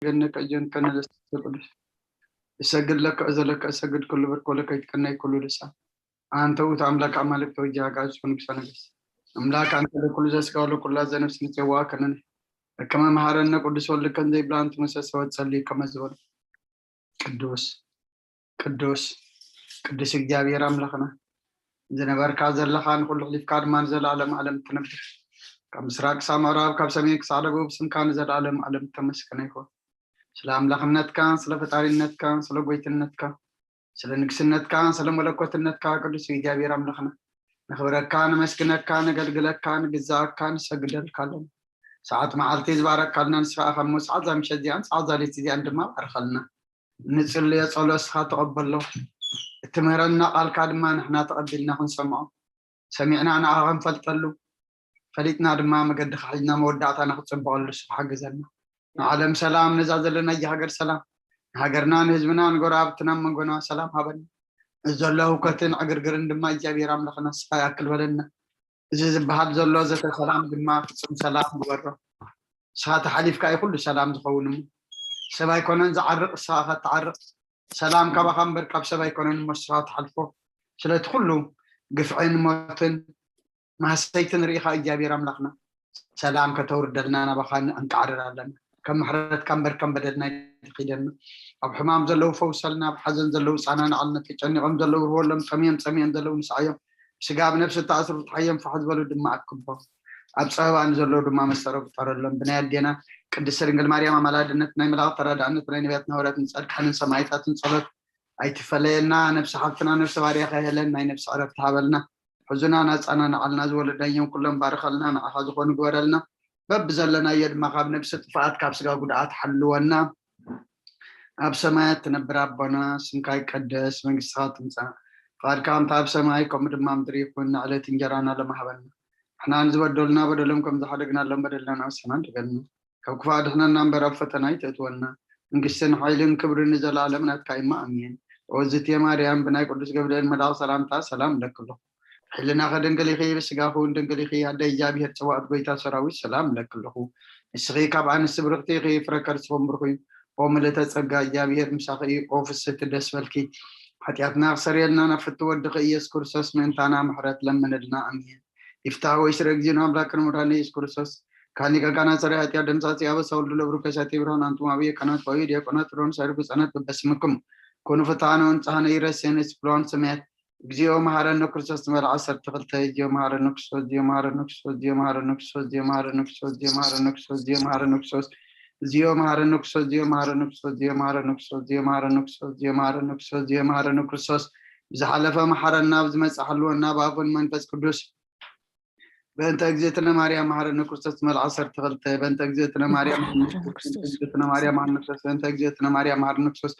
ገነከ እዮን ከነለስ ቅዱስ እሰግድ ለከ እዘለከ እሰግድ ኩሉ ብርክ ወለከ ይትቀነይ ኩሉ ልሳን። አንተ ውእቱ አምላክ አማልክት ወእግዚአ አጋእዝት ወንጉሰ ነገስት። አምላክ አንተ ለኩሉ ዘስጋ ወለኩላ ዘነፍስ ንጽዋ ከነነ ከመ መሐረነ ቅዱስ ወልድከ እንዘ ይብላ አንትሙሰ ሰወት ጸልዩ ከመ ዝበሉ ቅዱስ ቅዱስ ቅዱስ እግዚኣብሔር አምላኽና ዝነበርካ ዘለኻ ንኹሉ ሕሊፍካ ድማ ንዘለዓለም ዓለም ትነብር። ካብ ምስራቅ ክሳብ ምዕራብ ካብ ሰሜን ክሳብ ደቡብ ስምካ ንዘለዓለም ዓለም ተመስገነ ይኹን። ስለ ኣምላኽነትካ ስለ ፈጣሪነትካ ስለ ጎይትነትካ ስለ ንግስነትካ ስለ መለኮትነትካ ቅዱስ እግዚኣብሔር ኣምላኽና ነኽብረካ ነመስግነካ ነገልግለካ ንግዛኣካ ንሰግደልካ ኣለና። ሰዓት መዓልቲ ዝባረካልና ንስኻ ኢኻ እሞ ሰዓት ዛ ምሸት እዚኣን ሰዓት ዛ ለይቲ እዚኣን ድማ ባርኸልና። ንጽልዮ ጸሎት ንስኻ ተቐበሎ። እትምህረና ቃልካ ድማ ንሕና ተቐቢልና ክንሰምዖ ሰሚዕና ንኣኻ ክንፈልጠሉ ፈሊጥና ድማ መገድኻ ሒዝና መወዳእታና ክጽበቐሉ ንስኻ ሓግዘና። ንዓለም ሰላም ነዛ ዘለና እያ ሃገር ሰላም ንሃገርና ንህዝብና ንጎረባብትና መንጎና ሰላም ሃበና። እዚ ዘሎ ህውከትን ዕግርግርን ድማ እግዚኣብሔር ኣምላኽና ንስኻ ይኣክል በለና። እዚ ዝበሃል ዘሎ ዘተ ሰላም ድማ ፍጹም ሰላም ግበሮ። ንስኻ ተሓሊፍካ እዩ ኩሉ ሰላም ዝኸውን እሞ ሰብ ኣይኮነን ዝዓርቕ ንስኻ ኢኻ ትዓርቕ። ሰላም ካባኻ እምበር ካብ ሰብ ኣይኮነን እሞ ንስኻ ትሓልፎ። ስለቲ ኩሉ ግፍዕን ሞትን ማህሰይትን ርኢኻ እግዚኣብሔር ኣምላኽና ሰላም ከተውርደልና ናባኻ ንዕንቃዕርር ኣለና። ከም ምሕረትካ እምበር ከም በደልና ይትኺደና። ኣብ ሕማም ዘለዉ ፈውሰልና፣ ኣብ ሓዘን ዘለዉ ጻናንዓልና፣ ተጨኒቖም ዘለዉ ርህወሎም፣ ጠምዮም ጸሚኦም ዘለዉ ንስዓዮም። ስጋ ኣብ ነፍሲ ተኣስሩ ፍትሓዮም፣ ፋሕ ዝበሉ ድማ ኣክቦም። ኣብ ጸበባ ንዘለዉ ድማ መሰረብ ፍጠረሎም። ብናይ ኣዴና ቅድስቲ ድንግል ማርያም ኣማላድነት፣ ናይ መላእኽቲ ተራዳእነት፣ ናይ ነቢያትን ሃዋርያትን ጻድቃንን ሰማዕታትን ጸሎት ኣይትፈለየና። ነብሲ ሓፍትና ነብሲ ባርያኻ ሄለን ናይ ነብሲ ዕረፍቲ ሃበልና። ሕዙና ናጻና ንዓልና ዝወለዳዮም ኩሎም ባርኸልና፣ ንዓኻ ዝኾኑ ግበረልና። በብዘለናዮ ድማ ካብ ነብሲ ጥፍኣት ካብ ስጋ ጉድኣት ሓልወና። ኣብ ሰማያት ትነብር ኣቦና፣ ስምካ ይቀደስ፣ መንግስትኻ ትምጻእ፣ ፍቓድካ ከምቲ ኣብ ሰማይ ከምኡ ድማ ኣብ ምድሪ ይኹን። ንዕለት እንጀራና ሎሚ ሃበና። ንሕና ንዝበደሉና በደሎም ከም ዝሓደግናሎም በደልና ንስሕና ንደገልና። ካብ ክፉእ ኣድሕነና እምበር ኣብ ፈተና ኣይተእትወና። መንግስትን ሓይልን ክብርን ንዘለኣለም ናትካ እማ ኣሜን። ኦዝትየ ማርያም ብናይ ቅዱስ ገብርኤል መልኣኽ ሰላምታ ሰላም እለኪ ኣለኹ። ብሕልናኺ ድንግል ኢኺ፣ ብስጋኺ እውን ድንግል ኢኺ። ኣደ እግዚኣብሔር ጸባኦት ጎይታ ሰራዊት ሰላም እለኪ ኣለኹ። ንስኺ ካብ ኣንስቲ ብርኽቲ ኢኺ፣ ፍረ ከርስኺ እውን ብሩኽ እዩ። ኦ ምልእተ ጸጋ እግዚኣብሔር ምሳኺ እዩ። ኦ ፍስህቲ ደስ በልኪ። ሓጢኣትና ክሰርየልና ናብ ፍቲ ወድኺ ኢየሱስ ክርስቶስ ምእንታና ምሕረት ለምንልና። ኣሜን። ይፍታህ ወይ ስረ እግዚእነ አምላክነ መድኃኒነ ኢየሱስ ክርስቶስ ካኒ ቀጋና ጸረ ኃጢአት ደምሳጺ አበሳ ወልዱ ለብሩ ከሳቴ ብርሃን አንቱም አብየ ካህናት ወይ ዲያቆናት ሮን ሳይርጉ ጸነት በበስምኩም ኩኑ ፍትሐነ ወንጽሐነ ይረሴነ ስብለዋን ሰማያት። እግዚኦ መሐረነ ክርስቶስ ትመልዓ ዓሰርተ ክልተ። እግዚኦ መሐረነ ክርስቶስ፣ እግዚኦ መሐረነ ክርስቶስ፣ እግዚኦ መሐረነ ክርስቶስ፣ እግዚኦ መሐረነ ክርስቶስ፣ እግዚኦ መሐረነ ክርስቶስ፣ እግዚኦ መሐረነ ክርስቶስ፣ እግዚኦ መሐረነ ክርስቶስ፣ እግዚኦ መሐረነ ክርስቶስ፣ እግዚኦ መሐረነ ክርስቶስ፣ እግዚኦ መሐረነ ክርስቶስ፣ እግዚኦ መሐረነ ክርስቶስ። ብዝሓለፈ መሐረና፣ ብዝመጽእ ሓልወና፣ ብኣብ ወልድ መንፈስ ቅዱስ። በእንተ እግዝእትነ ማርያም መሐረነ ክርስቶስ ትመልዓ ዓሰርተ ክልተ። በእንተ እግዝእትነ ማርያም መሐረነ ክርስቶስ፣ በእንተ እግዝእትነ ማርያም መሐረነ ክርስቶስ፣ በእንተ እግዝእትነ ማርያም መሐረነ ክርስቶስ፣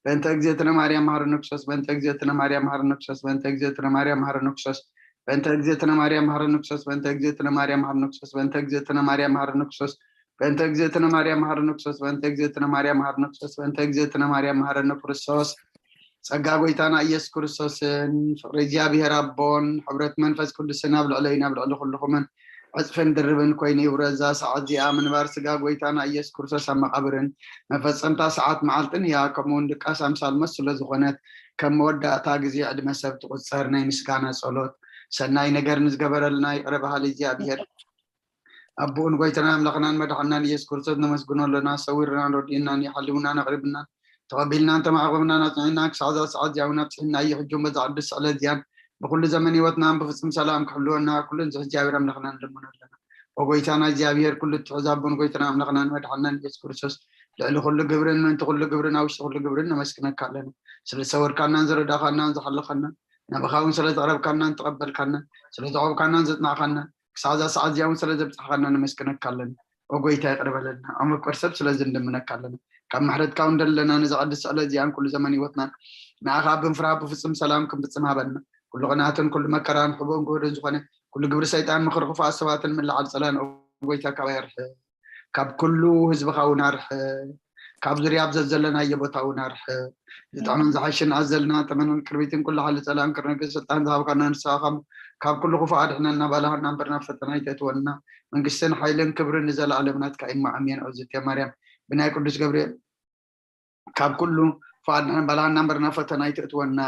በእንተ እግዝእትነ ማርያም መሐረነ ክርስቶስ፣ በእንተ እግዝእትነ ማርያም መሐረነ ክርስቶስ፣ በእንተ እግዝእትነ ማርያም መሐረነ ክርስቶስ፣ በእንተ እግዝእትነ ማርያም መሐረነ ክርስቶስ፣ በእንተ እግዝእትነ ማርያም መሐረነ ክርስቶስ፣ በእንተ እግዝእትነ ማርያም መሐረነ ክርስቶስ፣ በእንተ እግዝእትነ ማርያም መሐረነ ክርስቶስ፣ በእንተ እግዝእትነ ማርያም መሐረነ ክርስቶስ። ጸጋ ጎይታና ኢየሱስ ክርስቶስን ፍቕሪ እግዚኣብሔር ኣቦን ሕብረት መንፈስ ቅዱስን ኣብ ልዕለይን ኣብ ልዕሊ ኩልኹምን ዕጽፍን ድርብን ኮይኑ ይውረድ። እዛ ሰዓት እዚኣ ምንባር ስጋ ጎይታና ኢየሱስ ክርስቶስ ኣብ መቓብርን መፈጸምታ ሰዓት መዓልትን እያ። ከምኡ እውን ድቃስ ኣምሳል ሞት ስለ ዝኾነት ከም መወዳእታ ግዜ ዕድመ ሰብ ትቑጸር። ናይ ምስጋና ጸሎት። ሰናይ ነገር ንዝገበረልና ይቕረ በሃሊ እግዚኣብሔር ኣቦኡን ጎይታና ኣምላኽናን መድሓናን ኢየሱስ ክርስቶስ ነመስግኖ ኣለና። ሰዊርናን ረዲእናን እዩ፣ ሓሊውናን ኣቕሪብናን ተቐቢልናን ተማዕቑብናን ኣጽኒዕናን ክሳዕ እዛ ሰዓት እዚኣ እውን ኣብጽሒና እዩ። ሕጂ እውን በዛ ቅድስቲ ዕለት እዚኣን ብኩሉ ዘመን ህይወትናን ብፍጹም ሰላም ክሕልወና ኩሉ ንዝሕ እግዚኣብሔር ኣምላኽና ንልምኖ ኣለና። ኦ ጎይታና እግዚኣብሔር ኩሉ እትሕዝ ኣቦን ጎይታና ኣምላኽናን መድሓናን ኢየሱስ ክርስቶስ ልዕሊ ኩሉ ግብርን ምእንቲ ኩሉ ግብርን ኣብ ውሽጢ ኩሉ ግብርን ነመስግነካ ኣለና። ስለ ዝሰወርካናን ዝረዳእካናን ዝሓለኻናን ናባኻ እውን ስለ ዘቕረብካናን ተቐበልካናን ስለ ዘቖምካናን ዘጽናዕካናን ክሳዕ እዛ ሰዓት እዚኣ እውን ስለ ዘብጻሕካና ነመስግነካ ኣለና። ኦ ጎይታ ይቕረ በለልና። ኣብ መፍቀር ሰብ ስለዚ እንደምነካ ኣለና። ካብ ምሕረትካ እውን ደለና ነዛ ቅድስቲ ዕለት እዚኣን ኩሉ ዘመን ህይወትናን ንኣኻ ብምፍራህ ብፍጹም ሰላም ክንፍጽም ሃበና። ኩሉ ቅንኣትን ኩሉ መከራን ሕቡእን ግሁድን ዝኾነ ኩሉ ግብሪ ሰይጣን ምኽሪ ክፉኣት ሰባትን ምልዓል ጸላን ኦ ጎይታ ካባይ ኣርሕቕ። ካብ ኩሉ ህዝብኻ እውን ኣርሕቕ። ካብ ዙርያ ኣብ ዘዘለናዮ ቦታ እውን ኣርሕቕ። ዝጥዕምን ዝሓሽን ኣዘልና ተመንን ቅርቢትን ኩሉ ሓይሊ ጸላእን ክርንግን ስልጣን ዝሃብካና ንስኻ ካብ ካብ ኩሉ ክፉእ ኣድሕነና ባልሃና እምበር ናብ ፈተና ኣይተእትወና። መንግስትን ሓይልን ክብርን ንዘለኣለም ናትካ እዩ። ኣሜን። ኦዝቴ ማርያም ብናይ ቅዱስ ገብርኤል ካብ ኩሉ ፍቓድ ንሕን ባላና እምበር ናብ ፈተና ኣይትእትወና።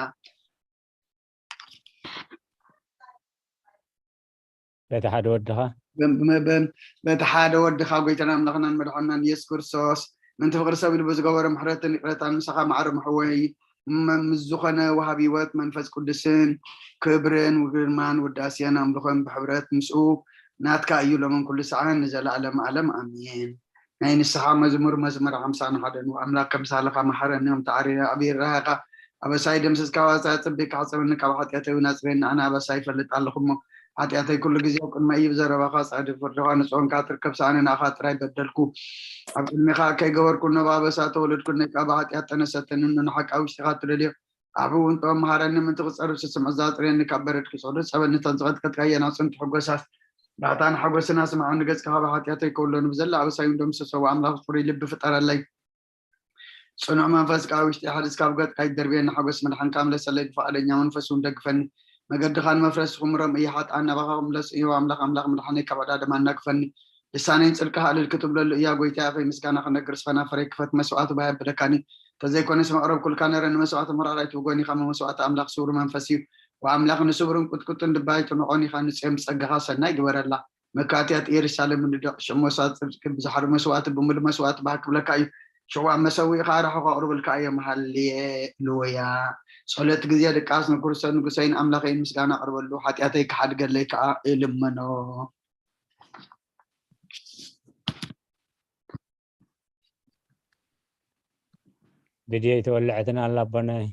በቲ ሓደ ወድኻ በ- በ- በ- በቲ ሓደ ወድኻ ጎይታና ኣምላኽናን መድሓናን ኢየሱስ ክርስቶስ ምንቲ ፍቕሪ ሰብ ኢሉ ብዝገበሮ ምሕረትን ይቕረታን ምሳኻ ማዕረ ምሕወይ እመ ምስ ዝኾነ ወሃቢ ህይወት መንፈስ ቅዱስን ክብርን ግርማን ውዳሴን ኣምልኾን ብሕብረት ምስኡ ናትካ እዩ ሎምን ኩሉ ሰዓን ንዘለኣለም ዓለም ኣሜን። ናይ ንስሓ መዝሙር መዝሙር ሓምሳን ሓደን ኣምላክ ከምሳልኻ መሓረኒ ከምቲ ዓርየ ኣብይ ራህኻ ኣበሳይ ደምስስካ ዋፃ ፅቢቅ ካሕፀበኒ ካብ ሓጢኣተይ እውን ኣፅረኒ ኣነ ኣበሳይ ይፈልጥ ኣለኹ እሞ ሓጢኣተይ ኩሉ ግዜ ኣብ ቅድመ እዩ ብዘረባኻ ፃዕዲ ፍርድኻ ንፅሆንካ ትርከብ ሰኣነ ንኣኻ ጥራይ በደልኩ ኣብ ቅድሚኻ ከይገበርኩ ነባ ኣበሳ ተወለድኩ ነይ ካብ ሓጢኣት ጠነሰተኒ ንሓቃ ውሽጢኻ ትደልዮ ኣብ እውን ጥበብ መሃረኒ ምንቲ ክፀርብ ስስምዕ ዛፅረኒ ካብ በረድ ክፀሉ ፀበኒ ተንፅቐት ከትካየና ፅንቱ ሕጎሳት ናታን ሓጎስና ስምዓኒ ገጽካ ካብ ሓጢኣተይ ከውሎኒ ብዘላ ኣበሳይ እንዶ ምስ ሰው ኣምላኽ ፍሩይ ልቢ ፍጠረለይ ጽኑዕ መንፈስ ካብ ውሽጢ ሓዲስ ካብ ገጽካ ይደርብየኒ ሓጎስ መድሓንካ ምለሰለይ ብፍቓደኛ መንፈስ እውን ደግፈኒ መገድኻን መፍረስኹም ሮም እየ ሓጥኣን ናባኻ ክምለስ እዩ ኣምላኽ ኣምላኽ መድሓነይ ካብ ዕዳ ድማ እናግፈኒ ልሳነይን ጽልቅኻ እልል ክትብለሉ እያ ጎይታ ኣፈይ ምስጋና ክነግር ስፈና ፍረይ ክፈት መስዋዕቱ ባይ ኣብለካኒ ተዘይኮነስ መቕረብ ኩልካ ነረ ንመስዋዕቱ ምራራይ ትብጎኒ ካብ መስዋዕቲ ኣምላኽ ስውሩ መንፈስ እዩ ወኣምላኽ ንስብርን ቁጥቁጥን ልባ ኣይትንዖን ኢኻ ንጽዮን ብጸጋኻ ሰናይ ግበረላ መካትያት ኢየሩሳሌም ንድቕ ሽሞሳ ጽድቂ ብዝሓሪ መስዋእቲ ብምሉ መስዋእቲ ባህ ክብለካ እዩ ሽዋ መሰዊእኻ ራሕኹ ኣቕርብልካ እዮም ሃሌሉያ ጸሎት ግዜ ድቃስ ንክርስቶስ ንጉሰይን ኣምላኸይን ምስጋና ኣቕርበሉ ሓጢኣተይ ክሓድገለይ ከዓ እልምኖ ቪድዮ ይተወልዐትን ኣላ ኣቦናይ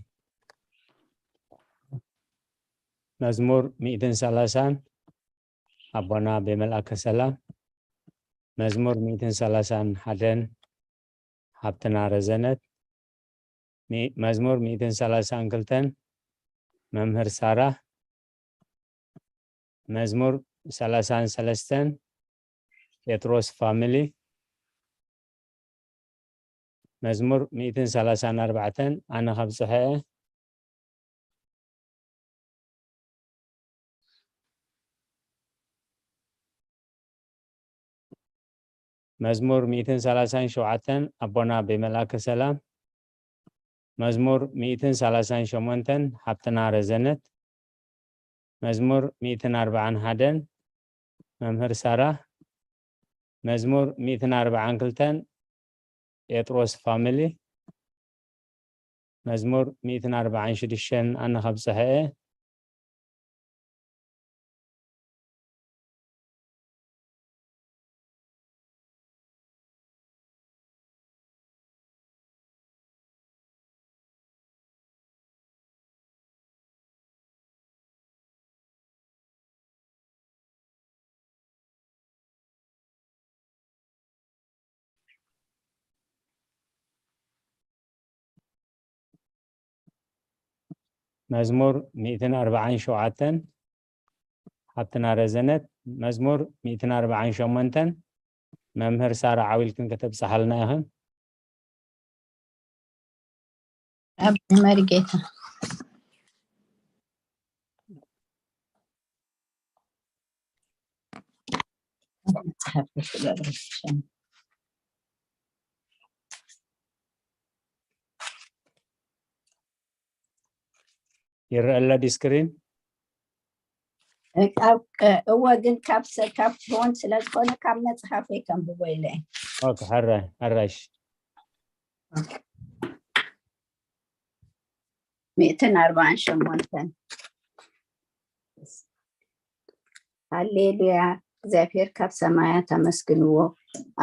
መዝሙር ሚእትን ሰላሳን ኣቦና ብመልኣከ ሰላም መዝሙር ሚእትን ሰላሳን ሓደን ሃብትና ረዘነት መዝሙር ሚእትን ሰላሳን ክልተን መምህር ሳራ መዝሙር ሰላሳን ሰለስተን ጴጥሮስ ፋሚሊ መዝሙር ሚእትን ሰላሳን ኣርባዕተን ኣነ ከብፅሐ እየ መዝሙር ሚእትን ሰላሳን ሸውዓተን ኣቦና ብመልኣከ ሰላም መዝሙር ሚእትን ሰላሳን ሸሞንተን ሓብትና ረዘነት መዝሙር ሚእትን ኣርባዓን ሓደን መምህር ሳራ መዝሙር ሚእትን ኣርባዓን ክልተን ጴጥሮስ ፋሚሊ መዝሙር ሚእትን ኣርባዓን ሽዱሽተን ኣነ ከብፅሐ እየ መዝሙር ሚእትን ኣርባዓን ሸውዓተን ሓብትና ረዘነት መዝሙር ሚእትን ኣርባዓን ሸሞንተን መምህር ሳራ ዓው ኢልክን ከተብፅሓልና ኢኽን ኣብ መርጌታ ይረአ ኣሎ ዲስክሪን እወ ግን ካብ ሰብ ካብ ትሆን ስለ ዝኾነ ካብ መፅሓፈይ ከንብቦ ኢለ ኦኬ፣ ሕራይ ሕራይሽ ሚእትን ኣርባዓን ሸሞንተን ሃሌሉያ እግዚኣብሔር ካብ ሰማያት ኣመስግንዎ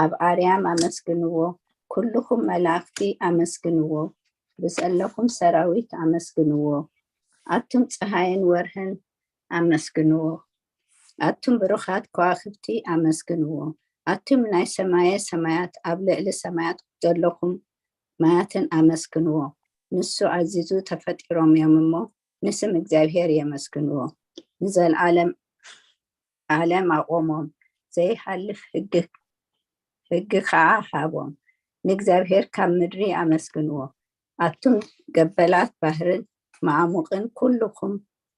ኣብ ኣርያም ኣመስግንዎ ኩልኹም መላእኽቲ ኣመስግንዎ ብዘለኹም ሰራዊት ኣመስግንዎ ኣቱም ፀሃይን ወርህን ኣመስግንዎ ኣቱም ብሩኻት ከዋኽብቲ ኣመስግንዎ ኣቱም ናይ ሰማየ ሰማያት ኣብ ልዕሊ ሰማያት ዘለኹም ማያትን ኣመስግንዎ ንሱ ኣዚዙ ተፈጢሮም እዮም እሞ ንስም እግዚኣብሔር የመስግንዎ ንዘለዓለም ዓለም ኣቆሞም ዘይሃልፍ ህጊ ከዓ ሃቦም ንእግዚኣብሔር ካብ ምድሪ ኣመስግንዎ ኣቱም ገበላት ባህርን መዓሙቕን ኩልኹም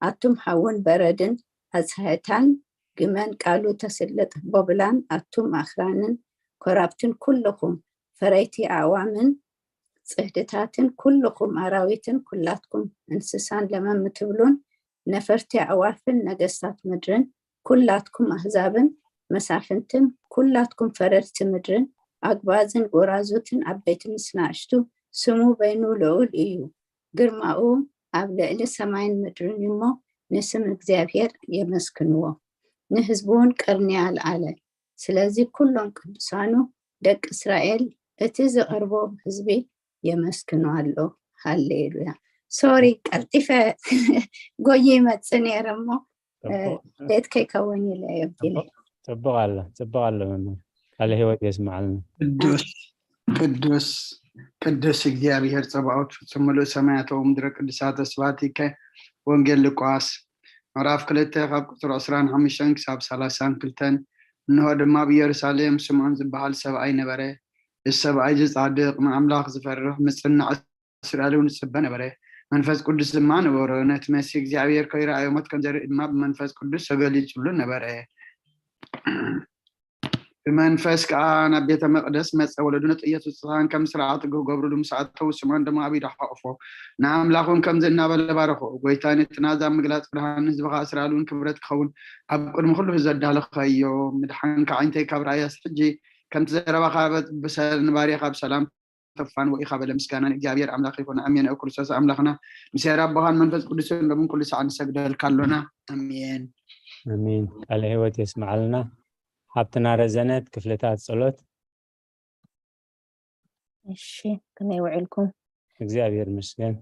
ኣቱም ሃውን በረድን ኣፅህዕታን ግመን ቃሉ ተስልጥ ቦብላን ኣቱም ኣኽራንን ኮራብትን ኩልኹም ፈረይቲ ኣእዋምን ጽህድታትን፣ ኩልኹም ኣራዊትን ኩላትኩም እንስሳን ለመም ትብሉን፣ ነፈርቲ ኣዕዋፍን ነገስታት ምድርን፣ ኩላትኩም ኣህዛብን መሳፍንትን፣ ኩላትኩም ፈረድቲ ምድርን፣ ኣግባዝን ጎራዙትን ዓበይቲ ምስ ናእሽቱ፣ ስሙ በይኑ ልዑል እዩ። ግርማኡ ኣብ ልዕሊ ሰማይን ምድርን እዩ እሞ፣ ንስም እግዚኣብሔር የመስግንዎ። ንህዝቡ እውን ቀርኒ ኣልዓለ። ስለዚ ኩሎም ቅዱሳኑ ደቂ እስራኤል፣ እቲ ዝቐርቦ ህዝቢ የመስግኖ ኣሎ። ሃሌሉያ። ሶሪ፣ ቀልጢፈ ጎይ ይመጽእ ነይረ እሞ፣ እ፣ ጽቡቕ። ሌት ከይከውን ኢለ የብዲለ። ጽቡቕ፣ ጽቡቕ ኣሎ፣ ጽቡቕ ኣሎ መምህር። ቃለ ህይወት የስምዓልና። ቅዱስ፣ ቅዱስ፣ ቅዱስ እግዚኣብሔር ጸባኦት፣ ፍጹም ምሉእ ሰማያት ወምድረ ቅዱሳት ስብሐቲከ። ወንጌል ሉቃስ ምዕራፍ ክልተ ካብ ቁጽሪ ዕስራን ሓሙሽተን ክሳብ ሰላሳን ክልተን። እንሆ ድማ ኣብ ኢየሩሳሌም ስምዖን ዝበሃል ሰብኣይ ነበረ። እዚ ሰብኣይ እዚ ጻድቕ፣ ንኣምላኽ ዝፈርሕ፣ ምጽናዕ እስራኤል እውን ዝጽበ ነበረ። መንፈስ ቅዱስ ድማ ነበሮ። ነቲ መሲህ እግዚኣብሔር ከይረኣዮ ሞት ከም ዘርኢ ድማ ብመንፈስ ቅዱስ ተገሊጹሉ ነበረ። ብመንፈስ ከኣ ናብ ቤተ መቕደስ መጸ። ወለዱ ነቲ ኢየሱስ ሕጻን ከም ስርዓት ክገብሩሉ ምስ ኣተዉ፣ ስምዖን ድማ ኣብ ኢዱ ሓቖፎ። ንኣምላኽ እውን ከምዚ እናበለ ባረኾ። ጎይታይ፣ ነቲ ናዛ ምግላጽ ብርሃን ንህዝብኻ እስራኤል እውን ክብረት ክኸውን ኣብ ቅድሚ ኩሉ ህዝቢ ኣዳለኸዮ። ምድሓንካ ኣዒንተይ ካብ ረኣያስ፣ ሕጂ ከምቲ ዘረባኻ ብሰል ንባርያኻ ብሰላም ተፋንዎ ኢኻ በለ። ምስጋና ንእግዚኣብሔር ኣምላኽ ይኹን። ኣሜን። ኣብ ክርስቶስ ኣምላኽና ምስ ያር ኣቦኻን መንፈስ ቅዱስን ሎምን ኩሉ ሰዓት ንሰግደልካ ኣሎና። ኣሜን። ኣሜን። ቃለ ህይወት የስምዓልና። ሓብትና ረዘነት ክፍልታት ጸሎት። እሺ፣ ከመይ ውዕልኩም? እግዚኣብሔር ይመስገን።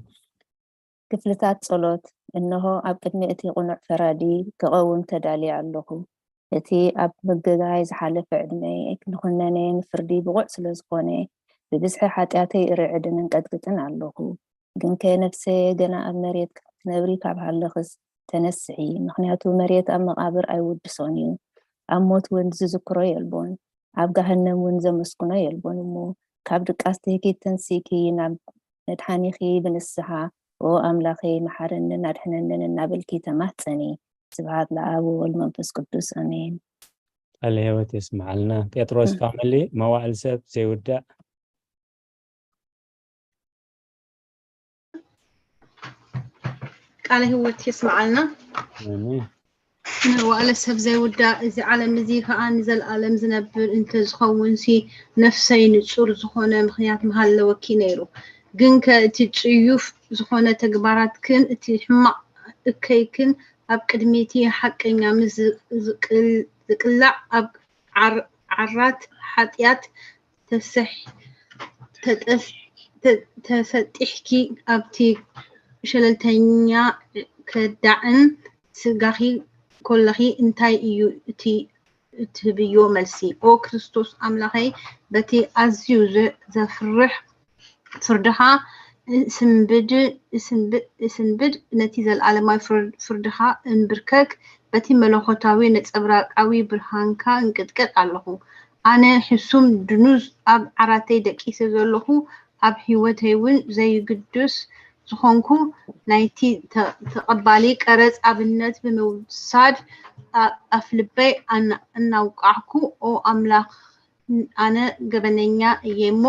ክፍልታት ጸሎት። እንሆ፣ ኣብ ቅድሚ እቲ ቅኑዕ ፈራዲ ክቐውም ተዳልየ ኣለኹ። እቲ ኣብ ምግጋይ ዝሓለፈ ዕድመይ ኣይክንኹነነ፣ ንፍርዲ ብቑዕ ስለ ዝኾነ፣ ብብዝሒ ሓጢኣተይ ርዕድን እንቀጥቅጥን ኣለኹ። ግንከ ነፍሰየ፣ ገና ኣብ መሬት ክትነብሪ ካብ ሃለኽስ ተነስሒ፣ ምኽንያቱ መሬት ኣብ መቓብር ኣይውድሶን እዩ። ኣብ ሞት እውን ዝዝክሮ የልቦን፣ ኣብ ገሃነም እውን ዘመስግኖ የልቦን እሞ፣ ካብ ድቃስ ትህኪት ተንሲእኪ ናብ መድሓኒኺ ብንስሓ፣ ኦ ኣምላኸይ፣ መሓረንን ኣድሕነንን እናበልኪ ተማህጸኒ። ስብሐት ለኣብ ወወልድ መንፈስ ቅዱስ፣ ኣሜን። ቃለ ህይወት የስምዓልና። ጴጥሮስ ፋሚሊ፣ መዋዕል ሰብ ዘይውዳእ። ቃለ ህይወት የስምዓልና። ኣሜን። መዋዕለ ሰብ ዘይውዳእ፣ እዚ ዓለም እዚ ኸኣ ንዘለኣለም ዝነብር እንተዝኸውንሲ፣ ነፍሰይ ንጹር ዝኾነ ምኽንያት ምሃለወኪ ነይሩ። ግንከ እቲ ጽዩፍ ዝኾነ ተግባራትክን እቲ ሕማቕ እከይክን ኣብ ቅድሚ እቲ ሓቀኛ ምስ ዝ-፣ ዝቅል-፣ ዝቅላዕ፣ ኣብ ዓር-፣ ዓራት ሓጢኣት ተሰሕ-፣ ተጠፍ-፣ ተ-፣ ተፈጢሕኪ ኣብቲ ሸለልተኛ ከዳዕን ስጋኺ ኮለኺ እንታይ እዩ እቲ እትህብዮ መልሲ? ኦ ክርስቶስ ኣምላኸይ፣ በቲ ኣዝዩ ዘ-፣ ዘፍርሕ ፍርድኻ እስንብድ፣ እስንብ-፣ እስንብድ፣ ነቲ ዘለኣለማዊ ፍር-፣ ፍርድኻ እንብርከክ፣ በቲ መለኮታዊ ነጸብራቃዊ ብርሃንካ እንቅጥቀጥ ኣለኹ። ኣነ ሕሱም ድኑዝ ኣብ ዓራተይ ደቂሰ ዘለኹ፣ ኣብ ህይወተይ እውን ዘይግዱስ ዝኾንኩ፣ ናይቲ ተ-፣ ተቐባሊ ቀረጽ ኣብነት ብምውሳድ፣ ኣ-፣ ኣፍልበይ ኣና-፣ እናውቃዕኩ፣ ኦ ኣምላኽ፣ ኣነ ገበነኛ እየ እሞ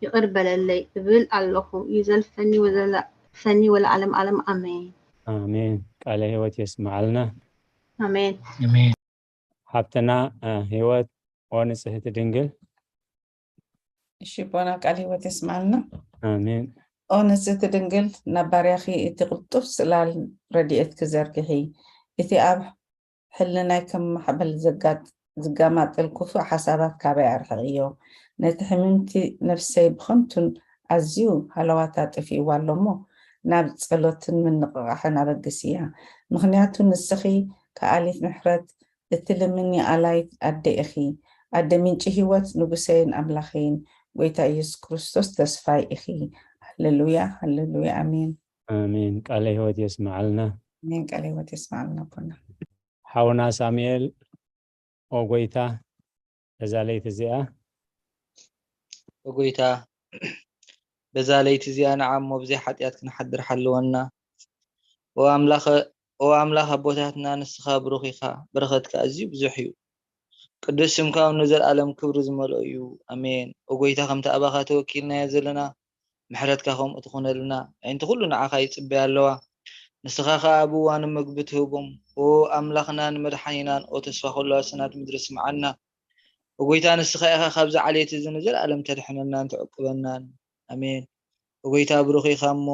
ይቕር በለለይ እብል ኣለኹ። ይዘልፈኒ ወዘላእፈኒ ወለዓለም ዓለም፣ ኣሜን። ኣሜን። ቃለ ህይወት የስምዓልና። ኣሜን። ኣሜን። ሓብትና፣ እ፣ ህይወት፣ ኦ ንጽህቲ ድንግል። እሺ፣ ቦና፣ ቃለ ህይወት የስምዓልና። ኣሜን። ኦ ንጽህቲ ድንግል፣ ናብ ባርያኺ እቲ ቅልጡፍ ጽላል ረድኤትኪ ዘርግሒ። እቲ ኣብ ሕልናይ ከም ማዕበል ዘጋጥ-፣ ዝጋማጠል ክፉእ ሓሳባት ካባይ ኣርሕቕዮ። ነቲ ሕምምቲ ነፍሰይ ብኸንቱን ኣዝዩ ሃለዋታ ኣጥፊእዋ ኣሎ እሞ፣ ናብ ጸሎትን ምንቕቓሕን ኣበግስያ። ምኽንያቱ ንስኺ ከኣሊት ምሕረት፣ እትልምኒ ኣላይት ኣደ ኢኺ። ኣደ ምንጪ ህይወት፣ ንጉሰይን ኣምላኸይን፣ ጎይታ ኢየሱስ ክርስቶስ ተስፋይ ኢኺ። ሃሌሉያ፣ ሃሌሉያ፣ ኣሜን። ኣሜን። ቃለ ህይወት የስምዓልና። ኣሜን። ቃለ ህይወት የስምዓልና ኣቦና። ሓውና ሳሙኤል፣ ኦ ጎይታ፣ በዛ ለይቲ እዚኣ። ኦ ጎይታ፣ በዛ ለይቲ እዚኣ ንዓ እሞ ብዘይ ሓጢኣት ክንሓድር ሓልወና። ኦ ኣምላኸ-፣ ኦ ኣምላኽ ኣቦታትና፣ ንስኻ ብሩኽ ኢኻ፣ በረኸትካ ኣዝዩ ብዙሕ እዩ። ቅዱስ ስምካ እውን ንዘለኣለም ክብሪ ዝመልኦ እዩ። ኣሜን። ኦ ጎይታ፣ ከምቲ ኣባኻ ተወኪልናዮ ዘለና፣ ምሕረትካ ከምኡ ትኹነልና። ኣዒንቲ ኩሉ ንዓኻ ይጽበያ ኣለዋ። ንስኻ ኸኣ ኣብ እዋኑ ምግቢ ትህቦም። ኦ ኣምላኽናን መድሓኒናን፣ ኦ ተስፋ ኩሉ ኣሰናት ምድሪ፣ ስምዓና። ኦ ጎይታ፣ ንስኻ ኢኻ ካብዚ ዓሌት እዚ ንዘለኣለም ተድሕነናን ትዕቁበናን። ኣሜን። ኦ ጎይታ፣ ብሩኽ ኢኻ እሞ፣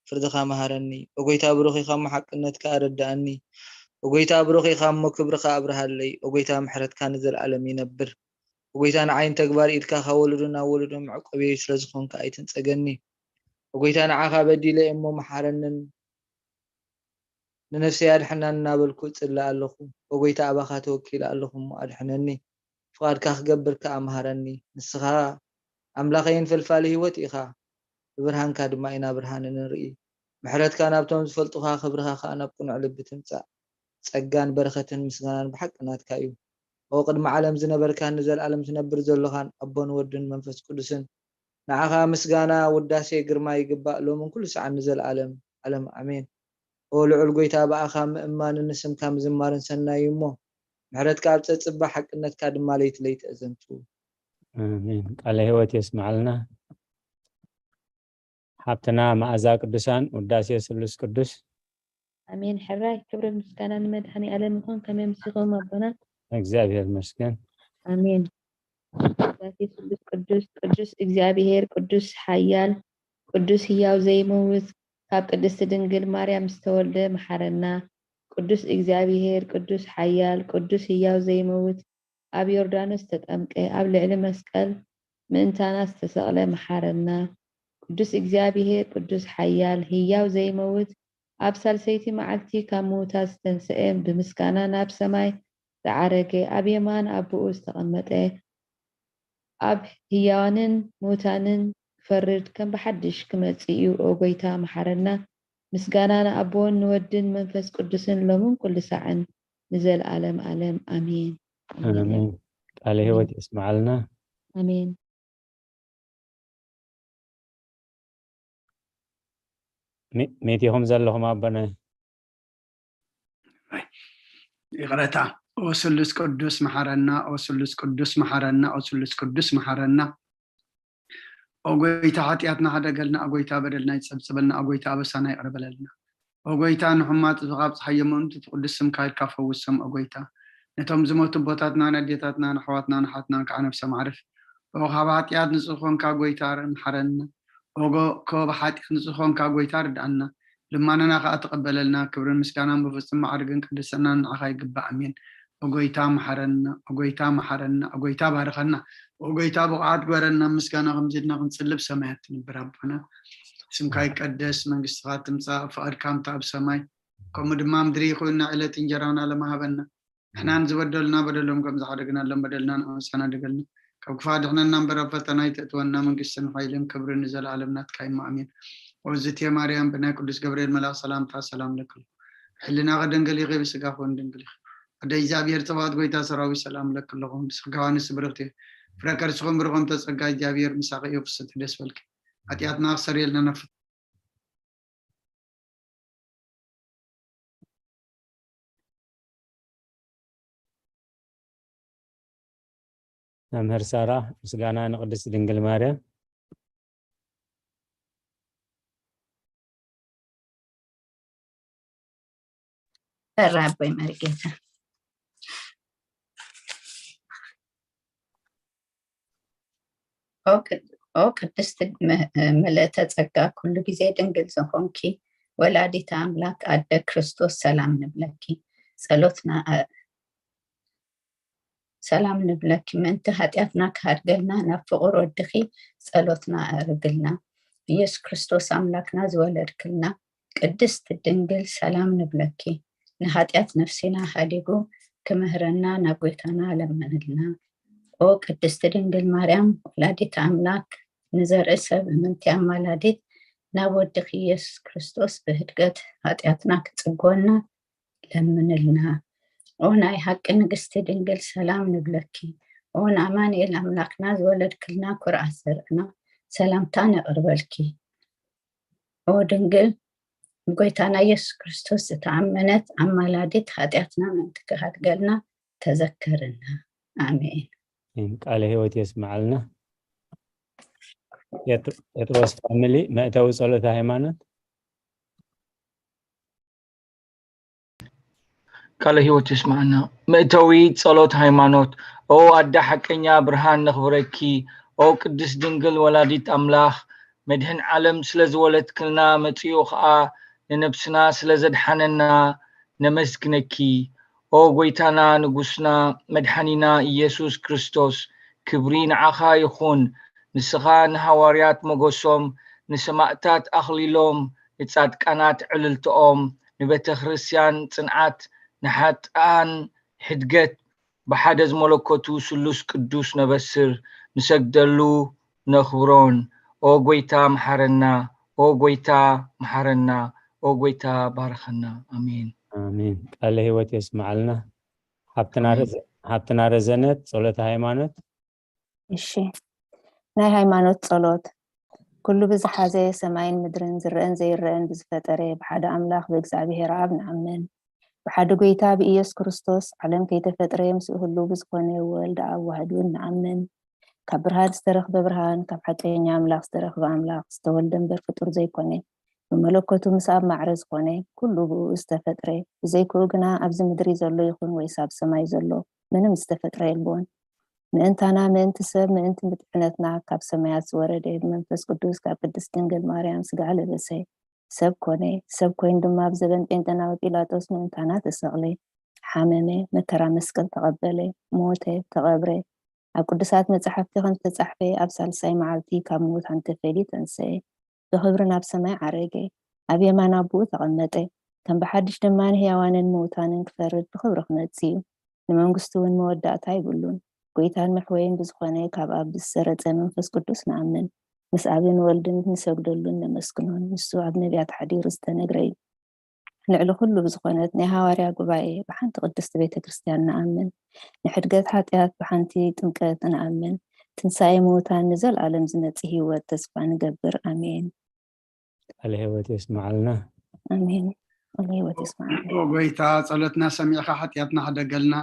ፍርድኻ መሃረኒ። ኦ ጎይታ፣ ብሩኽ ኢኻ እሞ፣ ሓቅነትካ ኣረድኣኒ። ኦ ጎይታ፣ ብሩኽ ኢኻ እሞ፣ ክብርኻ ኣብርሃለይ። ኦ ጎይታ፣ ምሕረትካ ንዘለኣለም ይነብር። ኦ ጎይታ፣ ንዓይ ንተግባር ኢድካ ካብ ወለዶ ናብ ወለዶ መዕቆብየይ ስለ ዝኾንካ ኣይትንጸገኒ። ኦ ጎይታ፣ ንዓኻ በዲለ እየ እሞ፣ መሓረንን ንነፍሰይ ኣድሕናን እናበልኩ እጽሊ ኣለኹ። ኦ ጎይታ፣ ኣባኻ ተወኪለ ኣለኹ እሞ፣ ኣድሕነኒ። ፍቓድካ ክገብር ከኣ መሃረኒ። ንስኻ ኣምላኸይን ፈልፋሊ ህይወት ኢኻ። ብብርሃንካ ድማ ኢና ብርሃን እንርኢ። ምሕረትካ ናብቶም ዝፈልጡኻ፣ ክብርኻ ከኣ ናብ ቅኑዕ ልቢ ትምጻእ። ጸጋን በረኸትን ምስጋናን ብሓቂ ናትካ እዩ። ኦ ቅድሚ ዓለም ዝነበርካን ንዘለኣለም ትነብር ዘሎኻን ኣቦን ወድን መንፈስ ቅዱስን፣ ንዓኻ ምስጋና፣ ውዳሴ፣ ግርማ ይግባእ፣ ሎምን ኩሉ ሰዓን ንዘለኣለም ዓለም ኣሜን። ኦ ልዑል ጎይታ፣ ብኣኻ ምእማንን ንስምካ ምዝማርን ሰናይ እዩ እሞ፣ ምሕረትካ ኣብ ጸጽባ፣ ሓቅነትካ ድማ ለይቲ ለይቲ ኣዘንቱ። ኣሜን። ቃለ ህይወት የስምዓልና። ሓብትና መኣዛ ቅዱሳን፣ ውዳሴ ስሉስ ቅዱስ። ኣሜን። ሕራይ ክብሪ ምስጋና ንመድኃኔ ዓለም ይኹን። ከመይ ኣምሲኹም ኣቦና? እግዚኣብሔር ይመስገን። ኣሜን። ውዳሴ ስሉስ ቅዱስ፣ ቅዱስ እግዚኣብሔር፣ ቅዱስ ሓያል፣ ቅዱስ ህያው ዘይመውት፣ ካብ ቅድስቲ ድንግል ማርያም ዝተወልደ መሓረና። ቅዱስ እግዚኣብሔር፣ ቅዱስ ሓያል፣ ቅዱስ ህያው ዘይመውት፣ ኣብ ዮርዳኖስ ዝተጠምቀ፣ ኣብ ልዕሊ መስቀል ምእንታና ዝተሰቕለ መሓረና። ቅዱስ እግዚኣብሔር፣ ቅዱስ ሓያል፣ ህያው ዘይመውት፣ ኣብ ሳልሰይቲ መዓልቲ ካብ ምዉታት ዝተንስኤ፣ ብምስጋና ናብ ሰማይ ዝዓረገ፣ ኣብ የማን ኣቦኡ ዝተቐመጠ፣ ኣብ ህያዋንን ምዉታንን ክፈርድ ከም ብሓድሽ ክመጽእ እዩ። ኦ ጎይታ፣ መሓረና። ምስጋና ንኣቦን ንወድን መንፈስ ቅዱስን ሎምን ኩሉ ሳዕን ንዘለዓለም ዓለም። ኣሜን። ኣሜን። ቃለ ህይወት የስምዓልና። ኣሜን። ሜ-፣ ሜት ኢኹም ዘለኹም ኣቦና? ይቕረታ። ኦ ስሉስ ቅዱስ መሓረና፣ ኦ ስሉስ ቅዱስ መሓረና፣ ኦ ስሉስ ቅዱስ መሓረና። ኦ ጎይታ፣ ሓጢኣትና ሓደገልና፣ ኦ ጎይታ፣ በደልና ይጸብጸበልና፣ ኦ ጎይታ፣ ኣበሳና ይቕረ በለልና። ኦ ጎይታ፣ ንሕሙማት ህዝብኻ ኣብጽሓዮም፣ ምእንቲ እቲ ቅዱስ ስምካ ኢልካ ፈውሶም። ኦ ጎይታ፣ ነቶም ዝሞቱ ኣቦታትና፣ ነዴታትና፣ ንኣሕዋትና፣ ንሓትናን ከዓ ነፍሶም ኣዕርፍ። ኦ ካብ ሓጢኣት ንጹህ ኮንካ ጎይታ፣ መሓረና። ኦ ጎ-፣ ካብ ሓጢኣት ንጹህ ኮንካ ጎይታ፣ ርድኣና። ልማናና ከዓ ተቐበለልና። ክብርን ምስጋናን ብፍጹም ማዕርግን ቅድስናን ንዓኻ ይግባእ። ኣሜን። ኦ ጎይታ፣ መሓረና። ኦ ጎይታ፣ መሓረና። ኦ ጎይታ፣ ባርኸና። ኦ ጎይታ፣ ብቑዓት ግበረና። ምስጋና ከምዚ ኢልና ክንጽሊ፣ ብሰማያት ትነብር ኣቦና፣ ስምካ ይቀደስ፣ መንግስትኻ ትምጻእ፣ ፍቓድካ ከምቲ ኣብ ሰማይ ከምኡ ድማ ምድሪ ይኹን። ዕለት እንጀራና ለማሃበና። ንሕናን ዝበደሉና በደሎም ከም ዝሓደግናሎም በደልና ንኣንሳና ደገልና። ካብ ክፋ ድሕነና እምበር ኣብ ፈተና ኣይተእትወና። መንግስትን ሓይልን ክብርን ንዘለኣለም ናትካ እዩ። ኣሜን። ኦዝቴ ማርያም ብናይ ቅዱስ ገብርኤል መልኣኽ ሰላምታ ሰላም ለክሉ። ሕልና ከደንገል ይኸ ብስጋ ኮን ድንግል ይኸ። ወደ እግዚኣብሔር ጸባኦት ጎይታ ሰራዊት ሰላም ለክልኹም። ብስጋ ዮሃንስ ብርኽቲ። ፍረ ከርስኹም ብርኾም ተጸጋ እግዚኣብሔር ምሳኺ እዩ። ፍስቲ ደስ በልኪ። ሓጢኣትና ክሰርየልና ናብ መምህር ሳራ፣ ምስጋና ንቅድስት ድንግል ማርያም። ሰራ ኣቦይ መርጌታ። ኦ ቅድ-፣ ኦ ቅድስት ም-፣ ምልእተ ጸጋ፣ ኩሉ ግዜ ድንግል ዝኾንኪ፣ ወላዲተ ኣምላክ፣ ኣደ ክርስቶስ፣ ሰላም ንብለኪ። ጸሎትና ኣ-፣ ሰላም ንብለኪ። ምእንቲ ሓጢኣትና ክሃድገልና፣ ናብ ፍቑር ወድኺ ጸሎትና ኣዕርግልና። ኢየሱስ ክርስቶስ ኣምላክና ዝወለድክልና፣ ቅድስት ድንግል፣ ሰላም ንብለኪ። ንሓጢኣት ነፍሲና ሃዲጉ ክምህረና፣ ናብ ጎይታና ለምንልና። ኦ ቅድስት ድንግል ማርያም፣ ወላዲተ ኣምላክ፣ ንዘርኢ ሰብ እምንቲ ኣማላዲት፣ ናብ ወድኺ ኢየሱስ ክርስቶስ ብህድገት ሓጢኣትና ክጽግወና ለምንልና። ኦ ናይ ሓቂ ንግስቲ ድንግል፣ ሰላም ንብለኪ። ኦ ንኣማኑኤል ኣምላክና ዝወለድክልና፣ ኩርዓት ዘርእና፣ ሰላምታ ነቕርበልኪ። ኦ ድንግል፣ ብጎይታና ኢየሱስ ክርስቶስ ዝተኣመነት ኣማላዲት፣ ሓጢኣትና ምእንቲ ክሃድገልና ተዘከርና። ኣሜን። ቃለ ህይወት የስምዓልና። ጴጥሮስ ፋሚሊ፣ መእተዊ ጸሎተ ሃይማኖት። ቃለ ህይወት የስምዓልና። መእተዊ ጸሎት ሃይማኖት። ኦ ኣደ ሓቀኛ ብርሃን ነኽብረኪ። ኦ ቅድስት ድንግል ወላዲት ኣምላኽ፣ መድህን ዓለም ስለ ዝወለድክልና፣ መጺኡ ኸኣ ንነብስና ስለ ዘድሓነና ነመስግነኪ። ኦ ጎይታና፣ ንጉስና፣ መድሓኒና ኢየሱስ ክርስቶስ፣ ክብሪ ንዓኻ ይኹን። ንስኻ ንሃዋርያት ሞገሶም፣ ንሰማእታት ኣኽሊሎም፣ ንጻድቃናት ዕልልትኦም፣ ንቤተ ክርስቲያን ጽንዓት፣ ንሓጥኣን ሕድገት፣ ብሓደ ዝመለኮቱ ስሉስ ቅዱስ ነበስር፣ ንሰግደሉ ነኽብሮን። ኦ ጎይታ መሓረና፣ ኦ ጎይታ መሓረና፣ ኦ ጎይታ ባርኸና። ኣሜን። ኣሜን። ቃለ ህይወት የስምዓልና። ሓብትና ረዘ- ሓብትና ረዘነት ጸሎተ ሃይማኖት። እሺ፣ ናይ ሃይማኖት ጸሎት። ኩሉ ብዝሓዘ ሰማይን ምድርን ዝረአን ዘይረአን ብዝፈጠረ ብሓደ ኣምላኽ ብእግዚኣብሔር ኣብ ንኣምን። ብሓደ ጎይታ ብኢየሱስ ክርስቶስ ዓለም ከይተፈጥረ ምስኡ ህሉ ብዝኾነ ወልድ ኣብ ዋህድ እውን ንኣምን። ካብ ብርሃን ዝተረኽበ ብርሃን፣ ካብ ሓቀኛ ኣምላኽ ዝተረኽበ ኣምላኽ፣ ዝተወልደ እምበር ፍጡር ዘይኮነ፣ ብመለኮቱ ምስ ኣብ ማዕረ ዝኾነ፣ ኩሉ ብኡ ዝተፈጥረ፣ ብዘይክኡ ግና ኣብዚ ምድሪ ዘሎ ይኹን ወይስ ኣብ ሰማይ ዘሎ ምንም ዝተፈጥረ የልቦን። ምእንታና፣ ምእንቲ ሰብ፣ ምእንቲ ምድሕነትና ካብ ሰማያት ዝወረደ፣ ብመንፈስ ቅዱስ ካብ ቅድስት ድንግል ማርያም ስጋ ለበሰ፣ ሰብ ኮነ። ሰብ ኮይኑ ድማ ኣብ ዘበን ጴንጠናዊ ጲላጦስ ምእንታና ተሰቕለ፣ ሓመመ፣ መከራ መስቀል ተቐበለ፣ ሞተ፣ ተቐብረ። ኣብ ቅዱሳት መጻሕፍቲ ከም ዝተጻሕፈ ኣብ ሳልሳይ መዓልቲ ካብ ምዉታን ተፈልዩ ተንስአ፣ ብኽብሪ ናብ ሰማይ ዓረገ፣ ኣብ የማን ኣቦኡ ተቐመጠ። ከም ብሓድሽ ድማ ንህያዋንን ምዉታንን ክፈርድ ብኽብሪ ክመጽእ እዩ። ንመንግስቱ እውን መወዳእታ የብሉን። ጎይታን መሕወይን ብዝኾነ ካብ ኣብ ብዝሰረጸ መንፈስ ቅዱስ ንኣምን። ምስ ኣብን ወልድን ንሰግደሉን ነመስግኖን። ንሱ ኣብ ነቢያት ሓዲሩ ዝተነግረ እዩ። ልዕሊ ኩሉ ብዝኾነት ናይ ሃዋርያ ጉባኤ ብሓንቲ ቅድስቲ ቤተ ክርስቲያን ንኣምን። ንሕድገት ሓጢኣት ብሓንቲ ጥምቀት ንኣምን። ትንሳኤ ምዉታን ንዘለኣለም ዝመጽእ ህይወት ተስፋ ንገብር። ኣሜን። ቃለ ህይወት የስምዓልና። ኣሜን። ቃለ ህይወት የስምዓልና። ኦ ጎይታ፣ ጸሎትና ሰሚዕኻ ሓጢኣትና ሕደገልና።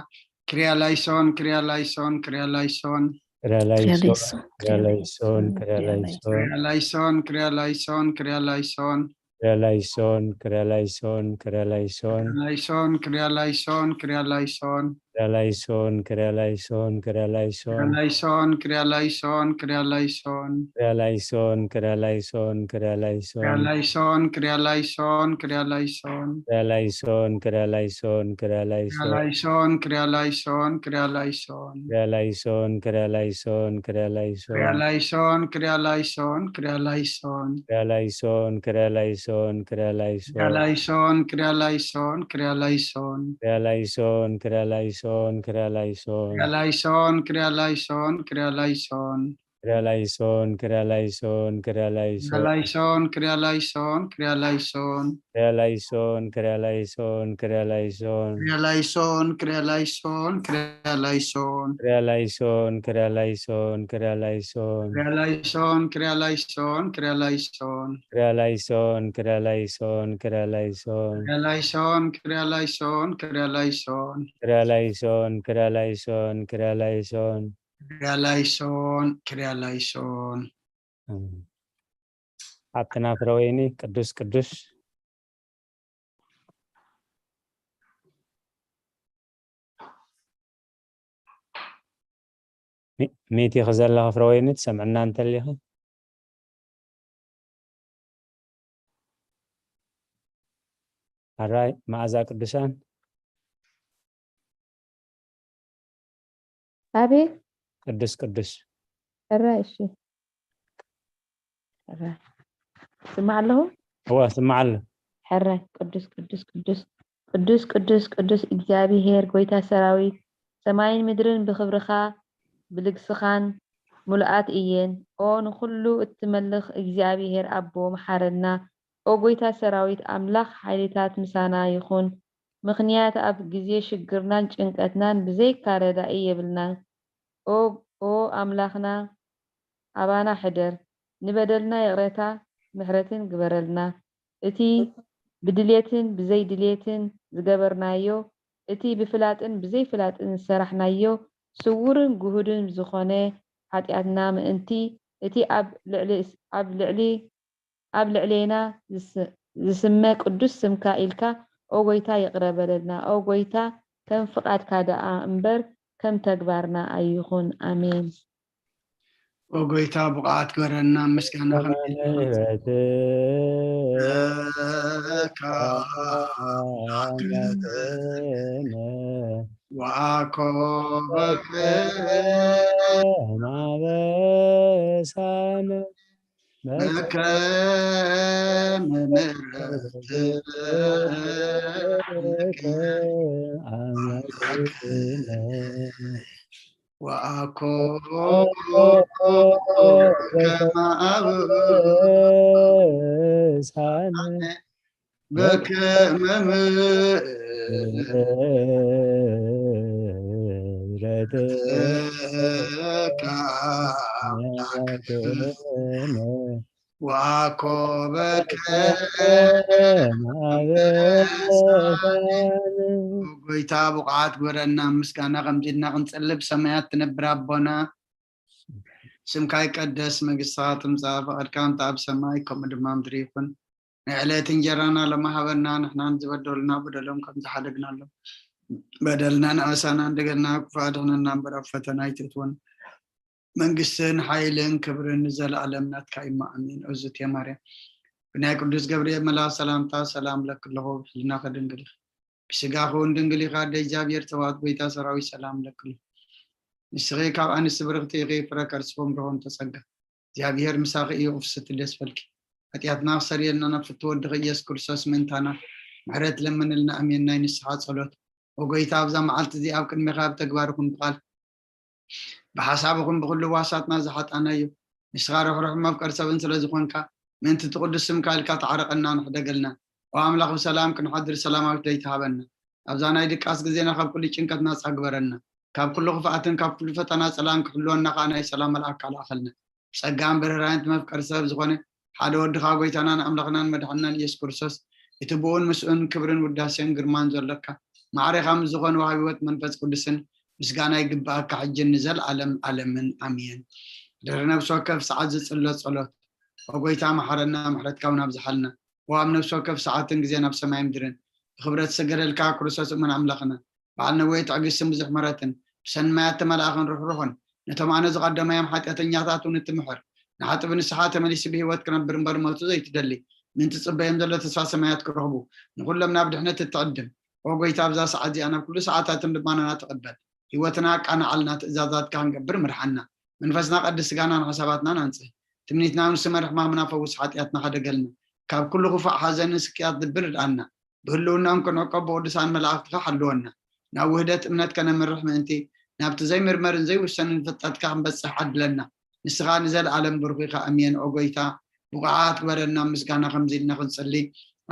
ክሪያ ላይሶን፣ ክሪያ ላይሶን፣ ክሪያ ላይሶን። ክሪያ ላይሶን፣ ክሪያ ላይሶን፣ ክሪያ ላይሶን። ክሪያ ላይሶን፣ ክሪያ ላይሶን፣ ክሪያ ላይሶን። ክሪያ ላይሶን፣ ክሪያ ላይሶን፣ ክሪያ ላይሶን። ላይሶን፣ ክሪያ ላይሶን፣ ክሪያ ላይሶን። ክሪያ ላይሶን፣ ክሪያ ላይሶን፣ ክሪያ ላይሶን። ላይሶን፣ ክሪያ ላይሶን፣ ክሪያ ላይሶን። ክሪያ ላይሶን፣ ክሪያ ላይሶን፣ ክሪያ ላይሶን። ላይሶን፣ ክሪያ ላይሶን፣ ክሪያ ላይሶን። ክሪያ ላይሶን፣ ክሪያ ላይሶን፣ ክሪያ ላይሶን። ላይሶን፣ ክሪያ ላይሶን፣ ክሪያ ላይሶን። ክሪያ ላይሶን፣ ክሪያ ላይሶን፣ ክሪያ ላይሶን። ክሪያ ላይሶን፣ ክሪያ ላይሶን፣ ክሪያ ላይሶን። ክሪያ ላይሶን፣ ክሪያ ላይሶን፣ ክሪያ ላይሶን። ክሪያ ላይሶን፣ ክሪያ ላይሶን፣ ክሪያ ላይሶን። ክሪያ ላይሶን፣ ክሪያ ላይሶን፣ ክሪያ ላይሶን። ክሪያ ላይሶን፣ ክሪያ ላይሶን፣ ክሪያ ላይሶን። ክሪያ ላይሶን፣ ክሪያ ላይሶን፣ ክሪያ ክሪያ ላይሶን። ላይሶን፣ ክሪያ ላይሶን፣ ክሪያ ላይሶን። ክሪያ ላይሶን፣ ክሪያ ላይሶን፣ ክሪያ ላይሶን። ክሪያ ላይሶን፣ ክሪያ ላይሶን፣ ክሪያ ላይሶን። ክሪያ ላይሶን፣ ክሪያ ላይሶን፣ ክሪያ ላይሶን። ክሪያ ላይሶን፣ ክሪያ ላይሶን፣ ክሪያ ላይሶን። ክሪያ ላይሶን፣ ክሪያ ላይሶን፣ ክሪያ ላይሶን። ክሪያ ላይሶን፣ ክሪያ ላይሶን፣ ክሪያ ላይሶን። ክሪያ ላይሶን፣ ክሪያ ላይሶን፣ ክሪያ ላይሶን። ክሪያ ላይሶን፣ ክሪያ ላይሶን። ሓብትና ፍረወይኒ፣ ቅዱስ ቅዱስ። ሚ-፣ ሚት ኢኺ ዘለኺ ፍረወይኒ፣ ትሰምዕና እንተሊኺ? ሕራይ መኣዛ ቅዱሳን። ኣቤት። ቅዱስ ቅዱስ። ሕራይ፣ እሺ። ሕራይ። ስማዕ ኣለኹ? እወ፣ ስማዕ ኣሎ። ሕራይ። ቅዱስ ቅዱስ ቅዱስ ቅዱስ ቅዱስ ቅዱስ እግዚኣብሔር ጎይታ ሰራዊት፣ ሰማይን ምድርን ብኽብርኻ ብልግስኻን ምሉኣት እየን። ኦ ንኹሉ እትመልኽ እግዚኣብሔር ኣቦ፣ መሓረና። ኦ ጎይታ ሰራዊት ኣምላኽ፣ ሓይልታት ምሳና ይኹን። ምኽንያት ኣብ ግዜ ሽግርናን ጭንቀትናን ብዘይካ ረዳኢ የብልናን። ኦ፣ ኦ ኣምላኽና፣ ኣባና ሕደር፣ ንበደልና ይቕረታ ምሕረትን ግበረልና። እቲ ብድሌትን ብዘይድሌትን ዝገበርናዮ፣ እቲ ብፍላጥን ብዘይፍላጥን ዝሰራሕናዮ፣ ስዉርን ግሁድን ዝኾነ ሓጢኣትና ምእንቲ፣ እቲ ኣብ ልዕሊ፣ ኣብ ልዕሊ፣ ኣብ ልዕሌና ዝስ-፣ ዝስመ ቅዱስ ስምካ ኢልካ፣ ኦ ጐይታ፣ ይቕረ በለልና። ኦ ጐይታ፣ ከም ፍቓድካ ደኣ እምበር ከም ተግባርና ኣይኹን። ኣሜን። ኦ ጐይታ፣ ብቕዓት ግበረና፣ ምስጋና ከም ምሕረትካ ኣምላኽነ ወኣኮ በከመ በከመ በከመ ምሕረትከ ኣምላኽነ ወኣኮ ከመ አበሳነ በከመ ምሕረትከ አምላክነ ወአኮ በከመ አበሳነ። ጐይታ ብቑዓት ግበረና። ምስጋና ከምዚ ኢልና ክንጽሊ፣ ብሰማያት ትነብር ኣቦና፣ ስምካ ይቀደስ፣ መንግስትኻ ትምጻእ፣ ፈቓድካ ከምቲ ኣብ ሰማይ ከምኡ ድማ ምድሪ ይኹን። ናይ ዕለት እንጀራና ሎሚ ሃበና፣ ንሕናን ዝበደሉና በደሎም ከም ዝሓደግናሎም በደልና ንኣሳና፣ እንደገና ክፉእ ኣድሕነና እምበር ኣብ ፈተና ኣይትእትወና። መንግስትን ሓይልን ክብርን ንዘለኣለም ናትካ እዩ፣ ኣሜን። እግዝእትየ ማርያም፣ ብናይ ቅዱስ ገብርኤል መልኣክ ሰላምታ ሰላም ለኪ ኣለኹ፣ ብሕልናኺ ድንግል ኢኺ፣ ብስጋኺ እውን ድንግል ኢኻ። ኣደ እግዚኣብሔር፣ ጸባኦት ጐይታ ሰራዊት ሰላም ለኪ ኣለኹ። ንስኺ ካብ ኣንስቲ ብርኽቲ ኢኺ፣ ፍረ ከርስኺ እውን ብሩኽ ጸጋ። እግዚኣብሔር ምሳኺ እዩ፣ ኦ ፍስሕቲ ደስ በልኪ። ሓጢኣትና ክሰርየልና ናብ ፍትው ወድኺ ኢየሱስ ክርስቶስ ምእንታና ምሕረት ለምንልና፣ ኣሜን። ናይ ንስሓ ጸሎት። ኦ ጐይታ፣ ኣብዛ መዓልቲ እዚኣ ኣብ ቅድሜኻ ብተግባር ይኹን ብቓል ብሓሳብ ይኹን ብኹሉ ዋሳትና ዝሓጣናዮ፣ ንስኻ ርሕሩሕ መፍቀር ሰብን ስለ ዝኾንካ፣ ምእንቲ እቲ ቅዱስ ስምካ ኢልካ ተዓረቐና፣ ንሕደገልና። ኦ ኣምላኽ፣ ብሰላም ክንሓድር ሰላማዊት ለይቲ ሃበና። ኣብዛ ናይ ድቃስ ግዜና ካብ ኩሉ ጭንቀት ናጻ ግበረና። ካብ ኩሉ ክፍኣትን ካብ ኩሉ ፈተና ጸላእን ክሕልወና ከኣ ናይ ሰላም መልኣክ ኣልኣኸልና። ብጸጋን ብርህራሄን እቲ መፍቀሪ ሰብ ዝኾነ ሓደ ወድኻ ጐይታናን ኣምላኽናን መድሓንናን ኢየሱስ ክርስቶስ፣ እቲ ብኡን ምስኡን ክብርን ውዳሴን ግርማን ዘሎካ፣ ማዕሬኻ ምስ ዝኾነ ወሃቢ ህይወት መንፈስ ቅዱስን ምስጋና ይግብኣካ፣ ሕጅን ንዘለኣለም ዓለምን ኣሜን። ድሕሪ ነፍሲ ወከፍ ሰዓት ዝጽሎ ጸሎት። ኦ ጐይታ፣ መሓረና፣ ምሕረትካ እውን ኣብዝሓልና። ኦ ኣብ ነፍሲ ወከፍ ሰዓትን ግዜን ኣብ ሰማይ ምድርን ብኽብረት ዝሰገደልካ ክርስቶስ እሙን ኣምላኽና፣ በዓል ነዊሕ ትዕግስትን ብዙሕ ምሕረትን፣ ብሰማያት ተመልኣኽን ርሕሩሕን፣ ነቶም ኣነ ዝቐደማዮም ሓጢኣተኛታት እውን እትምሕር፣ ንሓጥብ ንስሓ ተመሊሱ ብህይወት ክነብር እምበር ሞቱ ዘይትደሊ፣ ምእንቲ ጽበዮም ዘሎ ተስፋ ሰማያት ክረኽቡ፣ ንኹሎም ናብ ድሕነት እትዕድም፣ ኦ ጐይታ፣ ኣብዛ ሰዓት እዚኣ ናብ ኩሉ ሰዓታትን ልባናና ተቐበል። ህይወትና ኣቃንዓልና፣ ትእዛዛትካ ክንገብር ምርሓና። መንፈስና ቀድስ፣ ስጋና ንሓሳባትናን ኣንጽህ። ትምኒትና እውን ስመር፣ ሕማምና ፈውስ፣ ሓጢኣትና ሓደገልና። ካብ ኩሉ ክፉእ ሓዘንን ስቅያት ልብን ርድኣና። ብህልውናን ክንዕቆብ ብቅዱሳን መላእኽትኻ ሓልወና። ናብ ውህደት እምነት ከነምርሕ ምእንቲ፣ ናብቲ ዘይምርመርን ዘይውሰንን ፍልጠትካ ክንበጽሕ ዓድለና። ንስኻ ንዘለኣለም ብሩኽ ኢኻ። ኣሜን። ኦ ጐይታ፣ ብቑዓት ግበረና። ምስጋና ከምዚ ኢልና ክንጽሊ፣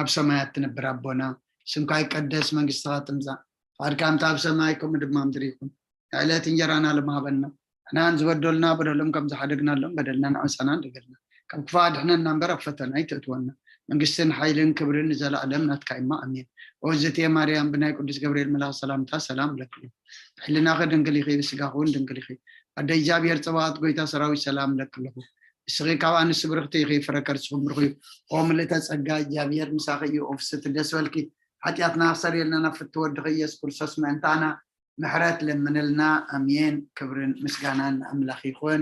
ኣብ ሰማያት ትነብር ኣቦና፣ ስምካ ይቀደስ፣ መንግስትኻ ትምጻእ፣ ፍቓድካ ከምቲ ኣብ ሰማይ ከምኡ ድማ ምድሪ ይኹን። ናይ ዕለት እንጀራና ሎሚ ሃበና። ንሕናን ዝበደሉና በደሎም ከም ዝሓደግናሎም በደልና ንኣሳና ንደገልና። ካብ ክፉእ ኣድሕነና እምበር ኣብ ፈተና ኣይተእትወና። መንግስትን ሓይልን ክብርን ንዘለኣለም ናትካ እማ፣ ኣሜን። ኦ እግዝእትየ ማርያም፣ ብናይ ቅዱስ ገብርኤል መልኣኽ ሰላምታ ሰላም እለኪ ኣለኹ። ብሕልናኺ ድንግል ኢኺ፣ ብስጋኺ እውን ድንግል ኢኺ። ኣደ እግዚኣብሔር ጸባኦት፣ ጐይታ ሰራዊት ሰላም እለኪ ኣለኹ። ንስኺ ካብ ኣንስቲ ብርኽቲ ኢኺ፣ ፍረ ከርስኺ ብሩኽ እዩ። ኦ ምልእተ ጸጋ፣ እግዚኣብሔር ምሳኺ እዩ። ኦ ፍስሕቲ ደስ በልኪ፣ ሓጢኣትና ክሰርየልና ናብ ፍትው ወድኺ ኢየሱስ ክርስቶስ ምእንታና ምሕረት ለምንልና። ኣሜን። ክብርን ምስጋናን ንኣምላኽ ይኹን።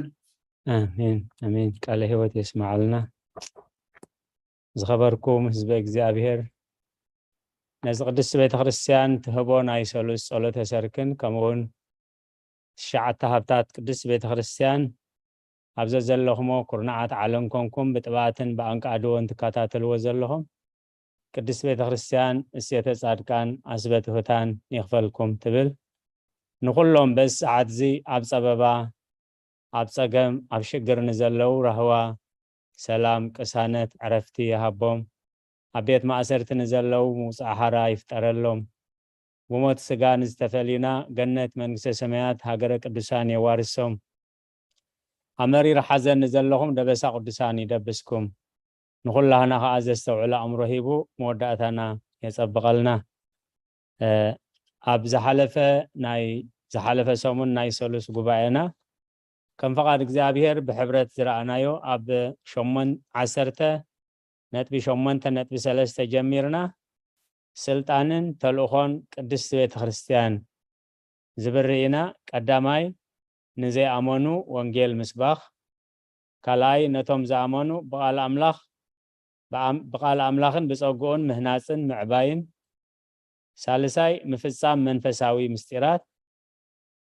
ኣሜን ኣሜን። ቃለ ህይወት የስማዓልና። ዝኸበርኩም ህዝበ እግዚኣብሔር፣ ነዚ ቅድስቲ ቤተ ክርስቲያን ትህቦ ናይ ሰሉስ ጸሎተ ሰርክን ከምኡውን ትሽዓተ ሃብታት ቅድስቲ ቤተ ክርስቲያን ኣብ ዘዘለኹሞ ኩርናዓት ዓለም ኮንኩም ብጥብኣትን ብኣንቃድዎን ትከታተልዎ ዘለኹም ቅድስቲ ቤተ ክርስቲያን እሴተ ጻድቃን ዓስበ ትሑታን ይኽፈልኩም ትብል። ንኹሎም በዚ ሰዓት እዚ ኣብ ጸበባ፣ ኣብ ጸገም፣ ኣብ ሽግር ንዘለዉ ራህዋ፣ ሰላም፣ ቅሳነት፣ ዕረፍቲ ይሃቦም። ኣብ ቤት ማእሰርቲ ንዘለዉ ምውጻእ ሓራ ይፍጠረሎም። ብሞት ስጋ ንዝተፈልዩና ገነት መንግስተ ሰማያት ሃገረ ቅዱሳን የዋርሶም። ኣብ መሪር ሓዘን ንዘለኹም ደበሳ ቅዱሳን ይደብስኩም። ንኹላህና ኸዓ ዘስተውዕል ኣእምሮ ሂቡ መወዳእታና የጸብቐልና። እ፣ ኣብ ዝሓለፈ ናይ ዝሓለፈ ሰሙን ናይ ሰሉስ ጉባኤና ከም ፍቓድ እግዚኣብሔር ብሕብረት ዝረኣናዮ ኣብ ሸሞን-፣ ዓሰርተ ነጥቢ ሸሞንተ ነጥቢ ሰለስተ ጀሚርና ስልጣንን ተልእኾን ቅድስቲ ቤተ ክርስቲያን ዝብል ርኢና፣ ቀዳማይ ንዘይኣመኑ ወንጌል ምስባኽ፣ ካልኣይ ነቶም ዝኣመኑ ብቓል ኣምላኽ፣ ብኣም-፣ ብቓል ኣምላኽን ብጸግኡን ምህናጽን ምዕባይን፣ ሳልሳይ ምፍጻም መንፈሳዊ ምስጢራት፣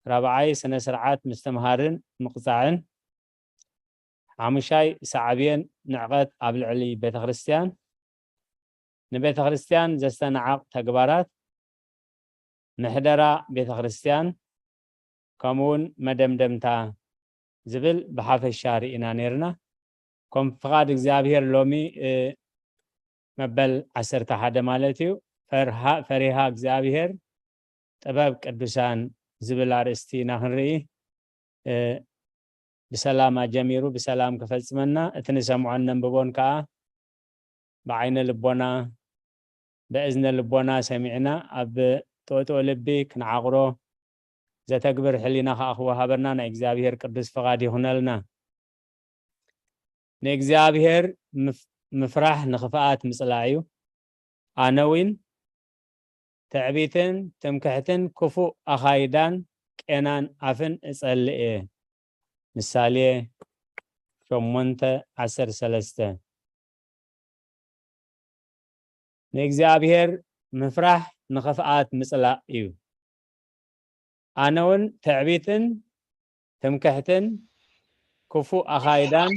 ራብዓይ ስነ ስርዓት ምስትምሃርን ምቕጻዕን፣ ሓሙሻይ ሳዕቤን ንዕቐት ኣብ ልዕሊ ቤተ ክርስቲያን፣ ንቤተ ክርስቲያን ዘስተናዕቕ ተግባራት፣ ምሕደራ ቤተ ክርስቲያን፣ ከምኡውን መደምደምታ ዝብል ብሓፈሻ ርኢና ነይርና። ከም ፍቓድ እግዚኣብሔር ሎሚ፣ እ፣ መበል ዓሰርተ ሓደ ማለት እዩ። ፈርሃ-፣ ፈሪሃ እግዚኣብሔር ጥበብ ቅዱሳን ዝብል ኣርእስቲ ኢና ክንርኢ። እ፣ ብሰላም ኣጀሚሩ ብሰላም ክፈጽመና፣ እቲ ንሰምዖን ነንብቦን ከኣ ብዓይነ ልቦና፣ ብእዝነ ልቦና ሰሚዕና ኣብ ጥዑጥዑ ልቢ ክንዓቕሮ ዘተግብር ሕሊና ከኣ ክወሃበና ናይ እግዚኣብሔር ቅዱስ ፍቓድ ይኹነልና። ንእግዚኣብሔር ምፍ-፣ ምፍራሕ ንኽፍኣት ምጽላእ እዩ። ኣነ እውን ትዕቢትን ትምክሕትን ክፉእ ኣኻይዳን ቄናን ኣፍን እጸልእ እየ። ምሳሌ ሸሞንተ ዓሰርተ ሰለስተ። ንእግዚኣብሔር ምፍራሕ ንኽፍኣት ምጽላእ እዩ። ኣነ እውን ትዕቢትን ትምክሕትን ክፉእ ኣኻይዳን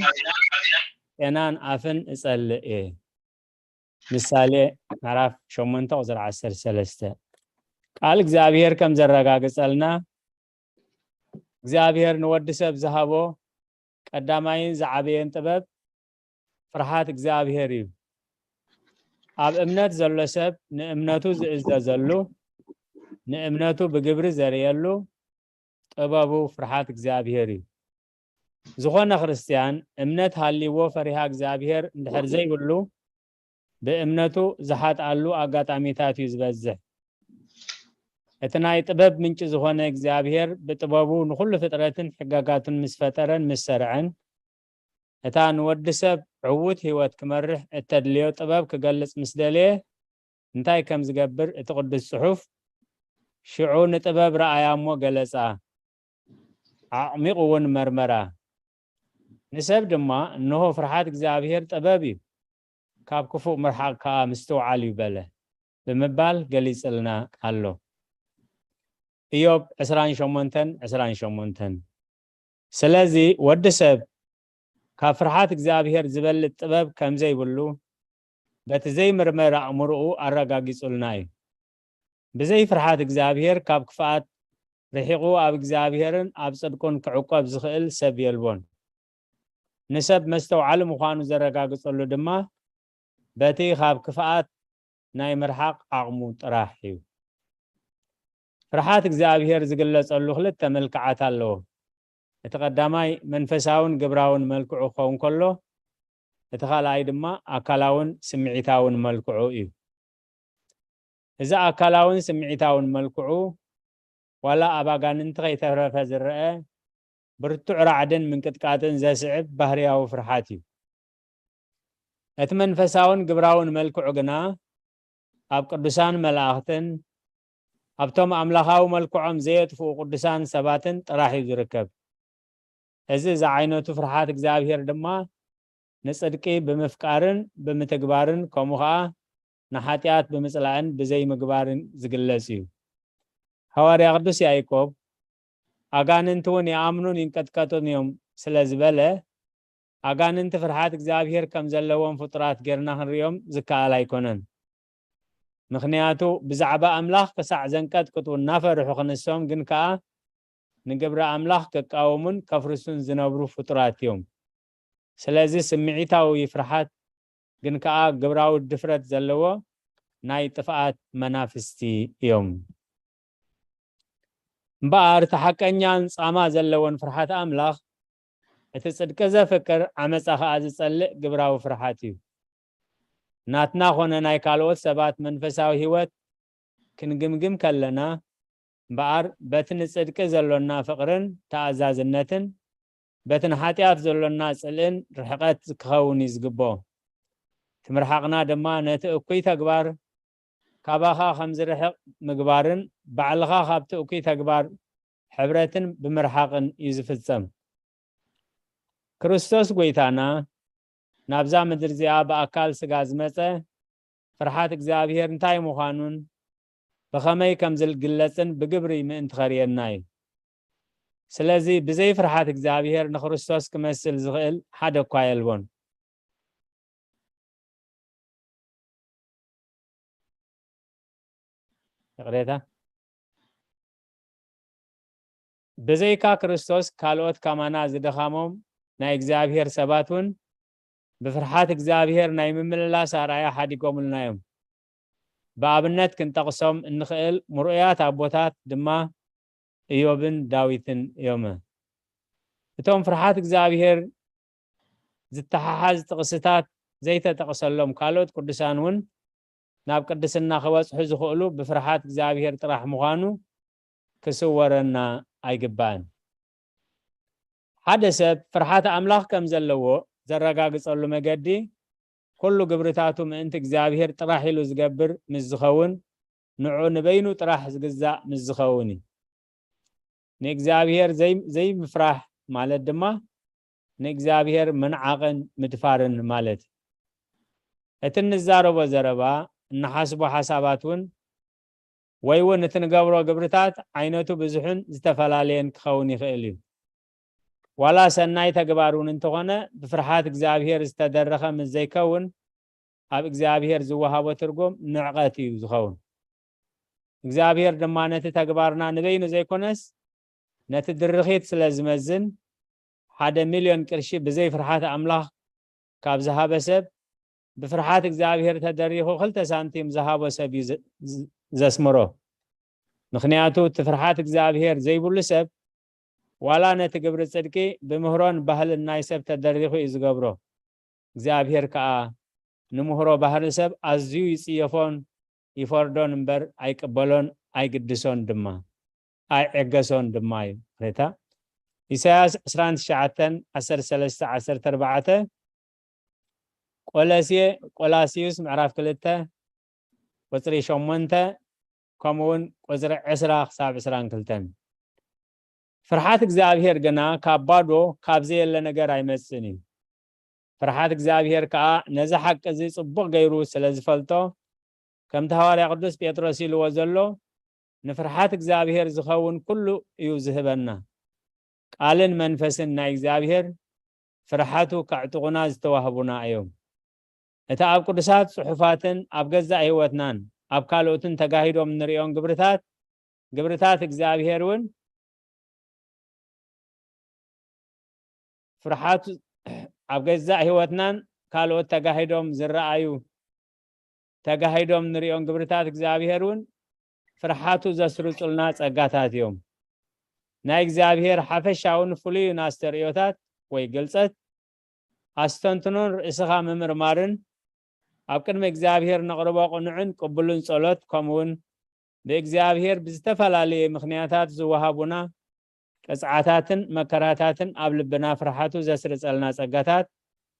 ቄናን ኣፍን እጸልእ እየ። ምሳሌ ምዕራፍ ሸሞንተ ቁጽሪ ዓሰርተ ሰለስተ። ቃል እግዚኣብሔር ከም ዘረጋግጸልና፣ እግዚኣብሔር ንወዲ ሰብ ዝሃቦ ቀዳማይን ዝዓበየን ጥበብ ፍርሃት እግዚኣብሔር እዩ። ኣብ እምነት ዘሎ ሰብ ንእምነቱ ዝእዘዘሉ፣ ንእምነቱ ብግብሪ ዘርእየሉ ጥበቡ ፍርሃት እግዚኣብሔር እዩ። ዝኾነ ክርስትያን እምነት ሃልይዎ ፈሪሃ እግዚኣብሔር እንድሕር ዘይብሉ፣ ብእምነቱ ዝሓጥኣሉ ኣጋጣሚታት እዩ ዝበዝሕ። እቲ ናይ ጥበብ ምንጪ ዝኾነ እግዚኣብሔር ብጥበቡ ንኹሉ ፍጥረትን ሕጋጋቱን ምስ ፈጠረን ምስ ሰርዐን፣ እታ ንወዲ ሰብ ዕዉት ህይወት ክመርሕ እተድልዮ ጥበብ ክገልጽ ምስ ደለየ፣ እንታይ ከም ዝገብር እቲ ቅዱስ ጽሑፍ፣ ሽዑ ንጥበብ ረኣያ እሞ ገለጻ፣ ኣዕሚቑ እውን መርመራ። ንሰብ ድማ፣ እንሆ ፍርሃት እግዚኣብሔር ጥበብ እዩ፣ ካብ ክፉእ ምርሓቕ ከኣ ምስትውዓል እዩ በለ ብምባል ገሊጽልና ኣሎ። ኢዮብ ዕስራን ሸሞንተን ዕስራን ሸሞንተን። ስለዚ ወዲ ሰብ ካብ ፍርሃት እግዚኣብሔር ዝበልጥ ጥበብ ከም ዘይብሉ በቲ ዘይምርመር ኣእምሮኡ ኣረጋጊጹልና እዩ። ብዘይ ፍርሃት እግዚኣብሔር ካብ ክፍኣት ርሒቑ ኣብ እግዚኣብሔርን ኣብ ጽድቁን ክዕቆብ ዝኽእል ሰብ የልቦን። ንሰብ መስተውዓሊ ምዃኑ ዘረጋግጸሉ ድማ በቲ ካብ ክፍኣት ናይ ምርሓቕ ዓቕሙ ጥራሕ እዩ። ፍርሃት እግዚኣብሔር ዝግለጸሉ ክልተ መልክዓት ኣለዎ። እቲ ቀዳማይ መንፈሳውን ግብራውን መልክዑ ክኸውን ከሎ፣ እቲ ካልኣይ ድማ ኣካላውን ስምዒታውን መልክዑ እዩ። እዚ ኣካላውን ስምዒታውን መልክዑ፣ ዋላ ኣብ ኣጋንንቲ ከይተረፈ ዝረአ፣ ብርቱዕ ራዕድን ምንቅጥቃጥን ዘስዕብ ባህርያዊ ፍርሃት እዩ። እቲ መንፈሳውን ግብራውን መልክዑ ግና ኣብ ቅዱሳን መላእኽትን ኣብቶም ኣምላኻዊ መልክዖም ዘየጥፍኡ ቅዱሳን ሰባትን ጥራሕ እዩ ዝርከብ። እዚ ዝዓይነቱ ፍርሃት እግዚኣብሔር ድማ ንጽድቂ ብምፍቃርን ብምትግባርን፣ ከምኡ ኸኣ ንሓጢኣት ብምጽላእን ብዘይምግባርን ዝግለጽ እዩ። ሃዋርያ ቅዱስ ያዕቆብ፣ ኣጋንንቲ እውን ይኣምኑን ይንቀጥቀጡን እዮም ስለ ዝበለ፣ ኣጋንንቲ ፍርሃት እግዚኣብሔር ከም ዘለዎም ፍጡራት ጌርና ክንርእዮም ዝከኣል ኣይኮነን። ምኽንያቱ፣ ብዛዕባ ኣምላኽ ክሳዕ ዘንቀጥቅጡ እናፈርሑ ክንሶም ግን ከኣ ንግብሪ ኣምላኽ ክቃወሙን ከፍርሱን ዝነብሩ ፍጡራት እዮም። ስለዚ ስምዒታዊ ፍርሃት ግን ከኣ ግብራዊ ድፍረት ዘለዎ ናይ ጥፍኣት መናፍስቲ እዮም። እምበኣር እቲ ሓቀኛን ጻማ ዘለዎን ፍርሃት ኣምላኽ፣ እቲ ጽድቂ ዘፍቅር ዓመጻ ከኣ ዝጸልእ ግብራዊ ፍርሃት እዩ። ናትና ኾነ ናይ ካልኦት ሰባት መንፈሳዊ ህይወት ክንግምግም ከለና፣ እምበኣር በቲ ንጽድቂ ዘሎና ፍቕርን ተኣዛዝነትን በቲ ንሓጢኣት ዘሎና ጽልእን ርሕቀት ክኸውን እዩ ዝግብኦ። እቲ ምርሓቕና ድማ ነቲ እኩይ ተግባር ካባኻ ከም ዝርሕቕ ምግባርን ባዕልኻ ካብቲ እኩይ ተግባር ሕብረትን ብምርሓቕን እዩ ዝፍጸም። ክርስቶስ ጐይታና ናብዛ ምድሪ እዚኣ ብኣካል ስጋ ዝመጸ ፍርሓት እግዚኣብሔር እንታይ ምዃኑን ብኸመይ ከም ዝግለጽን ብግብሪ ምእንቲ ኸርእየና እዩ። ስለዚ ብዘይ ፍርሓት እግዚኣብሔር ንክርስቶስ ክመስል ዝኽእል ሓደ እኳ የልቦን። ይቕሬታ። ብዘይካ ክርስቶስ ካልኦት ከማና ዝደኻሞም ናይ እግዚኣብሔር ሰባት እውን ብፍርሓት እግዚኣብሔር ናይ ምምልላስ ኣርኣያ ሓዲጎምልና እዮም። ብኣብነት ክንጠቕሶም እንኽእል ምርኡያት ኣቦታት ድማ እዮብን ዳዊትን እዮም። እቶም ፍርሓት እግዚኣብሔር ዝተሓሓዝ ጥቕስታት ዘይተጠቕሰሎም ካልኦት ቅዱሳን እውን ናብ ቅድስና ክበጽሑ ዝኽእሉ ብፍርሓት እግዚኣብሔር ጥራሕ ምዃኑ ክስወረና ኣይግባእን። ሓደ ሰብ ፍርሓት ኣምላኽ ከም ዘለዎ ዘረጋግጸሉ መገዲ ኩሉ ግብርታቱ ምእንቲ እግዚኣብሔር ጥራሕ ኢሉ ዝገብር ምስ ዝኸውን ንዑ ንበይኑ ጥራሕ ዝግዛእ ምስ ዝኸውን እዩ። ንእግዚኣብሔር ዘይ-፣ ዘይምፍራሕ ማለት ድማ ንእግዚኣብሔር ምንዓቕን ምድፋርን ማለት እዩ። እቲ እንዛረቦ ዘረባ፣ እንሓስቦ ሓሳባት እውን ወይ እውን እቲ ንገብሮ ግብርታት ዓይነቱ ብዙሕን ዝተፈላለየን ክኸውን ይኽእል እዩ። ዋላ ሰናይ ተግባር እውን እንተኾነ ብፍርሓት እግዚኣብሔር ዝተደረኸ ምስ ዘይከውን ኣብ እግዚኣብሔር ዝወሃቦ ትርጉም ንዕቐት እዩ ዝኸውን። እግዚኣብሔር ድማ ነቲ ተግባርና ንበይኑ ዘይኮነስ ነቲ ድርኺት ስለ ዝመዝን ሓደ ሚልዮን ቅርሺ ብዘይ ፍርሓት ኣምላኽ ካብ ዝሃበ ሰብ ብፍርሓት እግዚኣብሔር ተደሪኹ ክልተ ሳንቲም ዝሃቦ ሰብ እዩ ዘ-፣ ዘ-፣ ዘስምሮ። ምኽንያቱ እቲ ፍርሓት እግዚኣብሔር ዘይብሉ ሰብ ዋላ ነቲ ግብሪ ጽድቂ ብምህሮን ባህልን ናይ ሰብ ተደሪኹ እዩ ዝገብሮ። እግዚኣብሔር ከኣ ንምህሮ ባህሪ ሰብ ኣዝዩ ይጽየፎን ይፈርዶን እምበር ኣይቅበሎን ኣይግድሶን ድማ ኣይዕገሶን ድማ እዩ። ሬታ ኢሳያስ ዕስራን ትሽዓተን ዓሰርተ ሰለስተ ዓሰርተ ኣርባዕተ ቆለስየ-፣ ቆላስዩስ ምዕራፍ ክልተ ቁጽሪ ሸሞንተ ከምኡ እውን ቁጽሪ ዕስራ ክሳብ ዕስራን ክልተን። ፍርሓት እግዚኣብሔር ግና ካብ ባዶ ካብ ዘየለ ነገር ኣይመጽእን እዩ። ፍርሓት እግዚኣብሔር ከኣ ነዚ ሓቂ እዚ ጽቡቕ ገይሩ ስለ ዝፈልጦ ከምቲ ሃዋርያ ቅዱስ ጴጥሮስ ኢልዎ ዘሎ ንፍርሓት እግዚኣብሔር ዝኸውን ኩሉ እዩ ዝህበና። ቃልን መንፈስን ናይ እግዚኣብሔር ፍርሓቱ ከዕጥቑና ዝተዋህቡና እዮም። እቲ ኣብ ቅዱሳት ጽሑፋትን ኣብ ገዛእ ህይወትናን ኣብ ካልኦትን ተጋሂዶም እንርእዮም ግብርታት፣ ግብርታት እግዚኣብሔር እውን ፍርሓቱ ኣብ ገዛእ ህይወትናን ካልኦት ተጋሂዶም ዝረኣዩ ተጋሂዶም ንርእዮም ግብርታት እግዚኣብሔር እውን ፍርሓቱ ዘስርጹልና ጸጋታት እዮም። ናይ እግዚኣብሔር ሓፈሻውን ፍሉይን ኣስተርእዮታት ወይ ግልጸት ኣስተንትኖን ርእስኻ ምምርማርን ኣብ ቅድሚ እግዚኣብሔር ነቕርቦ ቅኑዕን ቅቡልን ጸሎት ከምኡውን ብእግዚኣብሔር ብዝተፈላለየ ምኽንያታት ዝወሃቡና ቅጽዓታትን መከራታትን ኣብ ልብና ፍርሓቱ ዘስርጸልና ጸጋታት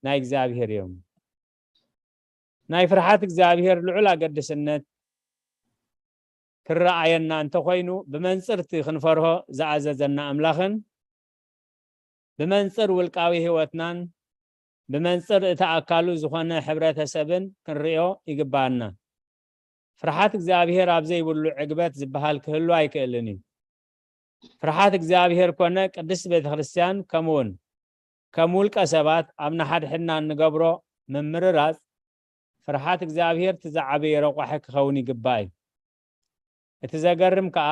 ናይ እግዚኣብሔር እዮም። ናይ ፍርሓት እግዚኣብሔር ልዑል ኣገድስነት ክረኣየና እንተኾይኑ ብመንጽር እቲ ክንፈርሆ ዝኣዘዘና ኣምላኽን ብመንጽር ውልቃዊ ህይወትናን ብመንጽር እቲ ኣካሉ ዝኾነ ሕብረተሰብን ክንርእዮ ይግባኣና። ፍርሓት እግዚኣብሔር ኣብ ዘይብሉ ዕግበት ዝበሃል ክህሉ ኣይክእልን እዩ። ፍርሓት እግዚኣብሔር ኮነ ቅድስት ቤተ ክርስቲያን ከምኡውን ከም ውልቀ ሰባት ኣብ ንሓድሕድና እንገብሮ ምምርራጽ ፍርሓት እግዚኣብሔር እቲ ዝዓበየ ረቋሒ ክኸውን ይግባእ እዩ። እቲ ዘገርም ከኣ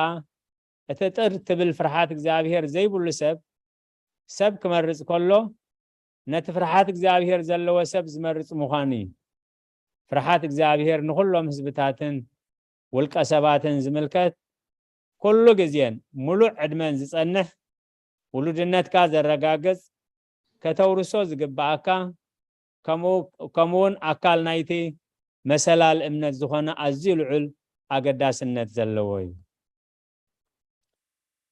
እቲ ጥር ትብል ፍርሓት እግዚኣብሔር ዘይብሉ ሰብ ሰብ ክመርጽ ከሎ ነቲ ፍርሓት እግዚኣብሔር ዘለዎ ሰብ ዝመርጽ ምዃኑ እዩ። ፍርሓት እግዚኣብሔር ንኹሎም ህዝብታትን ውልቀ ሰባትን ዝምልከት ኩሉ ግዜን ምሉእ ዕድመን ዝጸንሕ ውሉድነትካ ዘረጋግጽ ከተውርሶ ዝግብኣካ ከምኡ ከምኡውን ኣካል ናይቲ መሰላል እምነት ዝኾነ ኣዝዩ ልዑል ኣገዳስነት ዘለዎ እዩ።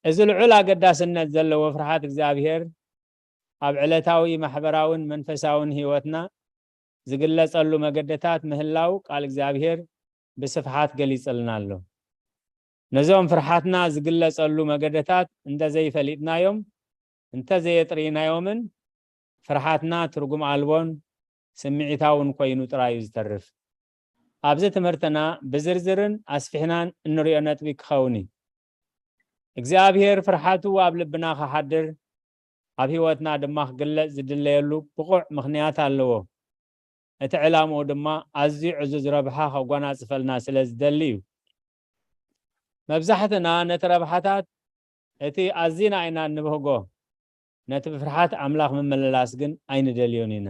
እዚ ልዑል ኣገዳስነት ዘለዎ ፍርሃት እግዚኣብሔር ኣብ ዕለታዊ ማሕበራውን መንፈሳውን ህይወትና ዝግለጸሉ መገድታት ምህላው ቃል እግዚኣብሔር ብስፍሓት ገሊጽልና ኣሎ። ነዞም ፍርሃትና ዝግለጸሉ መገድታት እንተዘይፈሊጥናዮም፣ እንተዘየጥርይናዮምን፣ ፍርሃትና ትርጉም ኣልቦን ስምዒታውን ኮይኑ ጥራይ እዩ ዝተርፍ። ኣብዚ ትምህርትና ብዝርዝርን ኣስፊሕናን እንሪኦ ነጥቢ ክኸውን እዩ። እግዚኣብሔር ፍርሃቱ ኣብ ልብና ክሓድር፣ ኣብ ህይወትና ድማ ክግለጽ ዝድለየሉ ብቑዕ ምኽንያት ኣለዎ። እቲ ዕላምኡ ድማ ኣዝዩ ዕዙዝ ረብሓ ከጓናጽፈልና ስለ ዝደሊ እዩ። መብዛሕትና ነቲ ረብሓታት እቲ ኣዚና ኢና እንብህጎ፣ ነቲ ብፍርሃት ኣምላኽ ምምልላስ ግን ኣይንደልዮን ኢና።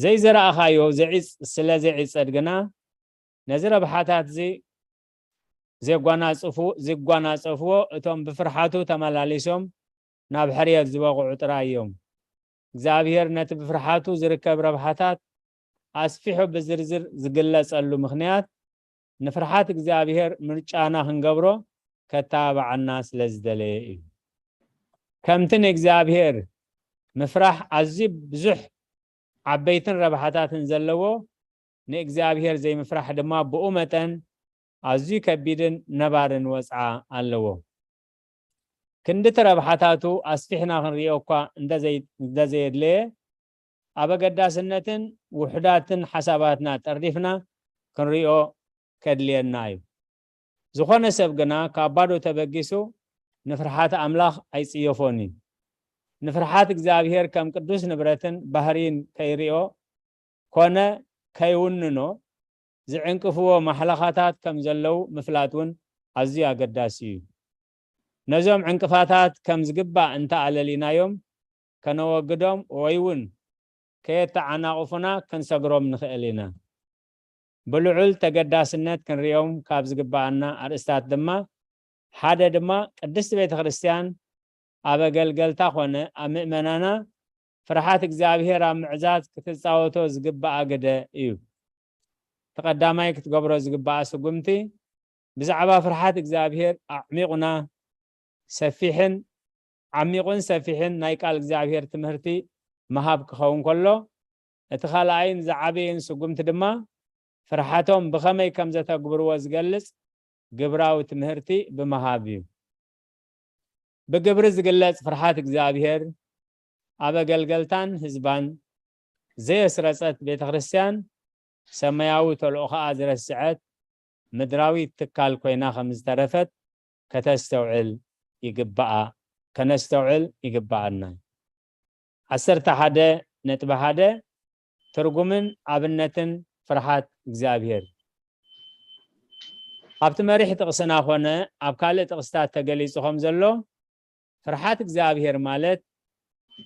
ዘይዘራእኻዮ ዘዒጽ-፣ ስለ ዘይዕጸድ ግና፣ ነዚ ረብሓታት እዚ ዘጓናጽፉ-፣ ዝጓናጸፍዎ እቶም ብፍርሃቱ ተመላሊሶም ናብ ሕርየት ዝበቕዑ ጥራይ እዮም። እግዚኣብሔር ነቲ ብፍርሃቱ ዝርከብ ረብሓታት ኣስፊሑ ብዝርዝር ዝግለጸሉ ምኽንያት፣ ንፍርሃት እግዚኣብሔር ምርጫና ክንገብሮ ከተባብዓና ስለ ዝደለየ እዩ። ከምቲ ንእግዚኣብሔር ምፍራሕ ኣዝዩ ብዙሕ ዓበይትን ረብሓታትን ዘለዎ፣ ንእግዚኣብሔር ዘይምፍራሕ ድማ ብኡ መጠን ኣዝዩ ከቢድን ነባርን ወጽዓ ኣለዎ። ክንድቲ ረብሓታቱ ኣስፊሕና ክንሪኦ እኳ እንተዘይ-፣ እንተዘየድለየ፣ ኣብ ኣገዳስነትን ውሑዳትን ሓሳባትና ጠርኒፍና ክንሪኦ ከድልየና እዩ። ዝኾነ ሰብ ግና ካብ ባዶ ተበጊሱ ንፍርሃት ኣምላኽ ኣይጽየፎን እዩ። ንፍርሃት እግዚኣብሔር ከም ቅዱስ ንብረትን ባህርይን ከይሪኦ ኮነ ከይውንኖ ዝዕንቅፍዎ ማሕለኻታት ከም ዘለዉ ምፍላጥ እውን ኣዝዩ ኣገዳሲ እዩ። ነዞም ዕንቅፋታት ከም ዝግባእ እንተኣለሊናዮም፣ ከነወግዶም ወይ እውን ከየተዓናቕፉና ክንሰግሮም ንኽእል ኢና። ብልዑል ተገዳስነት ክንሪኦም ካብ ዝግባኣና ኣርእስታት ድማ ሓደ ድማ ቅድስቲ ቤተ ክርስቲያን ኣብ ኣገልገልታ ኾነ ኣብ ምእመናና ፍርሃት እግዚኣብሔር ኣብ ምዕዛዝ ክትጻወቶ ዝግባኣ ግደ እዩ። እቲ ቀዳማይ ክትገብሮ ዝግባኣ ስጉምቲ ብዛዕባ ፍርሃት እግዚኣብሔር ኣዕሚቑና ሰፊሕን ዓሚቑን ሰፊሕን ናይ ቃል እግዚኣብሔር ትምህርቲ ምሃብ ክኸውን ከሎ፣ እቲ ካልኣይን ዝዓበየን ስጉምቲ ድማ ፍርሃቶም ብኸመይ ከም ዘተግብርዎ ዝገልጽ ግብራዊ ትምህርቲ ብምሃብ እዩ። ብግብሪ ዝግለጽ ፍርሃት እግዚኣብሔር ኣብ ኣገልገልታን ህዝባን ዘየስረጸት ቤተ ክርስቲያን ሰማያዊ ተልእኾኣ ዝረስዐት ምድራዊት ትካል ኮይና ከም ዝተረፈት ከተስተውዕል ይግባኣ፣ ከነስተውዕል ይግባኣና። ዓሰርተ ሓደ ነጥቢ ሓደ ትርጉምን ኣብነትን ፍርሃት እግዚኣብሔር። ኣብቲ መሪሕ ጥቕስና ኾነ ኣብ ካልእ ጥቕስታት ተገሊጹ ከም ዘሎ፣ ፍርሃት እግዚኣብሔር ማለት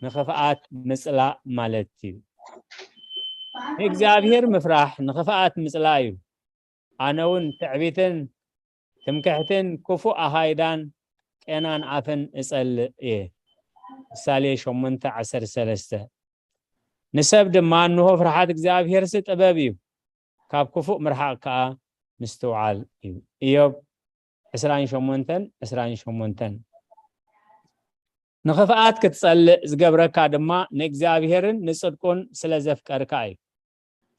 ንኽፍኣት ምጽላእ ማለት እዩ። ንእግዚኣብሔር ምፍራሕ ንኽፍኣት ምጽላእ እዩ። ኣነ እውን ትዕቢትን ትምክሕትን ክፉእ ኣኻይዳን ቄናን ኣፍን እጸልእ እየ። ምሳሌ ሸሞንተ ዓሰርተ ሰለስተ። ንሰብ ድማ እንሆ ፍርሃት እግዚኣብሔርሲ ጥበብ እዩ፣ ካብ ክፉእ ምርሓቕ ከኣ ምስትውዓል እዩ። ኢዮብ ዕስራን ሸሞንተን ዕስራን ሸሞንተን። ንኽፍኣት ክትጸልእ ዝገብረካ ድማ ንእግዚኣብሔርን ንጽድቁን ስለ ዘፍቀርካ እዩ።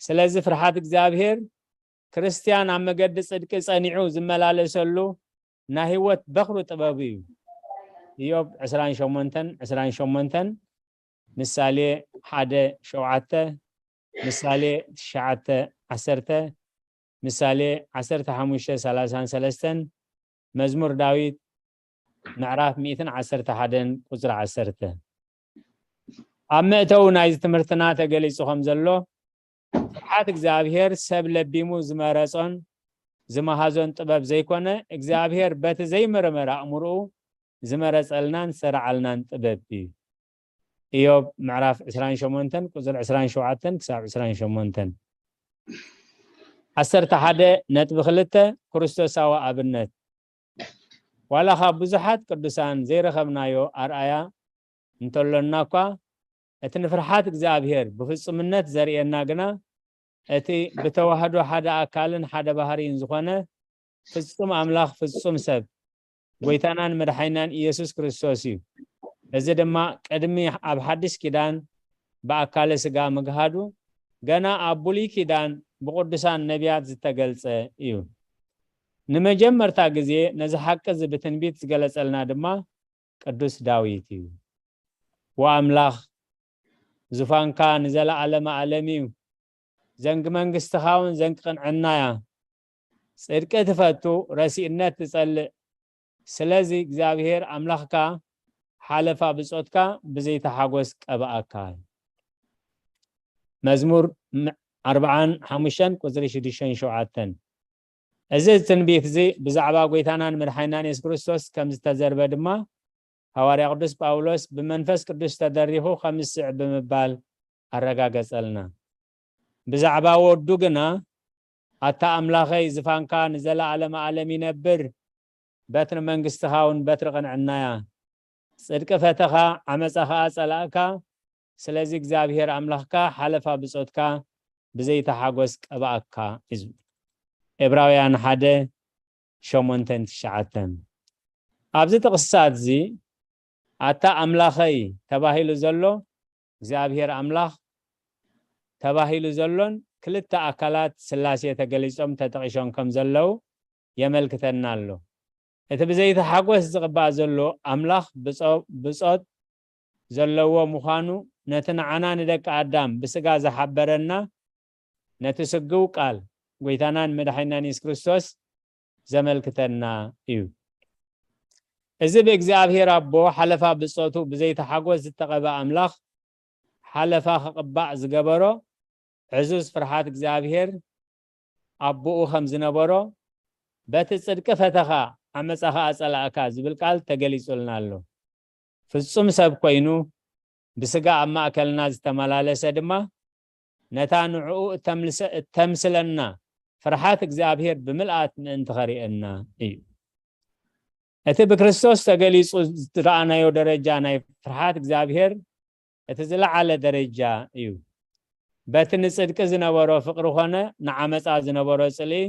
ስለዚ ፍርሃት እግዚኣብሔር ክርስትያን ኣብ መገዲ ጽድቂ ጸኒዑ ዝመላለሰሉ ናይ ህይወት በኹሪ ጥበቡ እዩ። ኢዮብ ዕስራን ሸሞንተን ዕስራን ሸሞንተን፣ ምሳሌ ሓደ ሸውዓተ፣ ምሳሌ ትሽዓተ ዓሰርተ፣ ምሳሌ ዓሰርተ ሓሙሽተ ሰላሳን ሰለስተን፣ መዝሙር ዳዊት ምዕራፍ ሚእትን ዓሰርተ ሓደን ቁጽሪ ዓሰርተ። ኣብ መእተዊ ናይዚ ትምህርትና ተገሊጹ ከም ዘሎ፣ ፍርሓት እግዚኣብሔር ሰብ ለቢሙ ዝመረጾን ዝመሃዞን ጥበብ ዘይኮነ፣ እግዚኣብሔር በቲ ዘይምርመር ኣእምሮኡ ዝመረጸልናን ዝሰርዓልናን ጥበብ እዩ። ኢዮብ ምዕራፍ ዕስራን ሸሞንተን ቁጽሪ ዕስራን ሸውዓተን ክሳብ ዕስራን ሸሞንተን። ዓሰርተ ሓደ ነጥቢ ክልተ ክርስቶሳዊ ኣብነት። ዋላ ካብ ብዙሓት ቅዱሳን ዘይረኸብናዮ ኣርኣያ እንተሎና እኳ፣ እቲ ንፍርሓት እግዚኣብሔር ብፍጹምነት ዘርእየና ግና፣ እቲ ብተዋህዶ ሓደ ኣካልን ሓደ ባህርይን ዝኾነ ፍጹም ኣምላኽ ፍጹም ሰብ፣ ጎይታናን መድሓይናን ኢየሱስ ክርስቶስ እዩ። እዚ ድማ ቅድሚ ኣብ ሓድሽ ኪዳን ብኣካለ ስጋ ምግሃዱ፣ ገና ኣብ ብሉይ ኪዳን ብቕዱሳን ነቢያት ዝተገልጸ እዩ። ንመጀመርታ ግዜ ነዚ ሓቂ እዚ ብትንቢት ዝገለጸልና ድማ ቅዱስ ዳዊት እዩ። ወኣምላኽ፣ ዙፋንካ ንዘለዓለመ ዓለም እዩ። ዘንጊ መንግስትኻ እውን ዘንጊ ቅንዕና እያ። ጽድቂ ትፈቱ፣ ረሲእነት ትጸልእ። ስለዚ እግዚኣብሔር ኣምላኽካ ሓለፋ ብጾትካ ብዘይተሓጎስ ቀብኣካ። መዝሙር ም-፣ ኣርብዓን ሓሙሽተን ቁጽሪ ሽዱሽተን ሸውዓተን። እዚ ትንቢት እዚ ብዛዕባ ጎይታናን መድሓይናን የሱስ ክርስቶስ ከም ዝተዘርበ ድማ ሃዋርያ ቅዱስ ጳውሎስ ብመንፈስ ቅዱስ ተደሪኹ ከም ዝስዕብ ብምባል ኣረጋገጸልና። ብዛዕባ ወዱ ግና፣ ኣታ ኣምላኸይ፣ ዝፋንካ ንዘለዓለመ ዓለም ይነብር፣ በትሪ መንግስትኻ እውን በትሪ ቅንዕናያ። ጽድቂ ፈተኻ፣ ዓመጻ ኸኣ ጸላእካ፣ ስለዚ እግዚኣብሔር ኣምላኽካ ሓለፋ ብጾትካ ብዘይተሓጎስ ቀብኣካ እዩ። ዕብራውያን ሓደ፣ ሸሞንተን ትሽዓተን። ኣብዚ ጥቕስታት እዚ ኣታ ኣምላኸይ ተባሂሉ ዘሎ እግዚኣብሔር ኣምላኽ ተባሂሉ ዘሎን ክልተ ኣካላት ስላሴ ተገሊጾም ተጠቒሶም ከም ዘለዉ የመልክተና ኣሎ። እቲ ብዘይተሓጎስ ዝቕባእ ዘሎ ኣምላኽ ብጾ-፣ ብጾት ዘለዎ ምዃኑ ነቲ ንዓና ንደቂ ኣዳም ብስጋ ዝሓበረና ነቲ ስግው ቃል ጎይታናን መድሓይናን የሱስ ክርስቶስ ዘመልክተና እዩ። እዚ ብእግዚኣብሔር ኣቦ ሓለፋ ብጾቱ ብዘይተሓጎስ ዝተቐበ ኣምላኽ ሓለፋ ክቕባእ ዝገበሮ ዕዙዝ ፍርሓት እግዚኣብሔር ኣቦኡ ከም ዝነበሮ፣ በቲ ጽድቂ ፈተኻ ዓመጻ ኸኣ ጸላእካ ዝብል ቃል ተገሊጹልና ኣሎ። ፍጹም ሰብ ኮይኑ ብስጋ ኣብ ማእከልና ዝተመላለሰ ድማ ነታ ንዕኡ እተምልሰ-፣ እተምስለና ፍርሓት እግዚኣብሔር ብምልኣት ምእንቲ ኸርእየና እዩ። እቲ ብክርስቶስ ተገሊጹ ዝረኣናዮ ደረጃ ናይ ፍርሓት እግዚኣብሔር እቲ ዝለዓለ ደረጃ እዩ። በቲ ንጽድቂ ዝነበሮ ፍቕሪ ኾነ ንዓመጻ ዝነበሮ ጽልኢ፣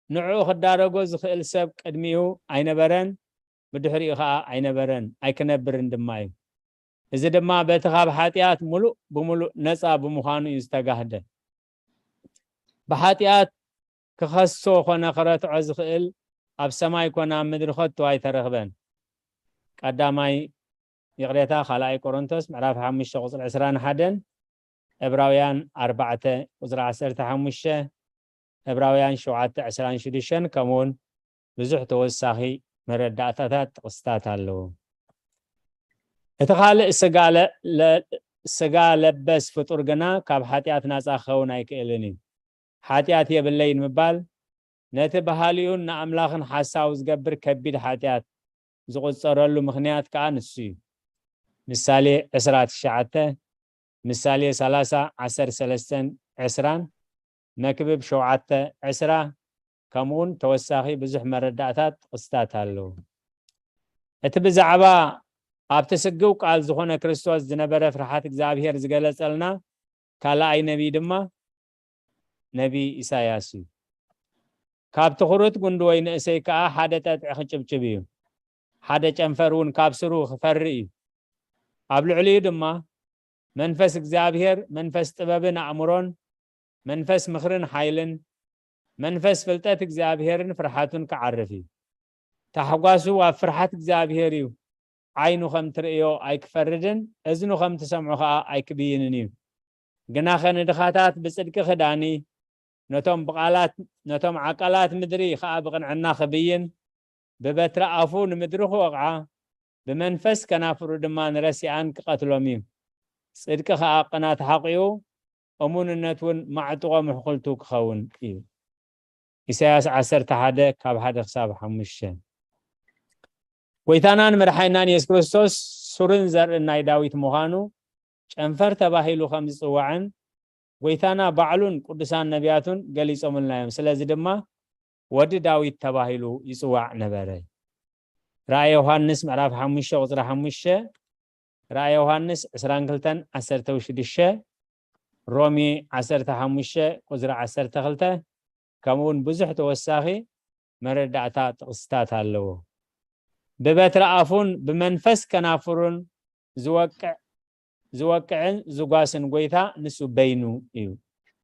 ንዕኡ ክዳረጎ ዝኽእል ሰብ ቅድሚኡ ኣይነበረን፣ ብድሕሪኡ ኸኣ ኣይነበረን፣ ኣይክነብርን ድማ እዩ። እዚ ድማ በቲ ካብ ሓጢኣት ምሉእ ብምሉእ ነጻ ብምዃኑ እዩ ዝተጋህደ። ብሓጢኣት ክኸሶ ኾነ ክረትዖ ዝኽእል ኣብ ሰማይ ኮነ ኣብ ምድሪ ከቶ ኣይተረኽበን። ቀዳማይ፣ ይቕሬታ፣ ካልኣይ ቆሮንቶስ ምዕራፍ ሓሙሽተ ቁጽሪ ዕስራን ሓደን፣ ዕብራውያን ኣርባዕተ ቁጽሪ ዓሰርተ ሓሙሽተ፣ ዕብራውያን ሸውዓተ ዕስራን ሽዱሽተን፣ ከምኡውን ብዙሕ ተወሳኺ መረዳእታታት ጥቕስታት ኣለዉ። እቲ ካልእ ስጋ ለ-፣ ለ-፣ ስጋ ለበስ ፍጡር ግና ካብ ሓጢኣት ናጻ ክኸውን ኣይክእልን እዩ። ሓጢኣት የብለይን ምባል ነቲ ባህሊኡን ንኣምላኽን ሓሳዊ ዝገብር ከቢድ ሓጢኣት ዝቑጸረሉ ምኽንያት ከኣ ንሱ እዩ። ምሳሌ ዕስራ ትሽዓተ፣ ምሳሌ ሰላሳ፣ ዓሰርተ ሰለስተን ዕስራን፣ መክብብ ሸውዓተ ዕስራ፣ ከምኡውን ተወሳኺ ብዙሕ መረዳእታት ጥቕስታት ኣለዉ። እቲ ብዛዕባ ኣብቲ ስግው ቃል ዝኾነ ክርስቶስ ዝነበረ ፍርሓት እግዚኣብሔር ዝገለጸልና ካልኣይ ነቢይ ድማ ነቢይ ኢሳያስ እዩ። ካብ ትኹርት ጉንዲ ወይኒ እሰይ ከኣ ሓደ ጠጥዒ ክጭብጭብ እዩ፣ ሓደ ጨንፈር እውን ካብ ስሩ ክፈሪ እዩ። ኣብ ልዕሊኡ ድማ መንፈስ እግዚኣብሔር፣ መንፈስ ጥበብን ኣእምሮን፣ መንፈስ ምኽርን ሓይልን፣ መንፈስ ፍልጠት እግዚኣብሔርን ፍርሓቱን ክዓርፍ እዩ። ታሕጓሱ ኣብ ፍርሓት እግዚኣብሔር እዩ። ዓይኑ ከም ትርእዮ ኣይክፈርድን፣ እዝኑ ከም ትሰምዖ ኸኣ ኣይክብይንን እዩ። ግናኸ ንድኻታት ብጽድቂ ክዳኒ፣ ነቶም ብቓላት፣ ነቶም ዓቃላት ምድሪ ኸኣ ብቕንዕና ክብይን፣ ብበትሪ ኣፉ ንምድሪ ክወቕዓ፣ ብመንፈስ ከናፍሩ ድማ ንረሲኣን ክቐትሎም እዩ። ጽድቂ ኸኣ ቅናት ሓቂኡ፣ እሙንነት እውን ማዕጥቖ ምሕኩልቱ ክኸውን እዩ። ኢሳያስ ዓሰርተ ሓደ ካብ ሓደ ክሳብ ሓሙሽተ። ጎይታናን መድሓይናን የሱስ ክርስቶስ ሱርን ዘርእን ናይ ዳዊት ምዃኑ ጨንፈር ተባሂሉ ከም ዝጽዋዕን ጎይታና ባዕሉን ቅዱሳን ነቢያቱን ገሊጾምልና እዮም። ስለዚ ድማ ወዲ ዳዊት ተባሂሉ ይጽዋዕ ነበረ። ራእየ ዮሃንስ ምዕራፍ ሓሙሽተ ቁጽሪ ሓሙሽተ፣ ራእየ ዮሃንስ ዕስራን ክልተን ዓሰርተ ሽዱሽተ፣ ሮሜ ዓሰርተ ሓሙሽተ ቁጽሪ ዓሰርተ ክልተ፣ ከምኡ እውን ብዙሕ ተወሳኺ መረዳእታ ጥቕስታት ኣለዎ። ብበትሪ ኣፉን ብመንፈስ ከናፍሩን ዝወቅዕ ዝወቅዕን ዝጓስን ጎይታ ንሱ በይኑ እዩ።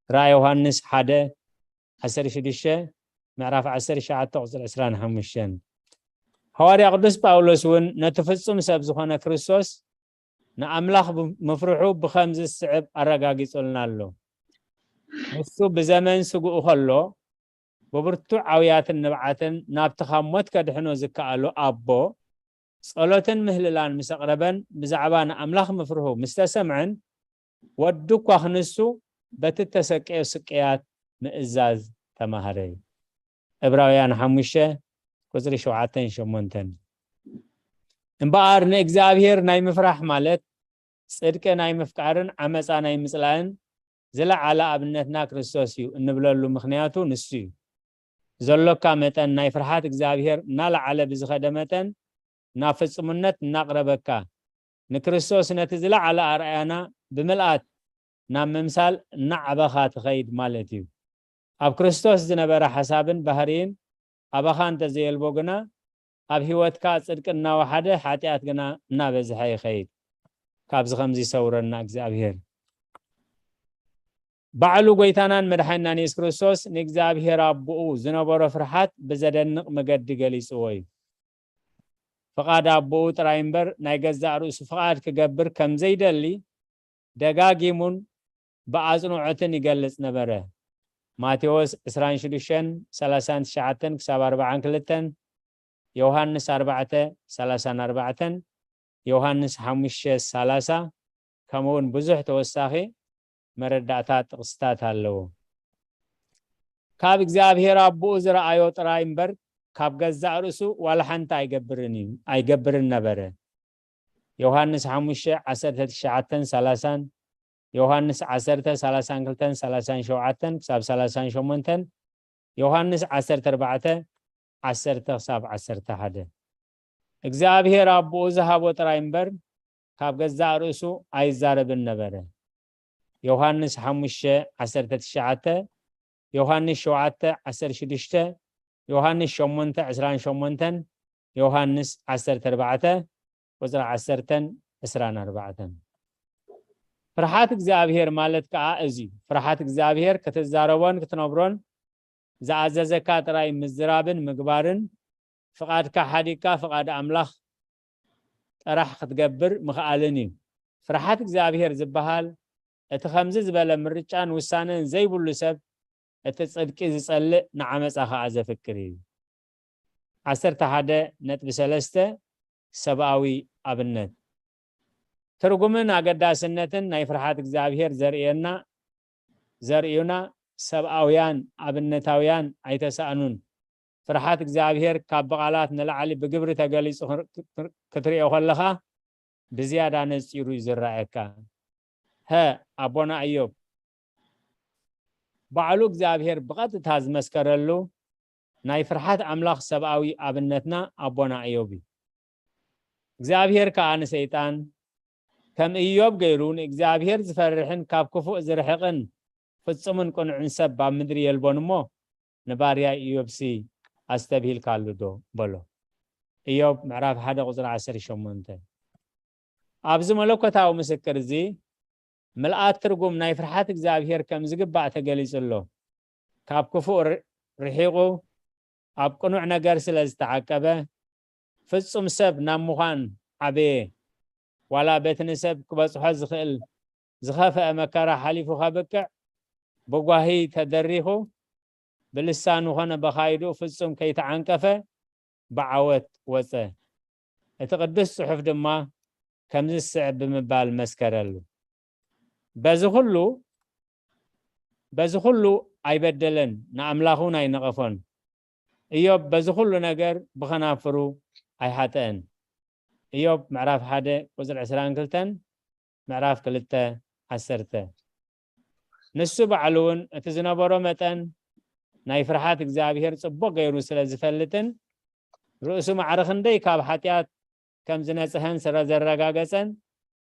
ራእይ ዮሃንስ ሓደ ዓሰርተ ሽዱሽተ፣ ምዕራፍ ዓሰርተ ትሽዓተ ቁፅሪ ዕስራን ሓሙሽተን። ሃዋርያ ቅዱስ ጳውሎስ እውን ነቲ ፍጹም ሰብ ዝኾነ ክርስቶስ ንኣምላኽ ምፍርሑ ብኸምዚ ዝስዕብ ኣረጋጊጹልና ኣሎ። ንሱ ብዘመን ስግኡ ከሎ ብብርቱዕ ዓውያትን ንብዓትን ናብቲ ካብ ሞት ከድሕኖ ዝከኣሎ ኣቦ ጸሎትን ምህልላን ምስ ኣቕረበን ብዛዕባ ንኣምላኽ ምፍርሁ ምስ ተሰምዐን ወዱ እኳ ክንሱ በቲ እተሰቀዮ ስቅያት ምእዛዝ ተማህረ እዩ። ዕብራውያን ሓሙሽተ ቁጽሪ ሸውዓተን ሸሞንተን። እምበኣር ንእግዚኣብሔር ናይ ምፍራሕ ማለት ጽድቂ ናይ ምፍቃርን ዓመጻ ናይ ምጽላእን ዝለዓለ ኣብነትና ክርስቶስ እዩ እንብለሉ ምኽንያቱ ንሱ እዩ። ዘሎካ መጠን ናይ ፍርሓት እግዚኣብሔር እናለዓለ ብዝኸደ መጠን ናብ ፍጹምነት እናቕረበካ ንክርስቶስ ነቲ ዝለዓለ ኣርኣያና ብምልኣት ናብ ምምሳል እናዓበኻ ትኸይድ ማለት እዩ። ኣብ ክርስቶስ ዝነበረ ሓሳብን ባህርይን ኣባኻ እንተዘየልቦ ግና ኣብ ህይወትካ ጽድቂ እናወሓደ ሓጢኣት ግና እናበዝሐ ይኸይድ። ካብዚ ከምዚ ይሰውረና እግዚኣብሔር። ባዕሉ ጎይታናን መድሓኒናን የሱስ ክርስቶስ ንእግዚኣብሔር ኣቦኡ ዝነበሮ ፍርሓት ብዘደንቕ መገዲ ገሊጽዎ እዩ። ፍቓድ ኣቦኡ ጥራይ እምበር ናይ ገዛእ ርእሱ ፍቓድ ክገብር ከም ዘይደሊ ደጋጊሙን ብኣጽንዖትን ይገልጽ ነበረ። ማቴዎስ ዕስራን ሽዱሽተን ሰላሳን ትሽዓተን ክሳብ ኣርባዓን ክልተን፣ ዮሃንስ ኣርባዕተ ሰላሳን ኣርባዕተን፣ ዮሃንስ ሓሙሽተ ሰላሳ፣ ከምኡ እውን ብዙሕ ተወሳኺ መረዳእታ ጥቕስታት ኣለዎ። ካብ እግዚኣብሔር ኣቦኡ ዝረኣዮ ጥራይ እምበር ካብ ገዛእ ርእሱ ዋላ ሓንቲ ኣይገብርን እዩ፣ ኣይገብርን ነበረ። ዮሃንስ ሓሙሽተ ዓሰርተ ትሽዓተን ሰላሳን፣ ዮሃንስ ዓሰርተ ሰላሳን ክልተን ሰላሳን ሸውዓተን ክሳብ ሰላሳን ሸሞንተን፣ ዮሃንስ ዓሰርተ ኣርባዕተ ዓሰርተ ክሳብ ዓሰርተ ሓደ። እግዚኣብሔር ኣቦኡ ዝሃቦ ጥራይ እምበር ካብ ገዛእ ርእሱ ኣይዛረብን ነበረ። ዮሃንስ ሓሙሽተ ዓሰርተ ትሽዓተ፣ ዮሃንስ ሸውዓተ ዓሰርተ ሽዱሽተ፣ ዮሃንስ ሸሞንተ ዕስራን ሸሞንተን፣ ዮሃንስ ዓሰርተ ኣርባዕተ ቁጽሪ ዓሰርተን ዕስራን ኣርባዕተን። ፍርሓት እግዚኣብሔር ማለት ከኣ እዚ እዩ። ፍርሓት እግዚኣብሔር ክትዛረቦን ክትነብሮን ዝኣዘዘካ ጥራይ ምዝራብን ምግባርን፣ ፍቓድካ ሓዲግካ ፍቓድ ኣምላኽ ጥራሕ ክትገብር ምኽኣልን እዩ። ፍርሓት እግዚኣብሔር ዝበሃል እቲ ከምዚ ዝበለ ምርጫን ውሳነን ዘይብሉ ሰብ እቲ ጽድቂ ዝጸልእ ንዓመጻ ከኣ ዘፍቅር እዩ። ዓሰርተ ሓደ ነጥቢ ሰለስተ ሰብኣዊ ኣብነት። ትርጉምን ኣገዳስነትን ናይ ፍርሓት እግዚኣብሔር ዘርእየና ዘርእዩና ሰብኣውያን ኣብነታውያን ኣይተሳእኑን። ፍርሓት እግዚኣብሔር ካብ ብቓላት ንላዕሊ ብግብሪ ተገሊጹ ክትርእዮ ከለኻ ብዝያዳ ነጺሩ እዩ ዝረኣየካ። ሀ ኣቦና እዮብ ባዕሉ እግዚኣብሔር ብቐጥታ ዝመስከረሉ ናይ ፍርሓት ኣምላኽ ሰብኣዊ ኣብነትና ኣቦና እዮብ እዩ። እግዚኣብሔር ከኣ ንሰይጣን ከም እዮብ ገይሩ ንእግዚኣብሔር ዝፈርሕን ካብ ክፉእ ዝርሕቕን ፍጹምን ቅኑዕን ሰብ ኣብ ምድሪ የልቦን እሞ ንባርያ እዮብሲ ኣስተብሂልካሉ ዶ በሎ። እዮብ ምዕራፍ ሓደ ቁጽሪ ዓሰርተ ሸሞንተ። ኣብዚ መለኮታዊ ምስክር እዚ ምልኣት ትርጉም ናይ ፍርሓት እግዚኣብሔር ከም ዝግባእ ተገሊጹ ኣሎ። ካብ ክፉእ ር- ርሒቑ ኣብ ቅኑዕ ነገር ስለ ዝተዓቀበ ፍጹም ሰብ ናብ ምዃን ዓበየ። ዋላ በቲ ንሰብ ክበጽሖ ዝኽእል ዝኸፍአ መከራ ሓሊፉ ከብቅዕ ብጓሂ ተደሪኹ ብልሳኑ ኾነ በኻይዱ ፍጹም ከይተዓንቀፈ ብዓወት ወጸ። እቲ ቅዱስ ጽሑፍ ድማ ከምዚ ዝስዕብ ብምባል መስከረሉ። በዚ ኩሉ በዚ ኩሉ ኣይበደለን፣ ንኣምላኽ እውን ኣይነቐፎን። እዮብ በዚ ኩሉ ነገር ብኸናፍሩ ኣይሓጠአን። እዮብ ምዕራፍ ሓደ ቁጽሪ ዕስራን ክልተን፣ ምዕራፍ ክልተ ዓሰርተ። ንሱ ባዕሉ እውን እቲ ዝነበሮ መጠን ናይ ፍርሓት እግዚኣብሔር ጽቡቕ ገይሩ ስለ ዝፈልጥን ርእሱ ማዕረ ክንደይ ካብ ሓጢኣት ከም ዝነጽሀን ስለ ዘረጋገጸን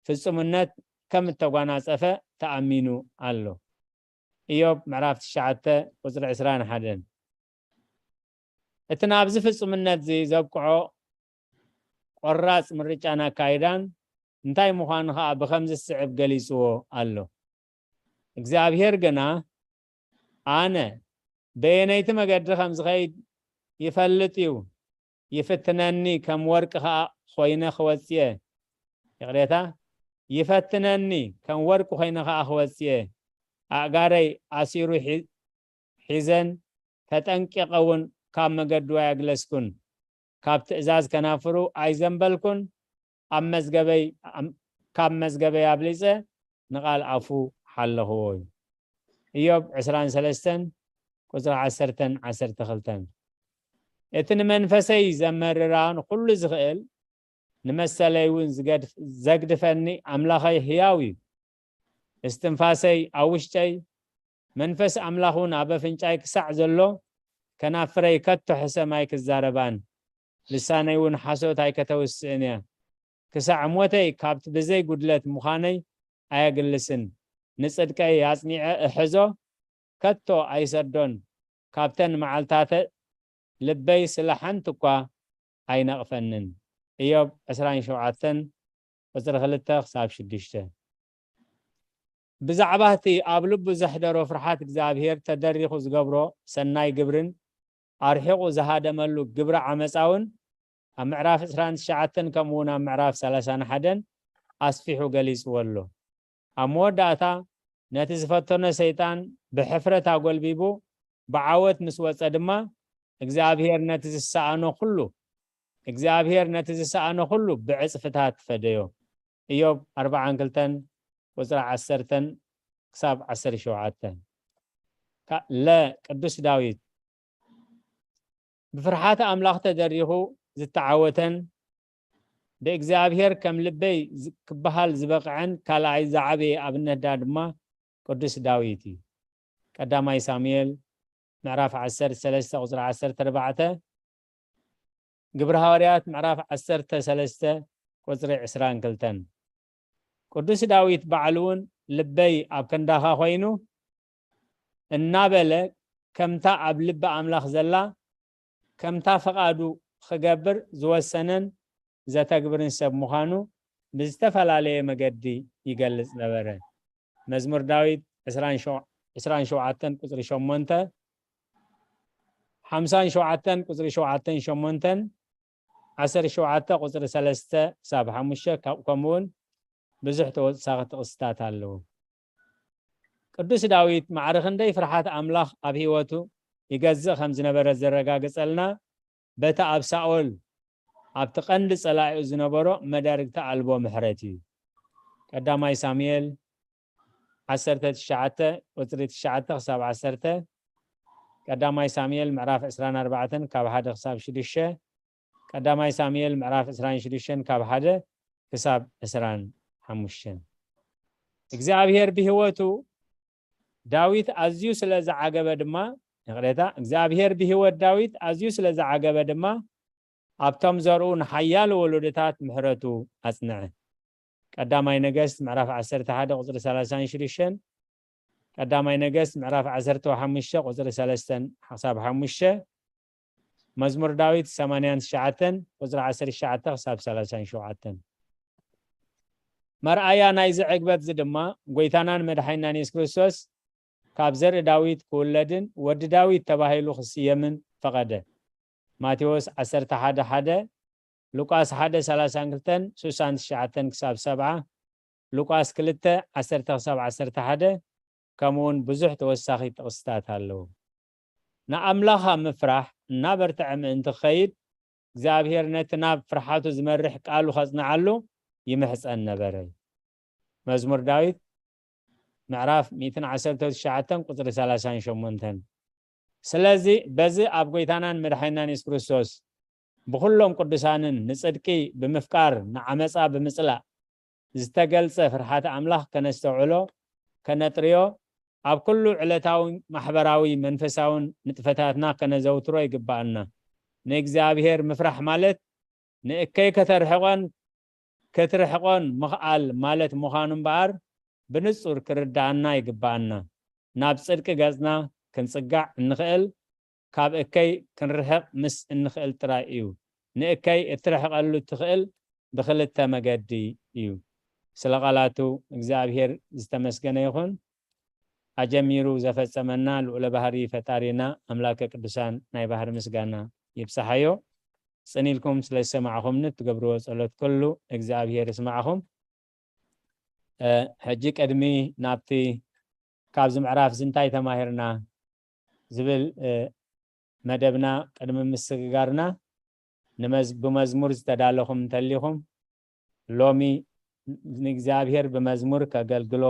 ፍጹምነት ከም እተጓናጸፈ ተኣሚኑ ኣሎ። እዮብ ምዕራፍ ትሽዓተ ቁጽሪ ዕስራን ሓደን። እቲ ናብዚ ፍጹምነት እዚ ዘብቅዖ ቆራጽ ምርጫን ኣካይዳን እንታይ ምዃኑ ኸኣ ብኸምዚ ዝስዕብ ገሊጽዎ ኣሎ። እግዚኣብሔር ግና፣ ኣነ በየነይቲ መገዲ ከም ዝኸይድ ይፈልጥ እዩ፣ ይፍትነኒ፣ ከም ወርቂ ኸኣ ኾይነ ክወጽእ እየ። ይቕሬታ፣ ይፈትነኒ፣ ከም ወርቂ ኾይነ ኸኣ ክወጽእ እየ። ኣእጋረይ ኣሲሩ ሒ-፣ ሒዘን ተጠንቂቐ እውን ካብ መገዱ ኣየግለስኩን። ካብ ትእዛዝ ከናፍሩ ኣይዘንበልኩን። ኣብ መዝገበይ፣ ኣብ-፣ ካብ መዝገበይ ኣብሊጸ ንቓል ኣፉ ሓለኽዎ እዩ። ኢዮብ ዕስራን ሰለስተን ቁጽሪ ዓሰርተን ዓሰርተ ክልተን። እቲ ንመንፈሰይ ዘመርራ ንኹሉ ዝኽእል ንመሰለይ እውን ዝገድፍ-፣ ዘግድፈኒ ኣምላኸይ ህያው እዩ። እስትንፋሰይ ኣብ ውሽጠይ፣ መንፈስ ኣምላኽ እውን ኣብ ኣፍንጫይ ክሳዕ ዘሎ፣ ከናፍረይ ከቶ ሕሰም ኣይክዛረባን፣ ልሳነይ እውን ሓሶት ኣይከተውስእን እያ። ክሳዕ ሞተይ ካብቲ ብዘይ ጉድለት ምዃነይ ኣየግልስን። ንጽድቀይ ኣጽኒዐ እሕዞ፣ ከቶ ኣይሰዶን። ካብተን መዓልታተ ልበይ ስለ ሓንቲ እኳ ኣይነቕፈንን። ኢዮብ ዕስራን ሸውዓተን ቁጽሪ ክልተ ክሳብ ሽዱሽተ። ብዛዕባ እቲ ኣብ ልቡ ዘሕደሮ ፍርሓት እግዚኣብሔር ተደሪኹ ዝገብሮ ሰናይ ግብርን ኣርሒቑ ዝሃደመሉ ግብሪ ዓመፃ እውን ኣብ ምዕራፍ ዕስራን ትሽዓተን ከምኡ እውን ኣብ ምዕራፍ ሰላሳን ሓደን ኣስፊሑ ገሊጽዎ ኣሎ። ኣብ መወዳእታ ነቲ ዝፈተኖ ሰይጣን ብሕፍረት ኣጎልቢቡ ብዓወት ምስ ወጸ ድማ እግዚኣብሔር ነቲ ዝሰኣኖ ኩሉ፣ እግዚኣብሔር ነቲ ዝሰኣኖ ኩሉ ብዕጽፍታት ፈደዮ። ኢዮብ ኣርብዓን ክልተን ቁጽሪ ዓሰርተን ክሳብ ዓሰርተ ሸውዓተን። ካ-፣ ለ ቅዱስ ዳዊት ብፍርሓት ኣምላኽ ተደሪኹ ዝተዓወተን ብእግዚኣብሔር ከም ልበይ ዝ-፣ ክበሃል ዝበቕዐን ካልኣይ ዝዓበየ ኣብነት ዳ ድማ ቅዱስ ዳዊት እዩ። ቀዳማይ ሳሙኤል ምዕራፍ ዓሰርተ ሰለስተ ቁጽሪ ዓሰርተ ኣርባዕተ፣ ግብሪ ሃዋርያት ምዕራፍ ዓሰርተ ሰለስተ ቁጽሪ ዕስራን ክልተን። ቅዱስ ዳዊት ባዕሉ እውን ልበይ ኣብ ክንዳኻ ኮይኑ እናበለ ከምታ ኣብ ልቢ ኣምላኽ ዘላ ከምታ ፈቓዱ ክገብር ዝወሰነን ዘተግብርን ሰብ ምዃኑ ብዝተፈላለየ መገዲ ይገልጽ ነበረ። መዝሙር ዳዊት ዕስራን ሸው-፣ ዕስራን ሸውዓተን ቁጽሪ ሸሞንተ፣ ሓምሳን ሸውዓተን ቁጽሪ ሸውዓተን ሸሞንተን፣ ዓሰርተ ሸውዓተ ቁጽሪ ሰለስተ ክሳብ ሓሙሽተ፣ ካብ-፣ ከምኡ እውን ብዙሕ ተወሳኺ ጥቕስታት ኣለዉ። ቅዱስ ዳዊት ማዕረ ክንደይ ፍርሓት ኣምላኽ ኣብ ህይወቱ ይገዝእ ከም ዝነበረ ዘረጋግጸልና በቲ ኣብ ሳኦል ኣብቲ ቀንዲ ጸላኢኡ ዝነበሮ መዳርግቲ ኣልቦ ምሕረት እዩ። ቀዳማይ ሳሙኤል ዓሰርተ ትሽዓተ ቁጽሪ ትሽዓተ ክሳብ ዓሰርተ፣ ቀዳማይ ሳሙኤል ምዕራፍ ዕስራን ኣርባዕተን ካብ ሓደ ክሳብ ሽዱሽተ፣ ቀዳማይ ሳሙኤል ምዕራፍ ዕስራን ሽዱሽተን ካብ ሓደ ክሳብ ዕስራን ሓሙሽተን። እግዚኣብሔር ብህይወቱ ዳዊት ኣዝዩ ስለ ዝዓገበ ድማ፣ ይቕሬታ፣ እግዚኣብሔር ብህይወት ዳዊት ኣዝዩ ስለ ዝዓገበ ድማ፣ ኣብቶም ዘርኡ ንሓያሎ ወለዶታት ምሕረቱ ኣጽንዐ። ቀዳማይ ነገስት ምዕራፍ ዓሰርተ ሓደ ቁጽሪ ሰላሳን ሽዱሽተን፣ ቀዳማይ ነገስት ምዕራፍ ዓሰርተ ሓሙሽተ ቁጽሪ ሰለስተን ክሳብ ሓሙሽተ፣ መዝሙር ዳዊት ሰማንያን ትሽዓተን ቁጽሪ ዓሰርተ ትሽዓተ ክሳብ ሰላሳን ሸውዓተን። መርኣያ ናይዚ ዕግበት እዚ ድማ ጎይታናን መድሓኒናን የሱስ ክርስቶስ ካብ ዘርኢ ዳዊት ክውለድን ወዲ ዳዊት ተባሂሉ ክስየምን ፈቐደ። ማቴዎስ ዓሰርተ ሓደ ሓደ፣ ሉቃስ ሓደ ሰላሳን ክልተን ስሳን ትሽዓተን ክሳብ ሰብዓ፣ ሉቃስ ክልተ ዓሰርተ ክሳብ ዓሰርተ ሓደ፣ ከምኡ እውን ብዙሕ ተወሳኺ ጥቕስታት ኣለዉ። ንኣምላኽ ኣብ ምፍራሕ እናበርትዐ ምእንቲ ክኸይድ፣ እግዚኣብሔር ነቲ ናብ ፍርሓቱ ዝመርሕ ቃሉ ከጽንዓሉ ይምሕጸን ነበረ። መዝሙር ዳዊት ምዕራፍ ሚእትን ዓሰርተ ትሽዓተን ቁጽሪ ሰላሳን ሸሞንተን። ስለዚ በዚ ኣብ ጎይታናን መድሓኒናን የሱስ ክርስቶስ ብኹሎም ቅዱሳንን ንጽድቂ ብምፍቃር ንዓመጻ ብምጽላእ ዝተገልጸ ፍርሓት ኣምላኽ ከነስተውዕሎ፣ ከነጥርዮ፣ ኣብ ኩሉ ዕለታዊ ማሕበራዊ መንፈሳውን ንጥፈታትና ከነዘውትሮ ይግብኣና። ንእግዚኣብሔር ምፍራሕ ማለት ንእከይ ከተርሕቖን ክትርሕቖን ምኽኣል ማለት ምዃኑ እምበኣር ብንጹር ክርድኣና ይግብኣና። ናብ ጽድቂ ገጽና ክንጽጋዕ እንኽእል ካብ እከይ ክንርሕቕ ምስ እንኽእል ጥራይ እዩ። ንእከይ እትርሕቐሉ እትኽእል ብኽልተ መገዲ እዩ። ስለ ቃላቱ እግዚኣብሔር ዝተመስገነ ይኹን። ኣጀሚሩ ዘፈጸመና ልዑለ ባህሪ ፈጣሪና ኣምላከ ቅዱሳን ናይ ባህሪ ምስጋና ይብጽሓዮ። ጽን ኢልኩም ስለ ዝሰማዕኹምኒ እትገብርዎ ጸሎት ኩሉ እግዚኣብሔር ይስማዕኹም። እ፣ ሕጂ ቅድሚ ናብቲ ካብዚ ምዕራፍ እዚ እንታይ ተማሂርና ዝብል፣ እ፣ መደብና ቅድሚ ምስግጋርና ንመዝ-፣ ብመዝሙር ዝተዳለኹም እንተሊኹም ሎሚ ንእግዚኣብሔር ብመዝሙር ከገልግሎ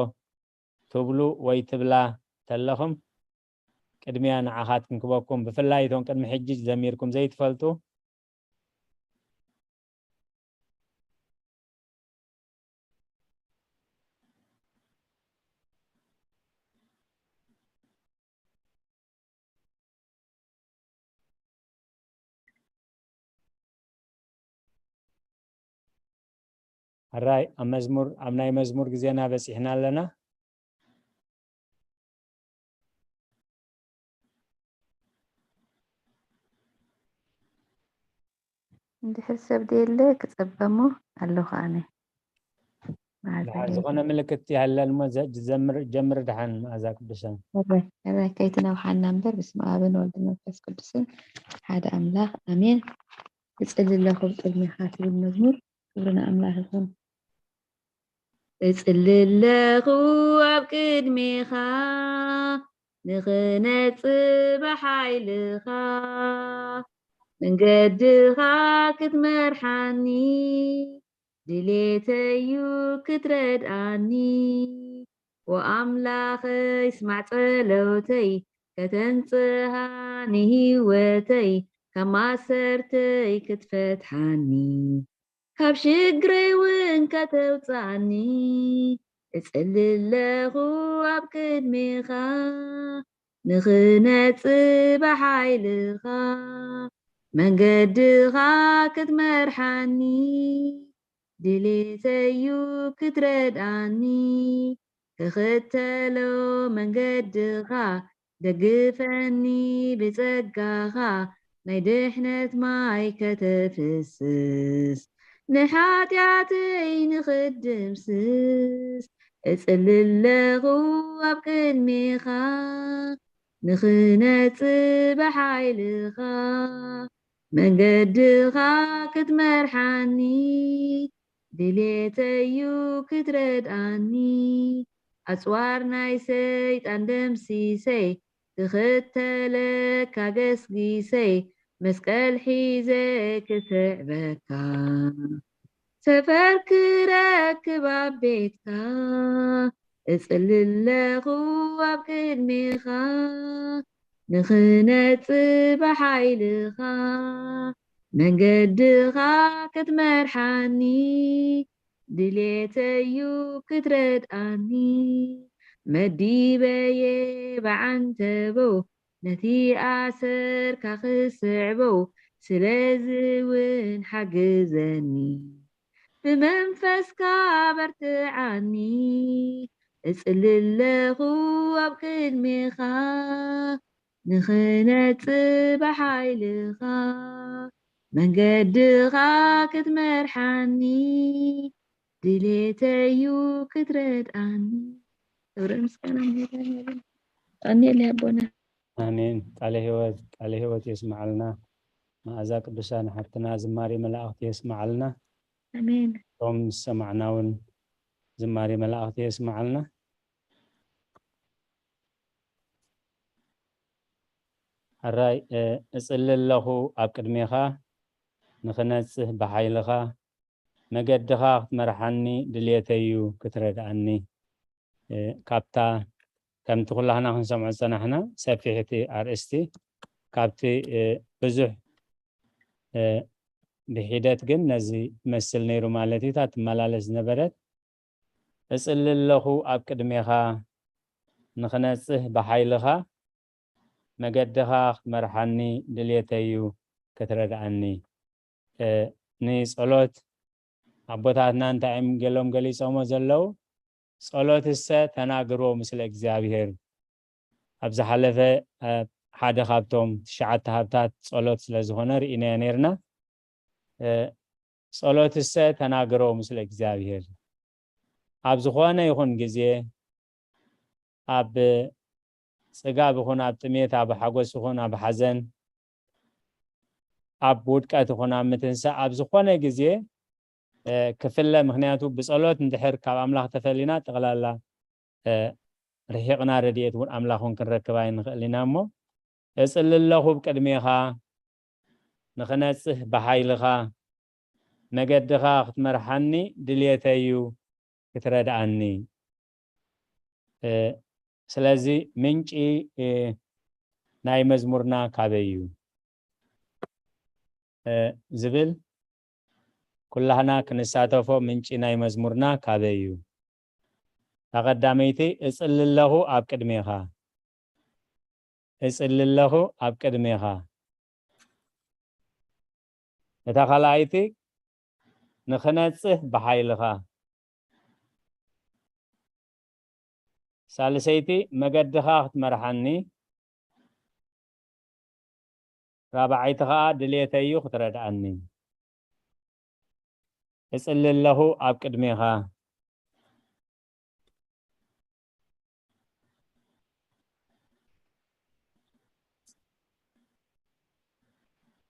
ትብሉ ወይ ትብላ ተለኹም ቅድሚያ ንዓኻትኩም ክበኩም፣ ብፍላይ እቶም ቅድሚ ሕጂ ዘሚርኩም ዘይትፈልጡ ሕራይ ኣብ መዝሙር፣ ኣብ ናይ መዝሙር ግዜና በጺሕና ኣለና። እንድሕር ሰብ ደየለ ክጸበሞ ኣለኹ ኣነ። መዓዛ ደሓን ደየለ። ዝኾነ ምልክት ይሃለል እሞ ዘ-፣ ጀምር፣ ጀምር ደሓን መኣዛ ቅዱሳን። ሕራይ፣ ሕራይ ከይትነውሓና እምበር፣ በስመ ኣብን ወልድን መንፈስ ቅዱስን ሓደ ኣምላኽ ኣሜን። እጽሊ ኣለኹ ኣብ ቅድሜኻ ትብል መዝሙር። ክብሪ ንኣምላኽ ይኹን። እጽሊ ኣለኹ ኣብ ቅድሜኻ፣ ንኽነጽእ ብሓይልኻ፣ መንገድኻ ክትመርሓኒ፣ ድሌተዩ ክትረድኣኒ። ወኣምላኸይ ስማዕ ጸሎተይ፣ ከተንጽሃ ንህይወተይ፣ ካብ ማሰርተይ ክትፈትሓኒ፣ ካብ ሽግረይ እውን ከተውጽኣኒ። እጽሊ ኣለኹ ኣብ ቅድሜኻ፣ ንኽነጽእ ብሓይልኻ፣ መንገድኻ ክትመርሓኒ፣ ድሌተዩ ክትረድኣኒ። ክኽተሎ መንገድኻ፣ ደግፈኒ ብጸጋኻ፣ ናይ ድሕነት ማይ ከተፍስስ፣ ንሓጢኣተይ ንኽድምስስ። እጽሊ ኣለኹ ኣብ ቅድሜኻ፣ ንኽነጽእ ብሓይልኻ፣ መንገድኻ ክትመርሓኒ፣ ድሌተዩ ክትረድኣኒ። ኣጽዋር ናይ ሰይጣን ደምሲሰይ፣ ክኽተለካ ገስጊሰይ፣ መስቀል ሒዘ ክስዕበካ፣ ሰፈር ክረክብ ኣብ ቤትካ። እጽሊ ኣለኹ ኣብ ቅድሜኻ፣ ንኽነጽእ ብሓይልኻ፣ መንገድኻ ክትመርሓኒ፣ ድሌተዩ ክትረድኣኒ። መዲበየ ብዓንተቦ፣ ነቲ ኣሰርካ ክስዕቦ፣ ስለዚ እውን ሓግዘኒ። ብመንፈስካ በርትዓኒ፣ እጽሊ ኣለኹ ኣብ ቅድሜኻ፣ ንኽነጽእ ብሓይልኻ፣ መንገድኻ ክትመርሓኒ፣ ድሌተዩ ክትረድኣኒ። ክብርን ምስጋናን ንመድኃኔዓለም። ቀንየለይ ኣቦና። ኣሜን። ቃለ ሕይወት፣ ቃለ ሕይወት የስምዓልና። መኣዛ ቅዱሳን ሓብትና ዝማሬ መላእኽቲ የስምዓልና። ኣሜን። እቶም ዝሰማዕና እውን ዝማሬ መላእኽቲ የስምዓልና። ሕራይ፣ እ፣ እጽሊ ኣለኹ ኣብ ቅድሜኻ፣ ንኽነጽህ ብሓይልኻ፣ መገድኻ ክትመርሓኒ ድልየተይ እዩ ክትረድኣኒ። እ፣ ካብታ ከምቲ ኩላህና ክንሰምዖ ዝጸናሕና ሰፊሕቲ ኣርእስቲ፣ ካብቲ፣ እ፣ ብዙሕ፣ እ፣ ብሒደት ግን ነዚ ትመስል ነይሩ ማለት እዩ። እታ ትመላለስ ዝነበረት፣ እጽሊ ኣለኹ ኣብ ቅድሜኻ፣ ንኽነጽህ ብሓይልኻ፣ መገድኻ ክትመርሓኒ ድልየተይ እዩ ክትረድኣኒ። እ፣ ንጸሎት ኣቦታትና እንታይ እዮም ገሎም ገሊጾሞ ዘለዉ? ጸሎትሰ ተናግሮ ምስለ እግዚኣብሔር። ኣብ ዝሓለፈ፣ ኣብ ሓደ ካብቶም ትሽዓተ ሃብታት ጸሎት ስለ ዝኾነ ርኢናዮ ነይርና። እ፣ ጸሎትሰ ተናግሮ ምስለ እግዚኣብሔር። ኣብ ዝኾነ ይኹን ግዜ፣ ኣብ ጽጋብ ይኹን ኣብ ጥሜት፣ ኣብ ሓጎስ ይኹን ኣብ ሓዘን፣ ኣብ ውድቀት ይኹን ኣብ ምትንሳእ፣ ኣብ ዝኾነ ግዜ፣ እ፣ ክፍለ። ምኽንያቱ ብጸሎት እንድሕር ካብ ኣምላኽ ተፈሊና፣ ጠቕላላ፣ እ፣ ርሒቕና፣ ረድኤት እውን ኣምላኽ እውን ክንረክብ ኣይንኽእልን ኢና። እሞ እጽሊ ኣለኹ ብቅድሜኻ፣ ንኽነጽህ ብሓይልኻ፣ መገድኻ ክትመርሓኒ ድልየተይ እዩ፣ ክትረድኣኒ። እ፣ ስለዚ ምንጪ፣ እ፣ ናይ መዝሙርና ካበይ እዩ? እ፣ ዝብል ኩላህና ክንሳተፎ፣ ምንጪ ናይ መዝሙርና ካበይ እዩ? እታ ቀዳመይቲ፣ እጽሊ ኣለኹ ኣብ ቅድሜኻ። እጽሊ ኣለኹ ኣብ ቅድሜኻ። እታ ካልኣይቲ፣ ንኽነጽህ ብሓይልኻ። ሳልሰይቲ፣ መገድኻ ክትመርሓኒ። ራብዓይቲ ኸኣ፣ ድሌተይ እዩ ክትረድኣኒ። እጽሊ ኣለኹ ኣብ ቅድሜኻ።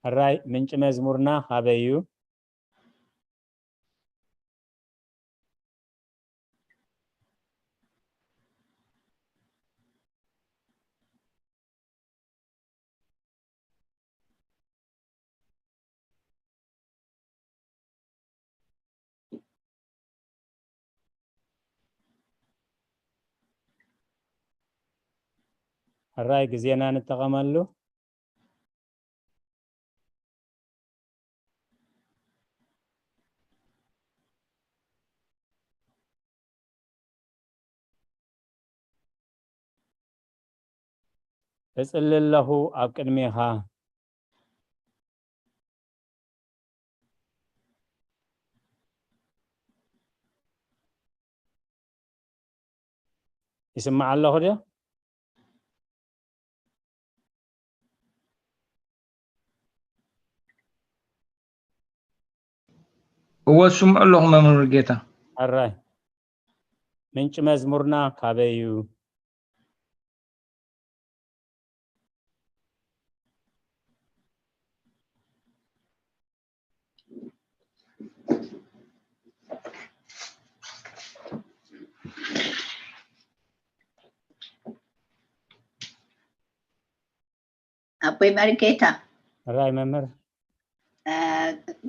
ሕራይ፣ ምንጪ መዝሙርና ካበይ እዩ? ሕራይ፣ ግዜና ንጠቐመሉ። እጽሊ ኣለኹ ኣብ ቅድሜኻ። ይስማዕ ኣለኹ ድዮ? እወ፣ ስምዑ ኣለኹ መምህር ጌታ። ሕራይ፣ ምንጪ መዝሙርና ካበይ እዩ? ኣቦይ መርጌታ። ሕራይ መምህር። እ፣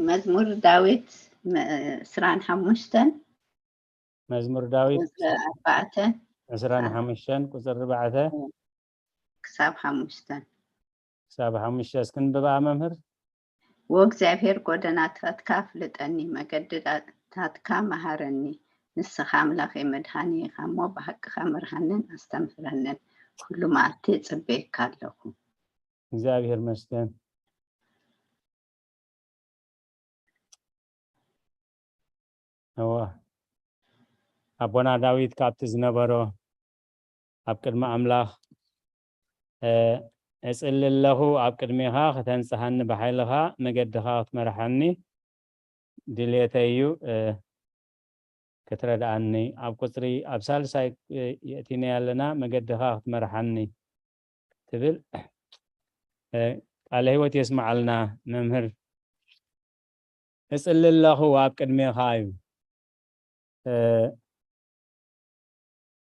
መዝሙር ዳዊት፣ ም-፣ ዕስራን ሓሙሽተን። መዝሙር ዳዊት ቁጽሪ ኣርባዕተ። ዕስራን ሓሙሽተን ቁጽሪ ኣርባዕተ። ክሳብ ሓሙሽተ። ክሳብ ሓሙሽተ እስኪ ንብብኣ መምህር። ወእግዚኣብሔር ጎደናታትካ ኣፍልጠኒ፣ መገድታትካ መሃረኒ። ንስኻ ኣምላኸይ መድሃኒ ኢኻ እሞ፣ ብሓቅኻ ምርሃንን ኣስተምህረንን። ኩሉ መዓልቲ እጽበየካ ኣለኹ። እግዚኣብሔር መስገን። እወ። ኣቦና ዳዊት ካብቲ ዝነበሮ ኣብ ቅድሚ ኣምላኽ፣ እ፣ እጽሊ ኣለኹ ኣብ ቅድሜኻ፣ ከተንጽሃኒ ብሓይልኻ፣ መገድኻ ክትመርሓኒ፣ ድልየተይ እዩ፣ እ፣ ክትረድኣኒ። ኣብ ቁጽሪ፣ ኣብ ሳልሳይ፣ እ፣ የእቲናዮ ኣለና፣ መገድኻ ክትመርሓኒ ትብል። እ፣ ቃለ ህይወት የስምዓልና መምህር። እጽሊ ኣለኹ ኣብ ቅድሜኻ እዩ። እ፣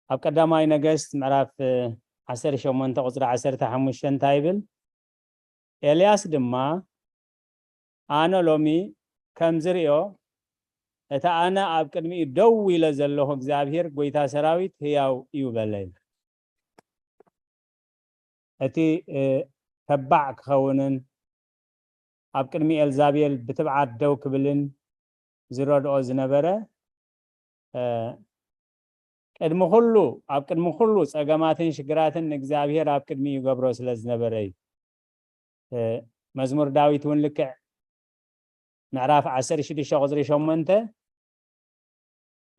ኣብ ቀዳማይ ነገስት ምዕራፍ፣ እ፣ ዓሰርተ ሸሞንተ ቁጽሪ ዓሰርተ ሓሙሽተ እንታይ ይብል? ኤልያስ ድማ፣ ኣነ ሎሚ ከም ዝርእዮ፣ እቲ ኣነ ኣብ ቅድሚኡ ደው ኢለ ዘለኹ እግዚኣብሔር ጐይታ ሰራዊት ህያው እዩ በለ። እቲ፣ እ፣ ተባዕ ክኸውንን ኣብ ቅድሚ ኤልዛቤል ብትብዓት ደው ክብልን ዝረድኦ ዝነበረ፣ እ፣ ቅድሚ ኩሉ፣ ኣብ ቅድሚ ኩሉ ጸገማትን ሽግራትን ንእግዚኣብሔር ኣብ ቅድሚኡ ይገብሮ ስለ ዝነበረ እዩ። እ፣ መዝሙር ዳዊት እውን ልክዕ ምዕራፍ ዓሰርተ ሽዱሽተ ቁጽሪ ሸሞንተ፣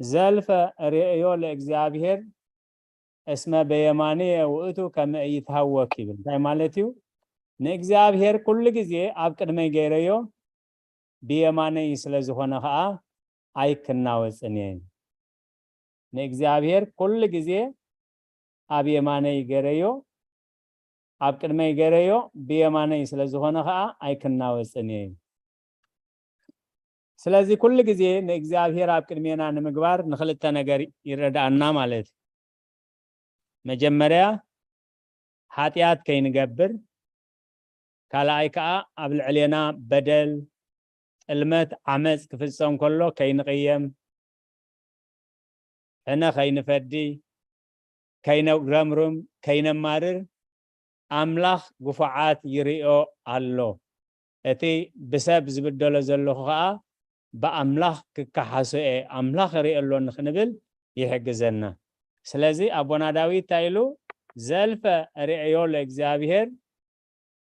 "ዘልፈ ርእዮ ለእግዚኣብሔር እስመ በየማንየ ውእቱ ከመ ኢይትሃወክ ይብል። እንታይ ማለት እዩ? ንእግዚኣብሔር ኩሉ ግዜ ኣብ ቅድመይ ገይረዮ፣ ብየማነይ ስለ ዝኾነ ኸኣ ኣይክናወጽን እየ። ንእግዚኣብሔር ኩሉ ግዜ ኣብ የማነይ ገይረዮ፣ ኣብ ቅድመይ ገይረዮ፣ ብየማነይ ስለ ዝኾነ ኸኣ ኣይክናወጽን እየ። ስለዚ ኩሉ ግዜ ንእግዚኣብሔር ኣብ ቅድሜና ንምግባር ንኽልተ ነገር ይረድኣና ማለት እዩ። መጀመርያ ሓጢኣት ከይንገብር፣ ካልኣይ ከኣ ኣብ ልዕሌና በደል፣ ጥልመት፣ ዓመጽ ክፍጸም ከሎ ከይንቕየም፣ ሕነ ከይንፈዲ፣ ከይነጉረምርም፣ ከይነማርር ኣምላኽ ግፉዓት ይርእዮ ኣሎ። እቲ ብሰብ ዝብደሎ ዘለኹ ኸኣ ብኣምላኽ ክከሓሶ እየ፣ ኣምላኽ ይርእዮ ኣሎ ንኽንብል ይሕግዘና። ስለዚ ኣቦና ዳዊት እንታይ ኢሉ? ዘልፈ ርእዮ ለእግዚኣብሔር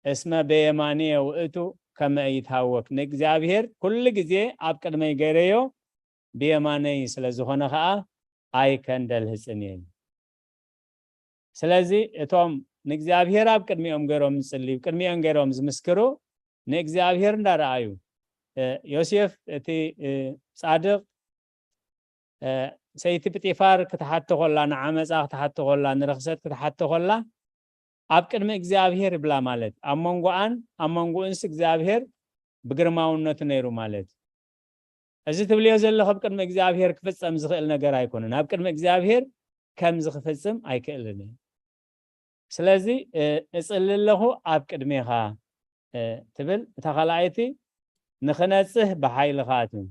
እስመ በየማንየ ውእቱ ከመ ኢይትሃወክ። ንእግዚኣብሔር ኩሉ ግዜ ኣብ ቅድመይ ገይረዮ፣ ብየማነይ ስለ ዝኾነ ኸኣ ኣይከንደልህጽን እየ። ስለዚ እቶም ንእግዚኣብሔር ኣብ ቅድሚኦም ገይሮም ዝጽልዩ፣ ቅድሚኦም ገይሮም ዝምስክሩ ንእግዚኣብሔር እንዳረኣዩ፣ እ፣ ዮሴፍ እቲ፣ እ፣ ጻድቕ፣ እ፣ ሰይቲ ጲጢፋር ክትሓቶ ኸላ፣ ንዓመጻ ክትሓቶ ኸላ፣ ንርኽሰት ክትሓቶ ኸላ፣ ኣብ ቅድሚ እግዚኣብሔር ይብላ ማለት፣ ኣብ መንጎኣን ኣብ መንጎኡንስ እግዚኣብሔር ብግርማውነቱ ነይሩ ማለት። እዚ ትብልዮ ዘለኹ ኣብ ቅድሚ እግዚኣብሔር ክፍጸም ዝኽእል ነገር ኣይኮነን። ኣብ ቅድሚ እግዚኣብሔር ከም ዝኽፍጽም ኣይክእልን እዩ። ስለዚ፣ እ፣ እጽሊ ኣለኹ ኣብ ቅድሜኻ፣ እ፣ ትብል። እታ ካልኣይቲ ንኽነጽህ ብሓይልኻ ትብል።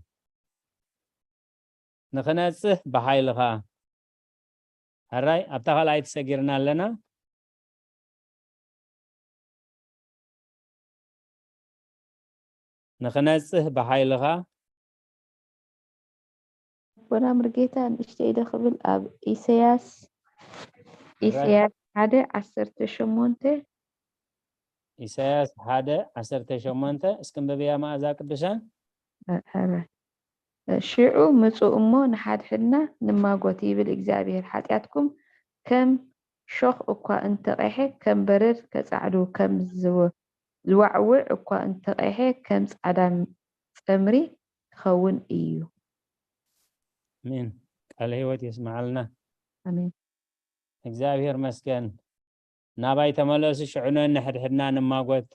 ንኽነጽህ ብሓይልኻ። ሕራይ፣ ኣብታ ካልኣይቲ ሰጊርና ኣለና። ንኽነጽህ ብሓይልኻ። ኣቦና ምርጌታ ንእሽተይ ኢለ ክብል ኣብ ኢሳያስ፣ ሕራይ። ኢሳያስ ሓደ ዓሰርተ ሸሞንተ። ኢሳያስ ሓደ ዓሰርተ ሸሞንተ፣ እስኪ እንብብያ መኣዛ ቅዱሳን። እ፣ ሕራይ። እ፣ ሽዑ ምጹ እሞ ንሓድሕድና ንማጎት ይብል እግዚኣብሔር፣ ሓጢኣትኩም ከም ሾኽ እኳ እንተቐይሐ፣ ከም በረድ ከጻዕዱ፣ ከም ዝወ-፣ ዝዋዕውዕ እኳ እንተቐይሐ፣ ከም ጻዕዳ ጸምሪ ክኸውን እዩ። ኣሜን። ቃለ ህይወት የስምዓልና። ኣሜን። እግዚኣብሔር መስገን። ናባይ ተመለሱ፣ ሽዑ ነንሕድሕድና ንማጎት።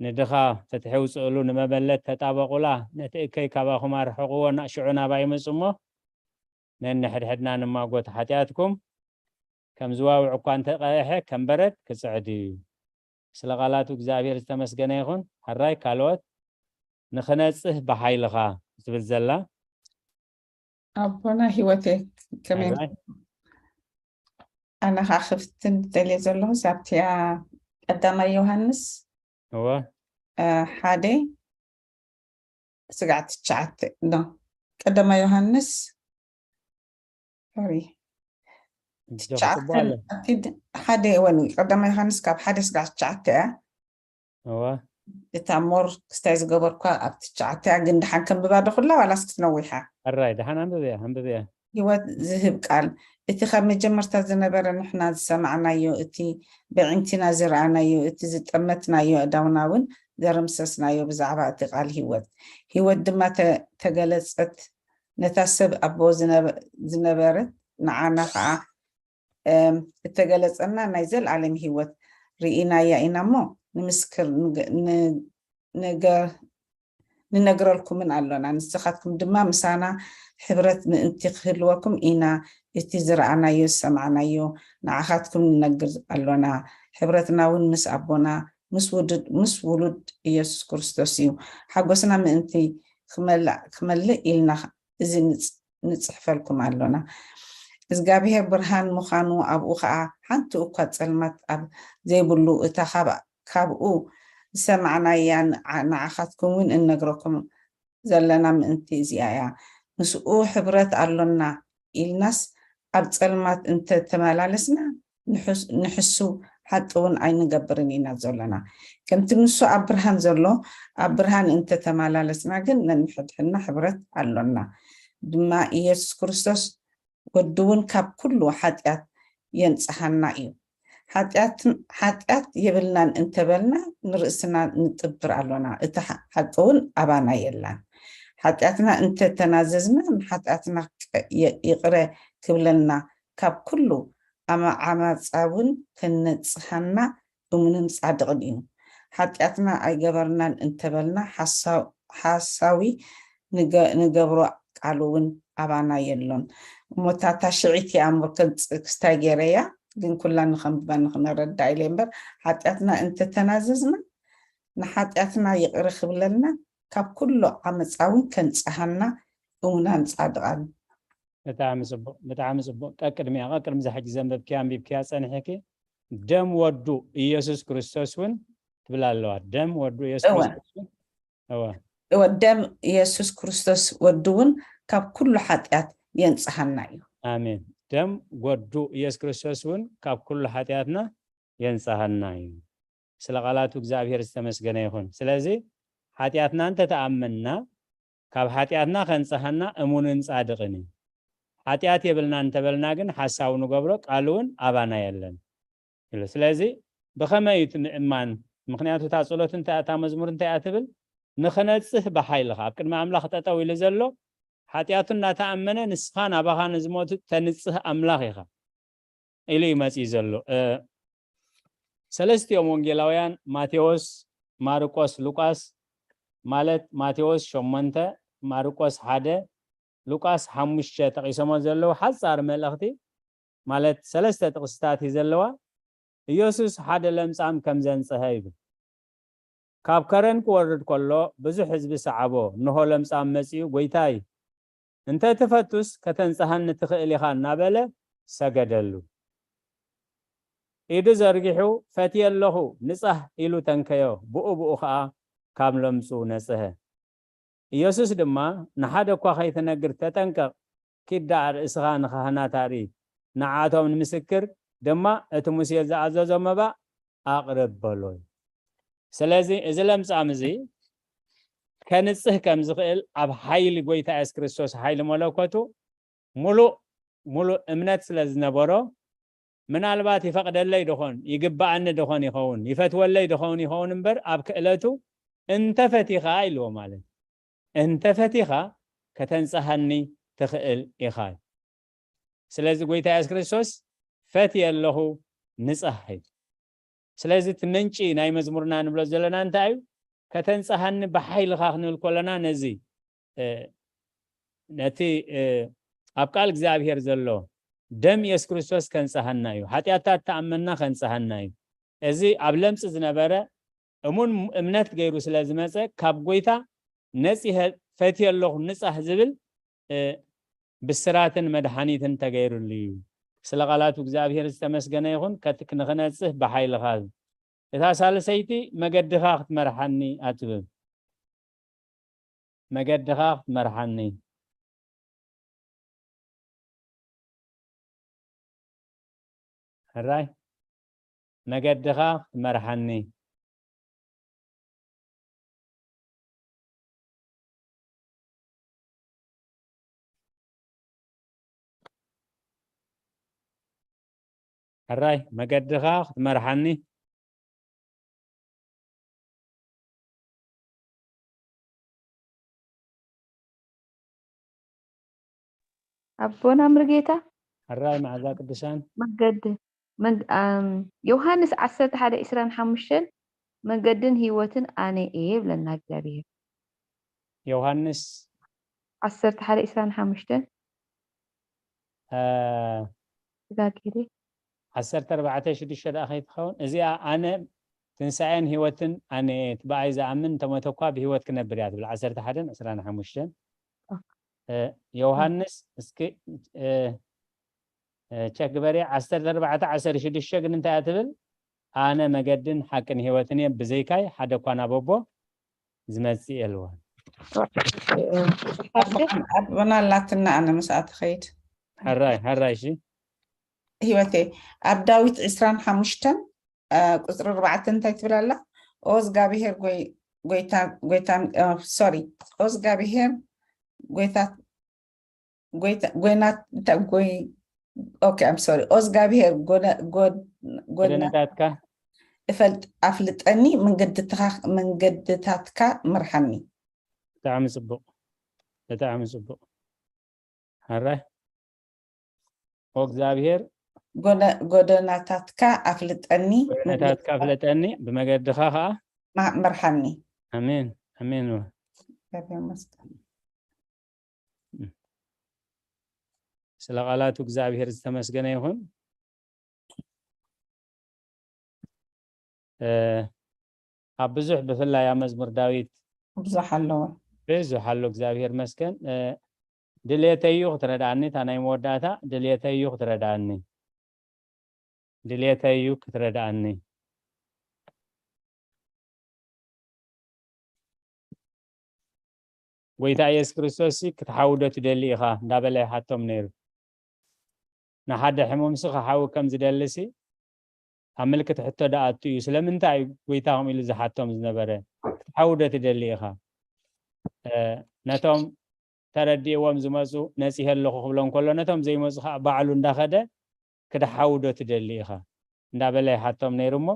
ንድኻ ፍትሒ ውጽእሉ፣ ንመበለት ተጣበቑላ፣ ነቲ እከይ ካባኹም ኣርሕቕዎ፣ ና-፣ ሽዑ ናባይ ምጹ እሞ ነንሕድሕድና ንማጎት። ሓጢኣትኩም ከም ዝዋውዕ እኳ እንተቐየሐ፣ ከም በረድ ክጽዕድ እዩ። ስለ ቃላቱ እግዚኣብሔር ዝተመስገነ ይኹን። ሕራይ ካልኦት ንኽነጽህ ብሓይልኻ ትብል ዘላ። ኣቦና ህይወቴ ከመይ? ሕራይ። ኣነ ኸዓ ክፍትን ደልየ ዘለኹ ኣብቲኣ ቀዳማይ ዮሃንስ፣ እወ። እ፣ ሓደ ስጋዕ ትሽዓተ፣ ኖ፣ ቀዳማይ ዮሃንስ፣ ሶሪ፣ እንጆ ትሽዓተ፣ ክጽቡ ኣለ። እቲ ድ-፣ ሓደ ወኒ፣ ቀዳማይ ዮሃንስ ካብ ሓደ ስጋዕ ትሽዓተ እያ። እወ። እታ ሞር ክስታይ ዝገበርኳ ኣብ ትሽዓተ እያ፣ ግን ደሓን ከንብባ ዶ ኩላ ዋላስ ክትነዊሓ? ሕራይ፣ ደሓን ኣንብብያ፣ ኣንብብያ። ህይወት ዝህብ ቃል፣ እቲ ካብ መጀመርታ ዝነበረ ንሕና ዝሰማዕናዮ፣ እቲ በዒንቲና ዝረኣናዮ፣ እቲ ዝጠመትናዮ፣ ኣእዳውና እውን ዘረምሰስናዮ ብዛዕባ እቲ ቃል ህይወት። ህይወት ድማ ተ-፣ ተገለጸት፣ ነታ ሰብ ኣቦ ዝነበ-፣ ዝነበረት ንዓና ኸዓ፣ እም፣ እተገለጸና ናይ ዘለኣለም ህይወት ርኢናያ ኢና እሞ፣ ንምስክር ንገ-፣ ን-፣ ንገ-፣ ንነግረልኩምን ኣሎና። ንስኻትኩም ድማ ምሳና ሕብረት ምእንቲ ክህልወኩም ኢና እቲ ዝረኣናዮ ዝሰማዕናዮ ንዓኻትኩም ንነግር ኣሎና። ሕብረትና እውን ምስ ኣቦና ምስ ውዱድ፣ ምስ ውሉድ ኢየሱስ ክርስቶስ እዩ። ሓጎስና ምእንቲ ክመልእ፣ ክመልእ ኢልና እዚ ንጽ-፣ ንጽሕፈልኩም ኣሎና። እግዚኣብሔር ብርሃን ምዃኑ፣ ኣብኡ ኸኣ ሓንቲ እኳ ጸልማት ኣብ ዘይብሉ፣ እታ ካብ፣ ካብኡ ዝሰማዕናያ ንዓ-፣ ንዓኻትኩም እውን እንነግረኩም ዘለና ምእንቲ እዚኣ እያ። ምስኡ ሕብረት ኣሎና ኢልናስ ኣብ ጸልማት እንተ ተመላለስና፣ ንሕስ-፣ ንሕሱ ሓቂ እውን ኣይንገብርን ኢና ዘሎና። ከምቲ ንሱ ኣብ ብርሃን ዘሎ፣ ኣብ ብርሃን እንተ ተመላለስና ግን ነንሕድሕድና ሕብረት ኣሎና። ድማ ኢየሱስ ክርስቶስ ወዱ እውን ካብ ኩሉ ሓጢኣት የንጽሃና እዩ። ሓጢኣት የብልናን እንተበልና ንርእስና ንጥብር ኣሎና፣ እቲ ሓቂ እውን ኣባና የላን። ሓጢኣትና እንተተናዘዝና ንሓጢኣትና ይቕረ ክብለልና፣ ካብ ኩሉ ዓመፃ እውን ከነጽሃና እሙንን ጻድቕን እዩ። ሓጢኣትና ኣይገበርናን እንተበልና ሓሳዊ ንገብሮ ቃሉ እውን ኣባና የሎን። እሞ እታ ታሽዒት እያ እሞ ክስታይ ገይረያ፣ ግን ኩላ ንኸንብባ ንኽነረዳ ኢለ እምበር፣ ሓጢኣትና እንተተናዘዝና ንሓጢኣትና ይቕረ ክብለልና፣ ካብ ኩሉ ዓመፃ እውን ከንፀሃና እሙናን ጻድቓን። ብጣዕሚ ጽቡቕ፣ ብጣዕሚ ጽቡቕ። ቀቅድሚያ ቀቅድሚ ዛ ሕጂ ዘንበብኪያ ኣንቢብኪያ ጸኒሕኪ፣ ደም ወዱ ኢየሱስ ክርስቶስ እውን ትብል ኣለዋ። ደም ወዱ ኢየሱስ እወ። ክርስቶስ እውን እወ እወ፣ ደም ኢየሱስ ክርስቶስ ወዱ እውን ካብ ኩሉ ሓጢኣት የንጽሃና እዩ። ኣሜን። ደም ወዱ ኢየሱስ ክርስቶስ እውን ካብ ኩሉ ሓጢኣትና የንጽሃና እዩ። ስለ ቃላቱ እግዚኣብሔር ዝተመስገነ ይኹን። ስለዚ ሓጢኣትና እንተተኣመንና ካብ ሓጢኣትና ከንጽሃና እሙንን ጻድቕን እዩ። ሓጢኣት የብልና እንተበልና ግን ሓሳዊ ንገብሮ፣ ቃሉ እውን ኣባና የለን። ኢሉ። ስለዚ ብኸመይ እዩ እቲ ምእማን? ምኽንያቱ እታ ጸሎት እንታይ እያ፣ እታ መዝሙር እንታይ እያ ትብል? ንኽነጽህ ብሓይልኻ። ኣብ ቅድሚ ኣምላኽ ጠጠው ኢሉ ዘሎ ሓጢኣቱ እናተኣመነ ንስኻ ናባኻ ንዝሞቱ ተንጽህ ኣምላኽ ኢኻ ኢሉ እዩ መጺኡ ዘሎ። እ፣ ሰለስቲኦም ወንጌላውያን ማቴዎስ፣ ማርቆስ፣ ሉቃስ፣ ማለት ማቴዎስ ሸሞንተ፣ ማርቆስ ሓደ፣ ሉቃስ ሓሙሽተ ጠቒሶሞ ዘለዉ ሓጻር መልእኽቲ፣ ማለት ሰለስተ ጥቕስታት እዩ ዘለዋ። ኢየሱስ ሓደ ለምጻም ከም ዘንጽሀ ይብል። ካብ ከረን ክወርድ ከሎ ብዙሕ ህዝቢ ሰዓቦ። እንሆ ለምጻም መጺኡ፣ "ጐይታይ፣ እንተ ትፈቱስ ከተንጽሃኒ ትኽእል ኢኻ" እናበለ ሰገደሉ። ኢዱ ዘርጊሑ፣ "ፈትየ ኣለኹ፣ ንጻህ" ኢሉ ተንከዮ። ብኡ ብኡ ኸኣ ካብ ለምጹ ነጽሀ። ኢየሱስ ድማ፣ "ንሓደ እኳ ኸይትነግር ተጠንቀቕ፣ ኪድ ደኣ ርእስኻ ንኻህናት ኣርኢ፣ ንዓኣቶም ንምስክር ድማ እቲ ሙሴ ዝኣዘዞ መባእ ኣቕርብ" በሎ። ስለዚ እዚ ለምጻም እዚ ከንጽህ ከም ዝኽእል ኣብ ሓይሊ ጐይታ የሱስ ክርስቶስ፣ ሓይሊ መለኮቱ፣ ምሉእ ምሉእ እምነት ስለ ዝነበሮ፣ ምናልባት ይፈቕደለይ ደኾን፣ ይግብኣኒ ደኾን ይኸውን፣ ይፈትወለይ ደኾን ይኸውን እምበር፣ ኣብ ክእለቱ "እንተፈቲኻ" ኢልዎ ማለት፣ "እንተፈቲኻ ከተንጽሃኒ ትኽእል ኢኻ" እዩ። ስለዚ ጐይታ የሱስ ክርስቶስ "ፈትየ ኣለኹ፣ ንጻህ" እዩ። ስለዚ እቲ ምንጪ ናይ መዝሙርና ንብሎ ዘለና እንታይ እዩ? "ከተንጽሃኒ ብሓይልኻ" ክንብል ከለና ነዚ፣ እ፣ ነቲ፣ እ፣ ኣብ ቃል እግዚኣብሔር ዘሎ ደም የሱስ ክርስቶስ ከንጽሃና እዩ። ሓጢኣታት ተኣመና ከንጽሃና እዩ። እዚ ኣብ ለምጽ ዝነበረ እሙን እምነት ገይሩ ስለ ዝመጸ፣ ካብ ጐይታ "ነጺሀ፣ ፈትየ ኣለኹ፣ ንጻህ" ዝብል፣ እ፣ ብስራትን መድሓኒትን ተገይሩሉ እዩ። ስለ ቃላቱ እግዚኣብሔር ዝተመስገነ ይኹን። ከት-፣ ንኽነጽህ ብሓይልኻ። እታ ሳልሰይቲ "መገድኻ ክትመርሓኒ" ኣትብል። "መገድኻ ክትመርሓኒ" ሕራይ፣ "መገድኻ ክትመርሓኒ" ሕራይ፣ "መገድኻ ክትመርሓኒ" ኣቦና ምርጌታ ሕራይ፣ "መዓዛ ቅዱሳን" መገዲ መንግ-፣ ኣም፣ ዮሃንስ ዓሰርተ ሓደ ዕስራን ሓሙሽተን "መገድን ህይወትን ኣነ እየ" ይብለና እግዚኣብሔር። ዮሃንስ ዓሰርተ ሓደ ዕስራን ሓሙሽተን እ፣ ተጋጊረ። ዓሰርተ ኣርባዕተ ሽዱሽተ ደኣ ከይትኸውን፣ እዚኣ "ኣነ ትንሳኤን ህይወትን ኣነ እየ፣ እቲ ብኣይ ዝኣምን እንተሞተ እኳ ብህይወት ክነብር እያ" ትብል። ዓሰርተ ሓደን ዕስራን ሓሙሽተን። እ፣ ዮሃንስ እስኪ፣ እ፣ እ፣ ቸክ ግበሪ። ዓሰርተ ኣርባዕተ ዓሰርተ ሽዱሽተ ግን እንታይ እያ ትብል? "ኣነ መገድን ሓቅን ህይወትን እየ፣ ብዘይካይ ሓደ እኳ ናብ ኣቦ ዝመጽእ የልዋን" ኣቦና ኣላትና ኣነ ምስኣ ትኸይድ። ሕራይ፣ ሕራይ፣ እሺ። ህይወተይ፣ ኣብ ዳዊት ዕስራን ሓሙሽተን፣ እ፣ ቁጽሪ ኣርባዕተ እንታይ ትብል ኣላ? "ኦ እግዚኣብሄር ጎይ-፣ ጎይታ፣ ጎይታን፣ እ፣ ሶሪ፣ ኦ እግዚኣብሄር ጎይታ፣ ጎይታ ጎይና እንታይ ጎይ okay I'm sorry ኦዝጋብሔር ጎነ ጎድ ጎና ጎደናታትካ እፈልጥ ኣፍልጠኒ መንገድትኻ መንገድታትካ ምርሓኒ። ብጣዕሚ ጽቡቕ፣ ብጣዕሚ ጽቡቕ። ሕራይ ኦ እግዚኣብሔር ጎነ ጎደናታትካ ኣፍልጠኒ ጎደናታትካ ፍለጠኒ፣ ብመገድኻ ኸዓ ማ- ምርሓኒ። ኣሜን ኣሜን። እግዚኣብሔር ይመስገን። ስለ ቃላቱ እግዚኣብሔር ዝተመስገነ ይኹን። እ፣ ኣብ ብዙሕ ብፍላይ ኣብ መዝሙር ዳዊት ብዙሕ ኣለዎ። ብዙሕ ኣሎ። እግዚኣብሔር መስገን። እ፣ ድልየተይ እዩ ክትረድኣኒ፣ እታ ናይ መወዳእታ ድልየተይ እዩ ክትረድኣኒ፣ ድልየተይ እዩ ክትረድኣኒ። ጎይታ ኢየሱስ ክርስቶስ ሲ ክትሓዊ ዶ ትደሊ ኢኻ እንዳበለ ይሓቶም ነይሩ። ንሓደ ሕሙምሲ ክሓዊ ከም ዝደልሲ ኣብ ምልክት ሕቶ ደኣቱ እዩ። ስለምንታይ እዩ ጎይታ ከምኡ ኢሉ ዝሓቶም ዝነበረ? ክትሓዊ ዶ ትደሊ ኢኻ? እ፣ ነቶም ተረዲእዎም ዝመፁ ነፂሄ ኣለኹ ክብሎም ከሎ ነቶም ዘይመፁ ከዓ ባዕሉ እንዳኸደ ክድሓዊ ዶ ትደሊ ኢኻ እንዳበለ ይሓቶም ነይሩ እሞ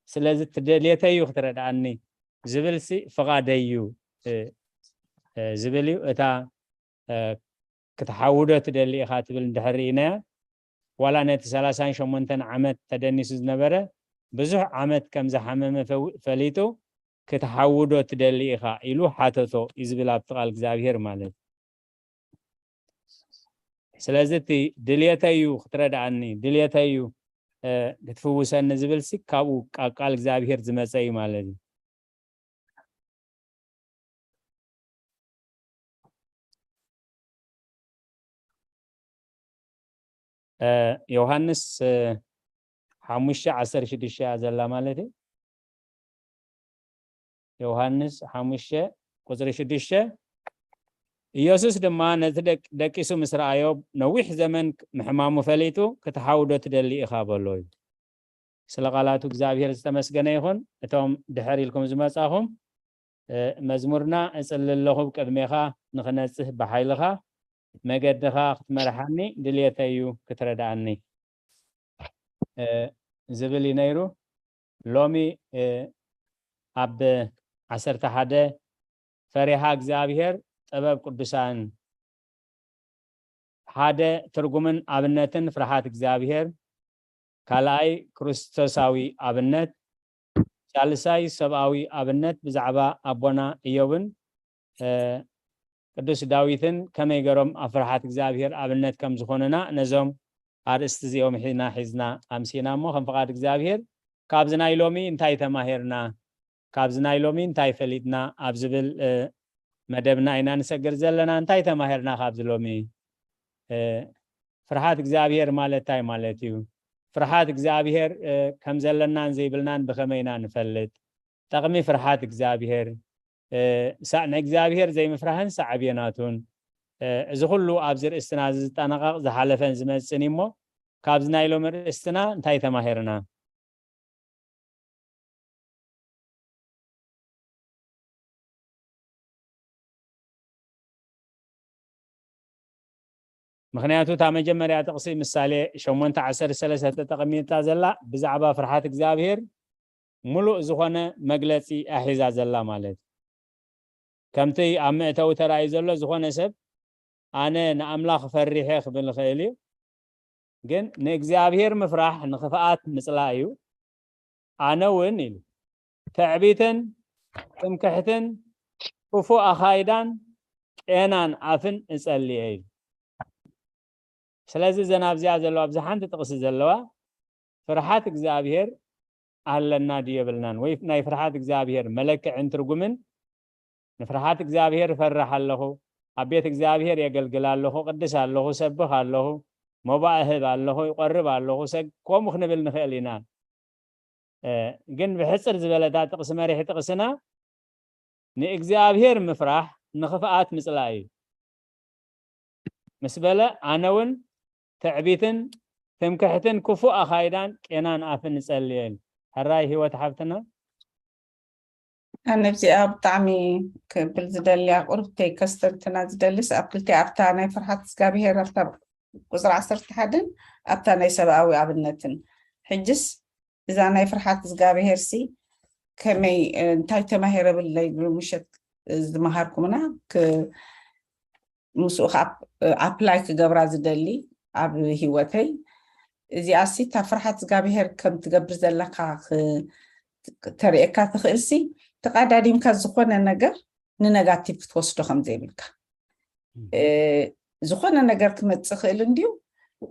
ስለዚ ትደልየተይ እዩ ክትረድኣኒ ዝብል ሲ ፍቓደይ እዩ እ፣ እ፣ ዝብል እዩ። እታ እ፣ ክትሓዊ ዶ ትደሊ ኢኻ ትብል እንድሕር ርኢናያ ዋላ ነቲ ሰላሳን ሸሞንተን ዓመት ተደኒሱ ዝነበረ ብዙሕ ዓመት ከም ዝሓመመ ፈው- ፈሊጡ ክትሓዊ ዶ ትደሊ ኢኻ ኢሉ ሓተቶ እዩ ዝብል ኣብቲ ቃል እግዚኣብሔር ማለት እዩ። ስለዚ እቲ ድልየተይ እዩ ክትረድኣኒ ድልየተይ እዩ እ፣ ክትፍውሰኒ ዝብል ሲ ካብኡ ካብ ቃል እግዚኣብሔር ዝመፀ እዩ ማለት እዩ። እ፣ ዮሃንስ እ፣ ሓሙሽተ ዓሰርተ ሽዱሽተ እያ ዘላ ማለት እዩ። ዮሃንስ ሓሙሽተ ቁፅሪ ሽዱሽተ ኢየሱስ ድማ ነቲ ደቅ- ደቂሱ ምስ ረኣዮ ነዊሕ ዘመን ምሕማሙ ፈሊጡ ክትሓዊ ዶ ትደሊ ኢኻ በሎ እዩ። ስለ ቃላቱ እግዚኣብሔር ዝተመስገነ ይኹን። እቶም ድሕር ኢልኩም ዝመጻኹም እ፣ መዝሙርና እጽሊ ኣለኹ ቅድሜኻ ንኽነጽህ ብሓይልኻ መገድኻ ክትመርሓኒ ድልየተይ እዩ ክትረድኣኒ እ፣ ዝብል እዩ ነይሩ። ሎሚ እ፣ ኣብ ዓሰርተ ሓደ ፈሪሃ እግዚኣብሔር ጥበብ ቅዱሳን ሓደ ትርጉምን ኣብነትን ፍርሃት እግዚኣብሔር፣ ካልኣይ ክርስቶሳዊ ኣብነት፣ ሳልሳይ ሰብኣዊ ኣብነት ብዛዕባ ኣቦና እዮብን እ፣ ቅዱስ ዳዊትን ከመይ ገሮም ኣብ ፍርሃት እግዚኣብሔር ኣብነት ከም ዝኾኑና ነዞም ኣርእስቲ እዚኦም ሒና ሒዝና ኣምሲና እሞ ከም ፍቓድ እግዚኣብሔር ካብዚ ናይ ሎሚ እንታይ ተማሂርና? ካብዚ ናይ ሎሚ እንታይ ፈሊጥና ኣብ ዝብል እ፣ መደብና ኢና ንሰግር ዘለና። እንታይ ተማሂርና ካብዚ ሎሚ? እ፣ ፍርሃት እግዚኣብሔር ማለት እንታይ ማለት እዩ? ፍርሃት እግዚኣብሔር እ፣ ከም ዘለናን ዘይብልናን ብኸመይ ኢና ንፈልጥ? ጠቕሚ ፍርሃት እግዚኣብሔር እ፣ ሳ- ንእግዚኣብሔር ዘይምፍራህን ሳዕቤናቱን እ፣ እዚ ኩሉ ኣብዚ ርእስትና እዚ ዝጠናቐቕ ዝሓለፈን ዝመፅን እዩ እሞ ካብዚ ናይ ሎሚ ርእስትና እንታይ ተማሂርና? ምክንያቱ እታ መጀመርያ ጥቕሲ ምሳሌ ሸሞንተ ዓሰርተ ሰለስተ ተጠቐሚታ ዘላ ብዛዕባ ፍርሓት እግዚኣብሔር ሙሉእ ዝኾነ መግለፂ ኣሒዛ ዘላ ማለት እዩ። ከምቲ ኣብ መእተዊ ተራእዩ ዘሎ ዝኾነ ሰብ ኣነ ንኣምላኽ ፈሪሐ ክብል ይኽእል እዩ፣ ግን ንእግዚኣብሔር ምፍራሕ ንኽፍኣት ምፅላእ እዩ። ኣነ እውን ኢሉ ትዕቢትን ትምክሕትን ክፉእ ኣኻይዳን ቄናን ኣፍን እጸሊ እየ ኢሉ። ስለዚ እዘን ኣብዚኣ ዘለዋ ኣብዚ ሓንቲ ጥቕሲ ዘለዋ ፍርሓት እግዚኣብሔር ኣለና ድዩ የብልናን ወይ ናይ ፍርሓት እግዚኣብሔር መለክዕን ትርጉምን ንፍርሓት እግዚኣብሔር እፈርሕ ኣለኹ፣ ኣብ ቤት እግዚኣብሔር የገልግል ኣለኹ፣ ቅድስ ኣለኹ፣ ሰብኽ ኣለኹ፣ መባእ እህብ ኣለኹ፣ ይቆርብ ኣለኹ፣ ሰግ ከምኡ ክንብል ንኽእል ኢና። እ፣ ግን ብሕፅር ዝበለታ ጥቕሲ መሪሕ ጥቕስና ንእግዚኣብሔር ምፍራሕ ንኽፍኣት ምፅላእ እዩ ምስ በለ ኣነ እውን ትዕቢትን ትምክሕትን ክፉእ ኣኻይዳን ቄናን ኣፍን እጸልየን። ሕራይ ህይወት ሓፍትና ኣነ ኣብዚኣ ብጣዕሚ ክብል ዝደልያ ቁርብተይ ከስተንትና ዝደልስ ኣብ ክልቲኣ ኣብታ ናይ ፍርሓት እግዚኣብሄር ኣብታ ቁፅሪ ዓሰርተ ሓደን ኣብታ ናይ ሰብኣዊ ኣብነትን። ሕጅስ እዛ ናይ ፍርሓት እግዚኣብሄር ሲ ከመይ እንታይ ተማሂረ ብለይ ምሸት ዝመሃርኩምና ምስኡ ከዓ ኣፕላይ ክገብራ ዝደሊ ኣብ ህይወተይ እዚኣ ሲ እታ ፍርሓት እግዚኣብሄር ከም ትገብር ዘለካ ተርእየካ ትኽእል ሲ ተቃዳዲምካ ዝኾነ ነገር ንነጋቲቭ ክትወስዶ ከም ዘይብልካ ዝኾነ ነገር ክመፅእ ክእል እንድዩ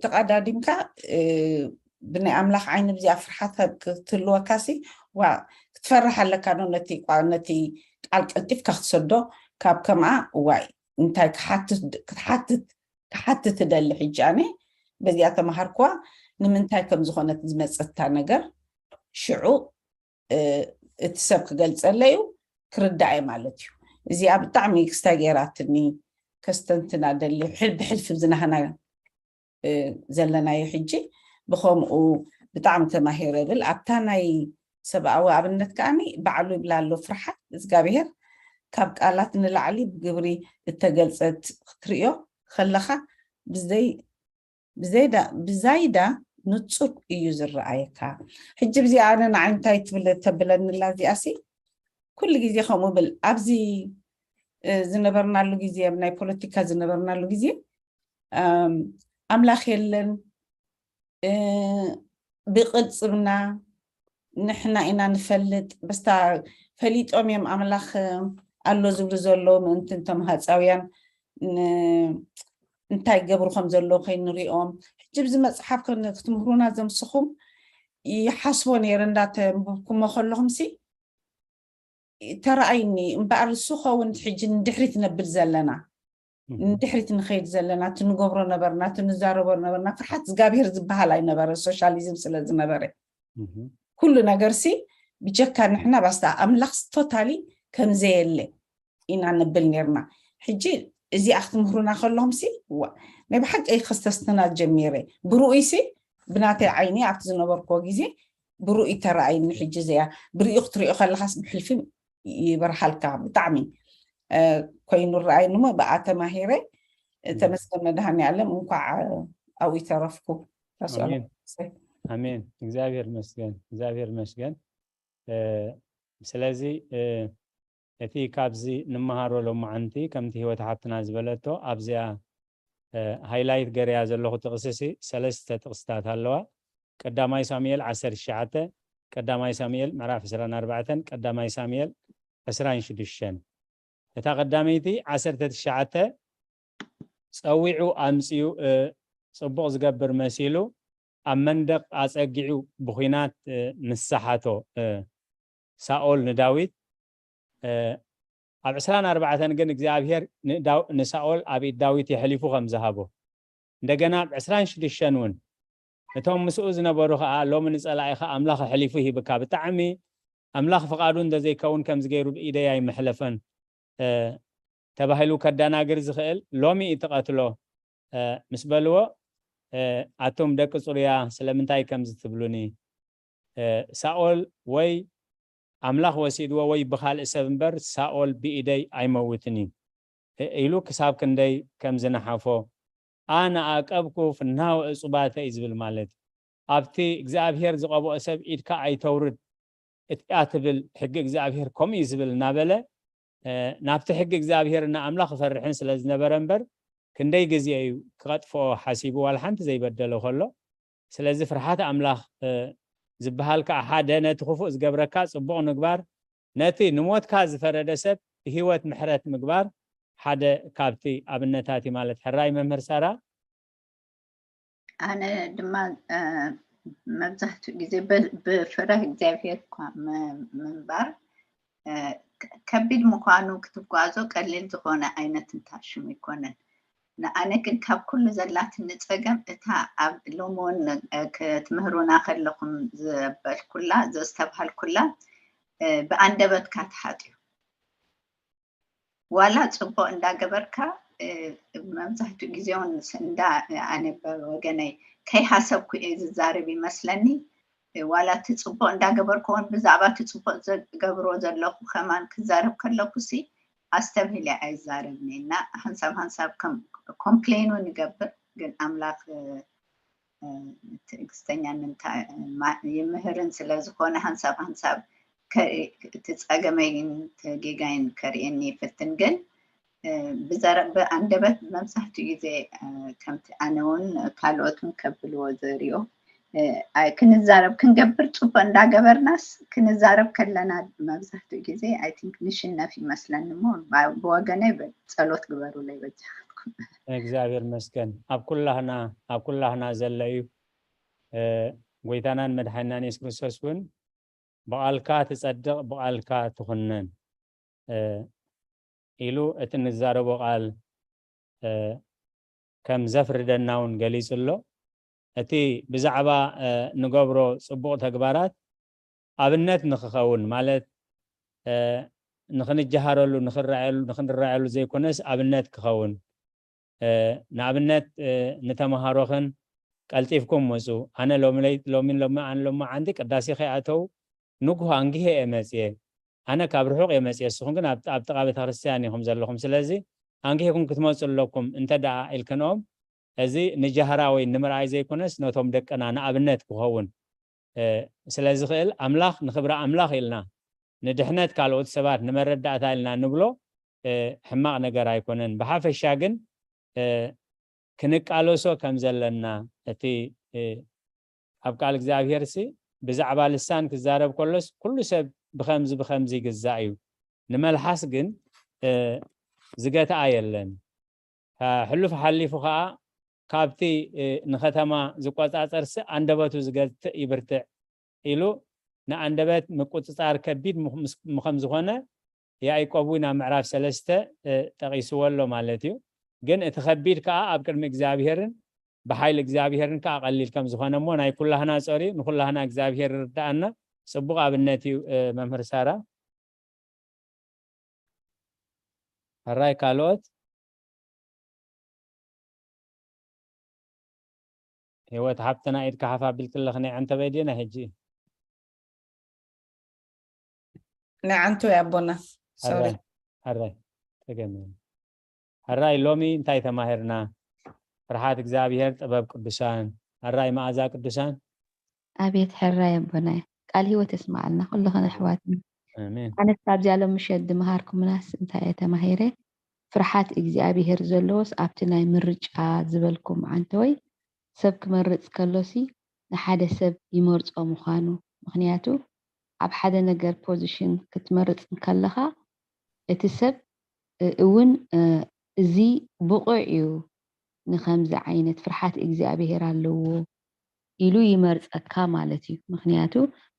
ተቃዳዲምካ ብናይ ኣምላኽ ዓይኒ ብዚኣ ፍርሓት ክትህልወካ ሲ ዋ ክትፈርሕ ኣለካ ዶ ነቲ ቃል ቀልጢፍካ ክትሰዶ ካብ ከምኣ ዋይ እንታይ ክትሓትት ትደሊ ሕጂ ኣነ በዚኣ ተማሃርኩዋ ንምንታይ ከም ዝኾነት ዝመፀታ ነገር ሽዑ እቲ ሰብ ክገልፀለይ እዩ ክርዳእ እየ ማለት እዩ። እዚኣ ብጣዕሚ ክስታይ ገይራትኒ ከስተንትና ደሊ ብሕልፊ ዝናህና ዘለናዮ ሕጂ ብኸምኡ ብጣዕሚ ተማሂረ ብል ኣብታ ናይ ሰብኣዊ ኣብነት ከዓኒ ባዕሉ ይብላ ኣሎ ፍርሓት እግዚኣብሄር ካብ ቃላት ንላዕሊ ብግብሪ እተገልፀት ክትሪኦ ከለኻ ብዘይ ብዛይዳ ንፁር እዩ ዝረኣየካ። ሕጂ ብዚ ኣነ ንዓይ እንታይ ትብል ተብለኒ ኣላ እዚኣ ሲ ኩሉ ግዜ ከምኡ ብል ኣብዚ ዝነበርናሉ ግዜ ኣብ ናይ ፖለቲካ ዝነበርናሉ ግዜ ኣምላኽ የለን ብቅልፅምና ንሕና ኢና ንፈልጥ በስታ ፈሊጦም እዮም ኣምላኽ ኣሎ ዝብሉ ዘለዉ ምእንቲ ንቶም ሃፃውያን እንታይ ገብሩ ከም ዘለዉ ከይንሪኦም ሕጂ ብዚ መፅሓፍ ክትምህሩና ዘምስኹም ይሓስቦ ነይረ እንዳተንብብኩሞ ከለኹም ሲ ተረኣይኒ እምበኣር እሱ ኸውን ሕጂ ንድሕሪት ነብል ዘለና ንድሕሪት ንኸይድ ዘለና እቲ ንገብሮ ነበርና እቲ ንዛረቦ ነበርና ፍርሓት እግዚኣብሄር ዝበሃል ኣይነበረ ሶሻሊዝም ስለ ዝነበረ ኩሉ ነገር ሲ ብጀካ ንሕና ባስታ ኣምላኽ ቶታሊ ከምዘየለ ኢና ንብል ነርና ሕጂ እዚኣ ክትምህሩና ከለኹም ሲ ዋ ናይ ብሓቂ ከስተስትና ጀሚረ ብርኡይ ሲ ብናተይ ዓይኒ ኣብቲ ዝነበርክዎ ግዜ ብርኡይ ተረኣይኒ ሕጂ ዘያ ብርኡ ክትሪኦ ከለኻስ ብሕልፊ ይበርሃልካ ብጣዕሚ ኮይኑ ረኣይኒ ሞ ብኣ ተማሂረ ተመስገን መድሃኒ ኣለም እንኳዕ ኣብኡ ይተረፍኩ ኣሜን እግዚኣብሔር መስገን እግዚኣብሔር መስገን ስለዚ እቲ ካብዚ ንመሃሮ ሎማዓንቲ ከምቲ ህይወት ሓብትና ዝበለቶ ኣብዚኣ ሃይላይት ገርያ ዘለኹ ጥቕስሲ ሰለስተ ጥቕስታት ኣለዋ ቀዳማይ ሳሙኤል ዓሰርተ ትሽዓተ ቀዳማይ ሳሙኤል ምዕራፍ ዕስራን ኣርባዕተን ቀዳማይ ሳሙኤል ዕስራን ሽዱሽተን እታ ቀዳመይቲ ዓሰርተ ትሽዓተ ፀዊዑ ኣምፅኡ ፅቡቕ ዝገብር መሲሉ ኣብ መንደቕ ኣፀጊዑ ብኹናት ምስ ሰሓቶ ሳኦል ንዳዊት ኣብ ዕስራን ኣርባዕተን ግን እግዚኣብሔር ንሳኦል ኣብ ኢድ ዳዊት የሕሊፉ ከም ዝሃቦ እንደገና ኣብ ዕስራን ሽዱሽተን እውን እቶም ምስኡ ዝነበሩ ከዓ ሎሚ ንፀላኢኻ ኣምላኽ ኣሕሊፉ ሂብካ ብጣዕሚ ኣምላኽ ፍቓዱ እንተዘይከውን ከም ዝገይሩ ብኢደይ ኣይምሕለፈን ተባሂሉ ከዳናግር ዝኽእል ሎሚ እዩ ትቐትሎ ምስ በልዎ ኣቶም ደቂ ፅሩያ ስለምንታይ ከምዚ ትብሉኒ ሳኦል ወይ ኣምላኽ ወሲድዎ ወይ ብኻልእ ሰብ እምበር ሳኦል ብኢደይ ኣይመውትን እዩ ኢሉ ክሳብ ክንደይ ከም ዝነሓፎ ኣነ ኣቀብኩ ፍናወ እፁባተ እዩ ዝብል ማለት ኣብቲ እግዚኣብሔር ዝቐብኦ ሰብ ኢድካ ኣይተውርድ እቲኣ ትብል ሕጊ እግዚኣብሔር ከምኡ እዩ ዝብል እናበለ ናብቲ ሕጊ እግዚኣብሔር እና ኣምላኽ ክፈርሕን ስለ ዝነበረ እምበር ክንደይ ግዜ እዩ ክቐጥፍኦ ሓሲቡ ዋላ ሓንቲ ዘይበደሎ ከሎ ስለዚ ፍርሓት ኣምላኽ ዝበሃል ከዓ ሓደ ነቲ ክፉእ ዝገብረካ ፅቡቕ ምግባር ነቲ ንሞትካ ዝፈረደ ሰብ ብህይወት ምሕረት ምግባር ሓደ ካብቲ ኣብነታት እዩ ማለት ሕራይ መምህር ሰራ ኣነ ድማ መብዛሕትኡ ግዜ ብፍረህ እግዚኣብሔር እኳ ምንባር ከቢድ ምዃኑ ክትጓዞ ቀሊል ዝኾነ ዓይነት እንታሽሙ ይኮነን። ንኣነ ግን ካብ ኩሉ ዘላትኒ ጸገም እታ ኣብ ሎሚ እውን ክትምህሩና ከለኹም ዘበልኩላ ዘስተብሃልኩላ ብኣንደበትካ ተሓጥዩ ዋላ ጽቡቕ እንዳገበርካ መብዛሕትኡ ግዜ እውን እንዳ ኣነ ብወገነይ ከይሃሰብኩ እየ ዝዛረብ ይመስለኒ ዋላ እቲ ፅቡቅ እንዳገበርኩ እውን ብዛዕባ እቲ ፅቡቅ ዝገብሮ ዘለኹ ከማን ክዛረብ ከለኩ ሲ ኣስተብሂለ ኣይዛረብን እየ። እና ሓንሳብ ሓንሳብ ከም ኮምፕሌን እውን ይገብር፣ ግን ኣምላኽ ትዕግስተኛን ይምህርን ስለ ዝኾነ ሓንሳብ ሓንሳብ እቲ ጸገመይን እቲ ጌጋይን ከርእየኒ ይፍትን። ግን ብዘረብ ኣንደበት መብዛሕትኡ ግዜ ከምቲ ኣነ እውን ካልኦት እውን ከብልዎ ዘርእዮ ክንዛረብ ክንገብር ጽቡቅ እንዳገበርናስ ክንዛረብ ከለና መብዛሕትኡ ግዜ ኣይ ቲንክ ንሽነፍ ይመስለኒ እሞ ብወገነይ ጸሎት ግበሩለይ በጃኻትኩም። እግዚኣብሔር መስገን ኣብ ኩላህና ኣብ ኩላህና ዘሎ እዩ። ጎይታናን መድሓኒናን የሱስ ክርስቶስ እውን ብቓልካ ትጸድቕ ብቓልካ ትኹነን ኢሉ እቲ ንዛረቦ ቃል ከም ዘፍርደና እውን ገሊጹ ኣሎ። እቲ ብዛዕባ ንገብሮ ጽቡቕ ተግባራት ኣብነት ንክኸውን ማለት ንክንጀሃረሉ ንክንረኣየሉ ዘይኮነስ ኣብነት ክኸውን ንኣብነት ንተምሃሮኽን ቀልጢፍኩም ምፁ ኣነ ሎሚ ሎሚ ሎሚ ኣነ ሎሚ ዓንዲ ቅዳሴ ከይኣተው ንጉህ ኣንጊሄ እየ መፅየ ኣነ ካብ ርሑቕ እየ መፅየ ንስኹም ግን ኣብ ጥቓ ቤተክርስትያን ኢኹም ዘለኹም ስለዚ ኣንጊሄኩም ክትመፁ ኣለኩም እንተ ደኣ ኢልክንኦም እዚ ንጃህራ ወይ ንምርኣይ ዘይኮነስ ነቶም ደቅና ንኣብነት ክኸውን ስለ ዝኽእል ኣምላኽ ንኽብሪ ኣምላኽ ኢልና ንድሕነት ካልኦት ሰባት ንመረዳእታ ኢልና ንብሎ ሕማቕ ነገር ኣይኮነን። ብሓፈሻ ግን ክንቃለሶ ከም ዘለና እቲ ኣብ ቃል እግዚኣብሄር ሲ ብዛዕባ ልሳን ክዛረብ ከሎስ ኩሉ ሰብ ብኸምዚ ብኸምዚ ይግዛእ እዩ ንመልሓስ ግን ዝገትኣ የለን። ሕሉፍ ሓሊፉ ከዓ ካብቲ ንከተማ ዝቆፃፀር ሲ ኣንደበቱ ዝገትእ ይብርትዕ ኢሉ ንኣንደበት ምቁፅፃር ከቢድ ምኸም ዝኾነ ያዕቆብ እውን ኣብ ምዕራፍ ሰለስተ ጠቒስዎ ኣሎ ማለት እዩ። ግን እቲ ከቢድ ከዓ ኣብ ቅድሚ እግዚኣብሄርን ብሓይሊ እግዚኣብሄርን ከዓ ቀሊል ከም ዝኾነ እሞ ናይ ኩላህና ፀር እዩ ንኩላህና እግዚኣብሄር ይርዳኣና። ፅቡቅ ኣብነት እዩ መምህር ሳራ። ሕራይ ካልኦት ህይወት ሃብትና ኢድካ ሓፍ ኣቢልክለኽ ናይ ዓንተበይ ድየ ናይ ሕጂ ናይ ዓንቶ ኣቦና ሶሪ ሕራይ ተገመ ሕራይ ሎሚ እንታይ ተማሂርና ፍርሓት እግዚኣብሔር ጥበብ ቅዱሳን ሕራይ መኣዛ ቅዱሳን ኣቤት ሕራይ ኣቦና ቃል ህይወት የስማዓልና ኩልኽን ኣሕዋትና ኣነ ካብዚኣ ሎም ምሸት ዝምሃርኩምናስ እንታይ እየ ተማሂረ ፍርሓት እግዚኣብሄር ዘለዎስ ኣብቲ ናይ ምርጫ ዝበልኩም ዓንተወይ ሰብ ክመርጽ ከሎሲ ንሓደ ሰብ ይመርጾ ምዃኑ ምኽንያቱ ኣብ ሓደ ነገር ፖዚሽን ክትመርጽ እንከለኻ እቲ ሰብ እውን እዚ ብቑዕ እዩ ንኸምዚ ዓይነት ፍርሓት እግዚኣብሄር ኣለዎ ኢሉ ይመርጸካ ማለት እዩ። ምኽንያቱ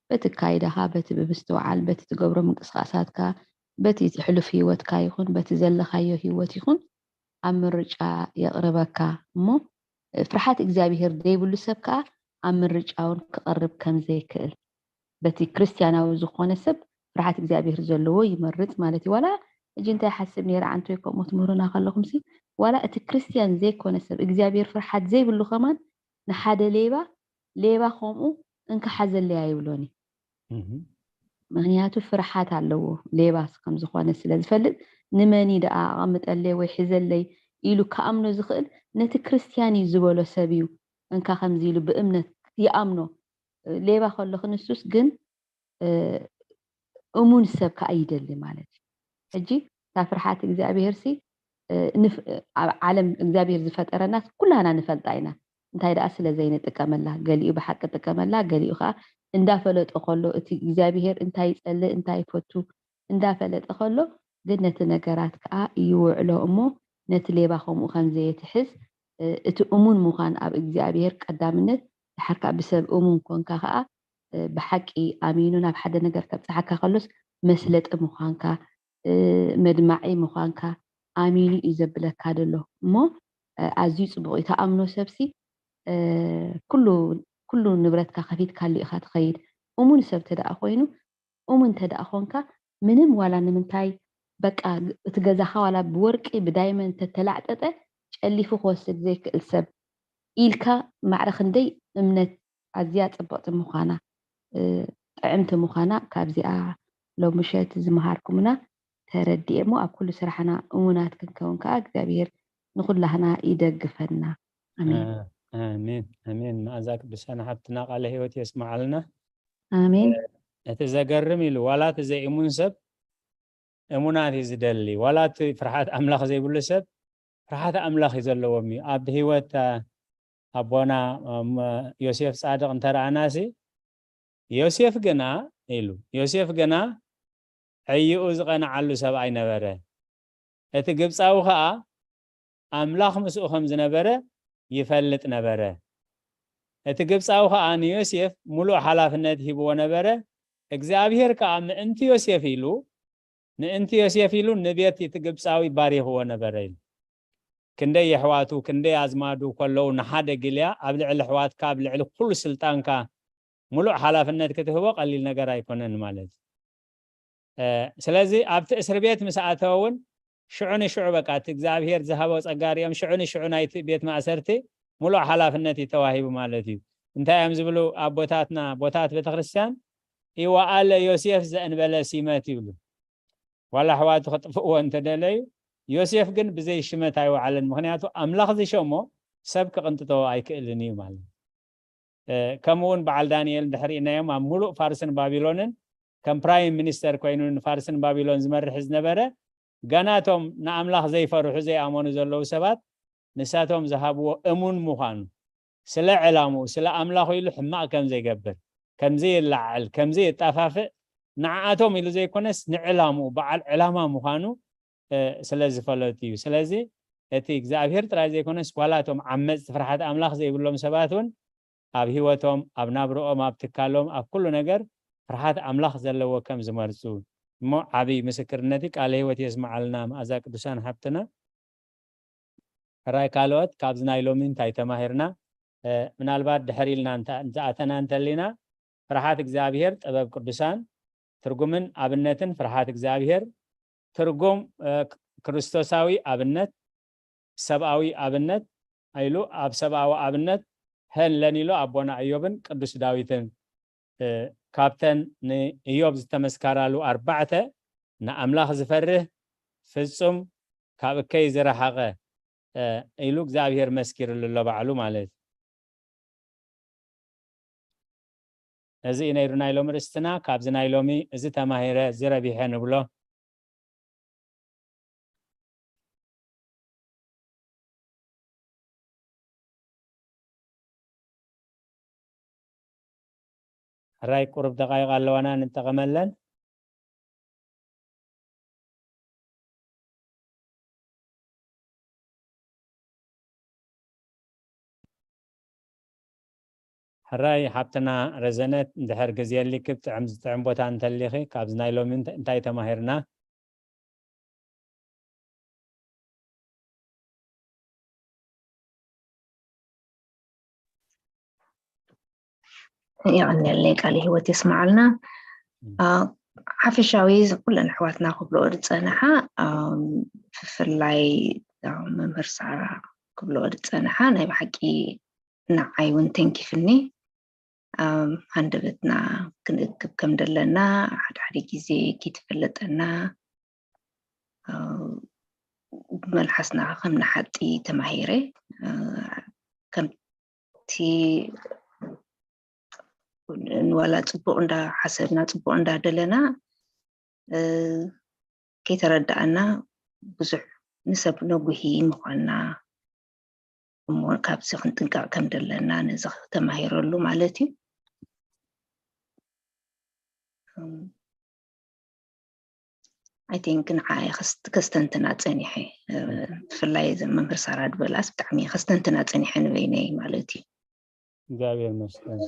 በቲ ኣካይዳኻ፣ በቲ ብምስትውዓል፣ በቲ ትገብሮ ምንቅስቓሳትካ፣ በቲ እቲ ሕሉፍ ህይወትካ ይኹን በቲ ዘለኻዮ ህይወት ይኹን ኣብ ምርጫ የቕርበካ እሞ ፍርሓት እግዚኣብሄር ዘይብሉ ሰብ ከኣ ኣብ ምርጫ እውን ክቐርብ ከም ዘይክእል በቲ ክርስትያናዊ ዝኾነ ሰብ ፍርሓት እግዚኣብሄር ዘለዎ ይመርጽ ማለት እዩ። ዋላ ሕጂ እንታይ ሓስብ ነይረ ዓንቶይ ከምኡ ትምህሩና ከለኹም ሲ ዋላ እቲ ክርስትያን ዘይኮነ ሰብ እግዚኣብሄር ፍርሓት ዘይብሉ ከማን ንሓደ ሌባ ሌባ ከምኡ እንካ ሓዘለይ ኣይብሎን እዩ። ምኽንያቱ ፍርሓት ኣለዎ ሌባ ከም ዝኾነ ስለ ዝፈልጥ ንመኒ ደኣ ኣቐምጠለይ ወይ ሕዘለይ ኢሉ ክኣምኖ ዝኽእል ነቲ ክርስትያን እዩ ዝበሎ ሰብ እዩ እንካ ከምዚ ኢሉ ብእምነት ይኣምኖ ሌባ ከሎ ክንሱስ ግን እሙን ሰብ ከዓ ይደሊ ማለት እዩ። ሕጂ እታ ፍርሓት እግዚኣብሄር ሲ ኣብ ዓለም እግዚኣብሄር ዝፈጠረናስ ኩላና ንፈልጣ ኢና። እንታይ ደኣ ስለ ዘይንጥቀመላ ገሊኡ ብሓቂ ጥቀመላ ገሊኡ ከዓ እንዳፈለጦ ከሎ እቲ እግዚኣብሄር እንታይ ይፀልእ እንታይ ይፈቱ እንዳፈለጠ ከሎ ግን ነቲ ነገራት ከዓ ይውዕሎ እሞ ነቲ ሌባ ከምኡ ከም ዘየትሕዝ እቲ እሙን ምዃን ኣብ እግዚኣብሄር ቀዳምነት ድሓር ከዓ ብሰብ እሙን ኮንካ ከዓ ብሓቂ ኣሚኑ ናብ ሓደ ነገር ከብፅሓካ ከሎስ መስለጢ ምዃንካ መድማዒ ምዃንካ ኣሚኑ እዩ ዘብለካ ዘሎ እሞ ኣዝዩ ፅቡቅ እዩ ተኣምኖ ሰብሲ ኩሉ ኩሉ ንብረትካ ከፊትካሉ ኢካ ትኸይድ እሙን ሰብ ተደኣ ኮይኑ እሙን ተደኣ ኮንካ ምንም ዋላ ንምንታይ በቃ እቲ ገዛኻ ዋላ ብወርቂ ብዳይመንድ ተተላዕጠጠ ጨሊፉ ክወስድ ዘይክእል ሰብ ኢልካ ማዕረ ክንደይ እምነት ኣዝያ ጽብቕቲ ምዃና ጥዕምቲ ምዃና ካብዚኣ ሎም ምሸት ዝመሃርኩምና ተረዲኤ እሞ ኣብ ኩሉ ስራሕና እሙናት ክንከውን ከዓ እግዚኣብሔር ንኹላህና ይደግፈና። ኣሜን። ኣሜን ኣሜን። መኣዛ ቅዱሳን ሓብትና ቃለ ህይወት የስመዓልና። ኣሜን። እቲ ዘገርም ኢሉ ዋላ እቲ ዘይእሙን ሰብ እሙናት እዩ ዝደሊ። ዋላ እቲ ፍርሓት ኣምላኽ ዘይብሉ ሰብ ፍርሓት ኣምላኽ እዩ ዘለዎም እዩ። ኣብ ህይወት ኣቦና ዮሴፍ ጻድቕ እንተረኣናሲ ዮሴፍ ግና ኢሉ ዮሴፍ ግና ዕይኡ ዝቐንዓሉ ሰብኣይ ነበረ። እቲ ግብፃዊ ኸዓ ኣምላኽ ምስኡ ከም ዝነበረ ይፈልጥ ነበረ። እቲ ግብፃዊ ኸዓ ንዮሴፍ ሙሉእ ሓላፍነት ሂብዎ ነበረ። እግዚኣብሔር ከዓ ምእንቲ ዮሴፍ ኢሉ ምእንቲ ዮሴፍ ኢሉ ንቤት እቲ ግብፃዊ ባሪኽዎ ነበረ ኢሉ። ክንደይ የሕዋቱ ክንደይ ኣዝማዱ ከለዉ ንሓደ ግልያ ኣብ ልዕሊ ኣሕዋትካ ኣብ ልዕሊ ኩሉ ስልጣንካ ሙሉእ ሓላፍነት ክትህቦ ቀሊል ነገር ኣይኮነን ማለት እዩ። ስለዚ ኣብቲ እስሪ ቤት ምስ ኣተወ እውን ሽዑ ንሽዑ በቃ እቲ እግዚኣብሄር ዝሃቦ ፀጋ ሪኦም ሽዑ ንሽዑ ናይቲ ቤት ማእሰርቲ ሙሉእ ሓላፍነት እዩ ተዋሂቡ ማለት እዩ። እንታይ እዮም ዝብሉ ኣቦታትና ኣቦታት ቤተክርስትያን? ኢወኣለ ዮሴፍ ዘእንበለ ሲመት ይብሉ። ዋላ ኣሕዋቱ ክጥፍእዎ እንተደለዩ ዮሴፍ ግን ብዘይ ሽመት ኣይወዓለን። ምክንያቱ ኣምላኽ ዝሸሞ ሰብ ክቕንጥጦ ኣይክእልን እዩ ማለት እዩ። ከምኡ እውን በዓል ዳንኤል እንድሕሪእናዮም ኣብ ሙሉእ ፋርስን ባቢሎንን ከም ፕራይም ሚኒስተር ኮይኑ ንፋርስን ባቢሎን ዝመርሒ ዝነበረ ገናቶም ንኣምላኽ ዘይፈርሑ ዘይኣመኑ ዘለዉ ሰባት ንሳቶም ዝሃብዎ እሙን ምዃኑ ስለ ዕላምኡ ስለ ኣምላኹ ኢሉ ሕማቕ ከም ዘይገብር ከም ዘይላዓል ከም ዘይጣፋፍእ ንዓኣቶም ኢሉ ዘይኮነስ ንዕላምኡ በዓል ዕላማ ምዃኑ ስለ ዝፈለጡ እዩ። ስለዚ እቲ እግዚኣብሔር ጥራይ ዘይኮነስ ዋላ እቶም ዓመፅቲ ፍርሓት ኣምላኽ ዘይብሎም ሰባት እውን ኣብ ህይወቶም ኣብ ናብርኦም ኣብ ትካሎም ኣብ ኩሉ ነገር ፍርሓት ኣምላኽ ዘለዎ ከም ዝመርፁ እሞ ዓብይ ምስክርነት እዩ። ቃለ ህይወት የስመዓልና መኣዛ ቅዱሳን ሓብትና። ሕራይ ካልኦት ካብዚ ናይ ሎሚ እንታይ ተማሂርና? ምናልባት ድሕር ኢልና ዝኣተና እንተሊና ፍርሓት እግዚኣብሔር ጥበብ ቅዱሳን ትርጉምን ኣብነትን ፍርሓት እግዚኣብሔር ትርጉም ክርስቶሳዊ ኣብነት ሰብኣዊ ኣብነት ኢሉ ኣብ ሰብኣዊ ኣብነት ሀን ለኒሎ ኣቦና እዮብን ቅዱስ ዳዊትን ካብተን ንእዮብ ዝተመስካራሉ ኣርባዕተ ንኣምላኽ ዝፈርህ ፍጹም ካብ እከይ ዝረሓቐ ኢሉ እግዚኣብሔር መስኪርሉ ኣሎ ባዕሉ ማለት እዩ። እዚ እዩ ነይሩ ናይ ሎሚ ርእስትና። ካብዚ ናይ ሎሚ እዚ ተማሂረ እዚ ረቢሐ ንብሎ። ሕራይ ቁሩብ ደቃይቕ ኣለዋና ንጠቐመለን። ሕራይ ሓብትና ረዘነት እንድሕር ግዜ ኣሊኪ ብጥዕም ዝጥዕም ቦታ እንተሊኺ ካብዚ ናይ ሎሚ እንታይ ተማሂርና? የቐንየለይ ቃለ ህይወት የስመዓልና። ሓፈሻዊ ኩለን ኣሕዋትና ክብልኦ ዝፀንሓ ብፍላይ መምህር ሳራ ክብልኦ ዝፀንሓ ናይ ብሓቂ ንዓይ እውን ተንኪፍኒ። ሃንደበትና ክንእክብ ከም ዘለና ሓደ ሓደ ግዜ ከይተፈለጠና ብመልሓስና ከም ንሓጢ ተማሂረ። ከምቲ ንዋላ ፅቡቕ እንዳሓሰብና ፅቡቕ እንዳደለና ከይተረዳኣና ብዙሕ ንሰብ ነጉሂ ምዃንና እሞ ካብዚ ክንጥንቀቕ ከም ዘለና ነዚ ተማሂረሉ ማለት እዩ። I think ንዓይ ከስተንትና ፀኒሐ ብፍላይ እዚ መምህር ሳራ ዝበላስ ብጣዕሚ ከስተንትና ፀኒሐ ንበይነይ ማለት እዩ። እግዚኣብሔር መስገን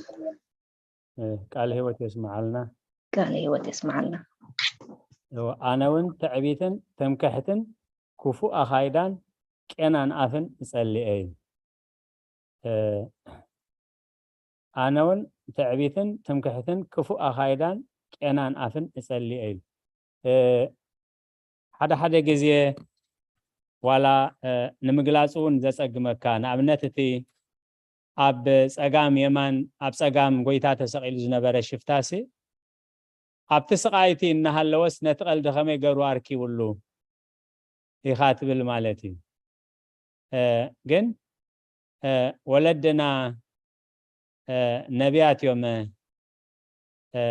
ቃል ህይወት የስመዓልና። ቃል ህይወት የስመዓልና። ኣነ እውን ትዕቢትን ትምክሕትን ክፉእ ኣኻይዳን ቄናን ኣፍን እጸልእ እየ። ኣነ እውን ትዕቢትን ትምክሕትን ክፉእ ኣኻይዳን ቄናን ኣፍን እጸልእ እየ። ሓደ ሓደ ግዜ ዋላ ንምግላፅ እውን ዘፀግመካ ንኣብነት እቲ ኣብ ጸጋም የማን፣ ኣብ ጸጋም ጎይታ ተሰቒሉ ዝነበረ ሽፍታሲ ኣብቲ ስቓይቲ እናሃለወስ ነቲ ቀልዲ ከመይ ገሩ ኣርኪቡሉ ኢኻ ትብል ማለት እዩ። እ፣ ግን እ፣ ወለድና እ፣ ነቢያት እዮም። እ፣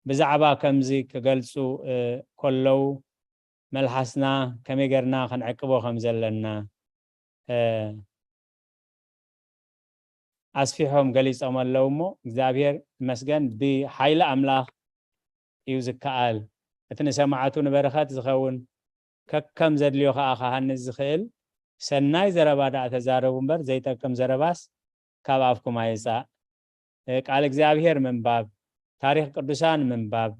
ብዛዕባ ከምዚ ክገልጹ እ፣ ከለዉ መልሓስና ከመይ ጌርና ክንዕቅቦ ከም ዘለና እ፣ ኣስፊሖም ገሊጾም ኣለዉ እሞ እግዚኣብሔር ይመስገን ብሓይሊ ኣምላኽ እዩ ዝከኣል። እቲ ንሰማዕቱ ንበረኸት ዝኸውን ከከም ዘድልዮ ከኣ ክሃንጽ ዝኽእል ሰናይ ዘረባ ደኣ ተዛረቡ እምበር ዘይጠቅም ዘረባስ ካብ ኣፍኩም ኣይውጻእ። እ፣ ቃል እግዚኣብሔር ምንባብ፣ ታሪኽ ቅዱሳን ምንባብ፣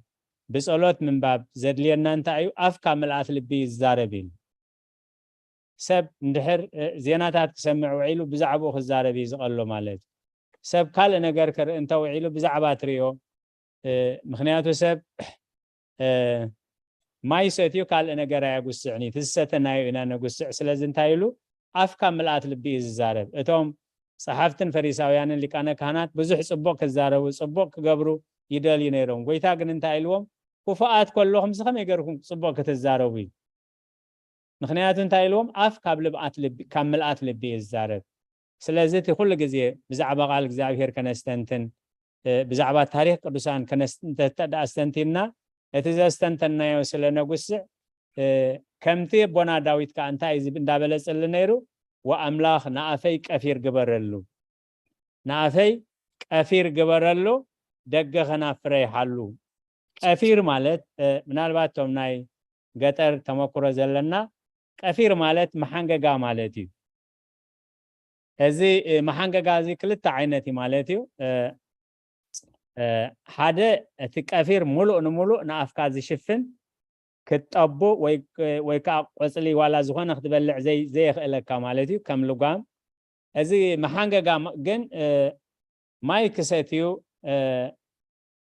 ብጸሎት ምንባብ ዘድልየና እንታይ እዩ? ኣፍ ካብ ምልኣት ልቢ ይዛረብ ኢሉ። ሰብ እንድሕር እ፣ ዜናታት ክሰምዕ ውዒሉ ብዛዕባኡ ክዛረብ እዩ ዝቐሎ ማለት እዩ። ሰብ ካልእ ነገር ክርኢ እንተውዒሉ ብዛዕባ ትርእዮ እ፣ ምኽንያቱ ሰብ እ፣ ማይ ሰትዩ ካልእ ነገር ኣየጉስዕን እዩ። እቲ ዝሰተናዮ ኢና ነጉስዕ። ስለዚ እንታይ ኢሉ? ኣፍ ካብ ምልኣት ልቢ እዩ ዝዛረብ። እቶም ጸሓፍትን ፈሪሳውያንን ሊቃነ ካህናት ብዙሕ ጽቡቕ ክዛረቡ፣ ጽቡቕ ክገብሩ ይደልዩ ነይሮም። ጎይታ ግን እንታይ ኢልዎም? ክፉኣት ከለኹምሲ ከመይ ገርኩም ጽቡቕ ክትዛረቡ? ኢሉ። ምኽንያቱ እንታይ ኢልዎም? ኣፍ ካብ ልብኣት ልቢ፣ ካብ ምልኣት ልቢ እዩ ዝዛረብ። ስለዚ እቲ ኩሉ ግዜ ብዛዕባ ቃል እግዚኣብሔር ከነስተንትን እ፣ ብዛዕባ ታሪኽ ቅዱሳን ከነስ-፣ እንተ-፣ እንተ ደኣ ኣስተንቲንና፣ እቲ ዘስተንተናዮ ስለ ነጉስዕ፣ እ፣ ከምቲ ኣቦና ዳዊት ከኣ እንታይ እዩ ዝብ-፣ እንዳበለ ዝጽሊ ነይሩ? "ወኣምላኽ ንኣፈይ ቀፊር ግበረሉ፣ ንኣፈይ ቀፊር ግበረሉ፣ ደገ ከናፍረይ ሓሉ።" ቀፊር ማለት፣ እ፣ ምናልባት እቶም ናይ ገጠር ተመክሮ ዘለና፣ ቀፊር ማለት መሓንገጋ ማለት እዩ። እዚ፣ እ፣ መሓንገጋ እዚ ክልተ ዓይነት እዩ ማለት እዩ። እ፣ እ፣ ሓደ እቲ ቀፊር ሙሉእ ንሙሉእ ንኣፍካ ዝሽፍን ክትጠቡ ወይ፣ ወይ ከዓ ቆጽሊ ዋላ ዝኾነ ክትበልዕ ዘይ-፣ ዘየኽእለካ ማለት እዩ፣ ከም ልጓም። እዚ መሓንገጋ ም-፣ ግን፣ እ፣ ማይ ክሰትዩ፣ እ፣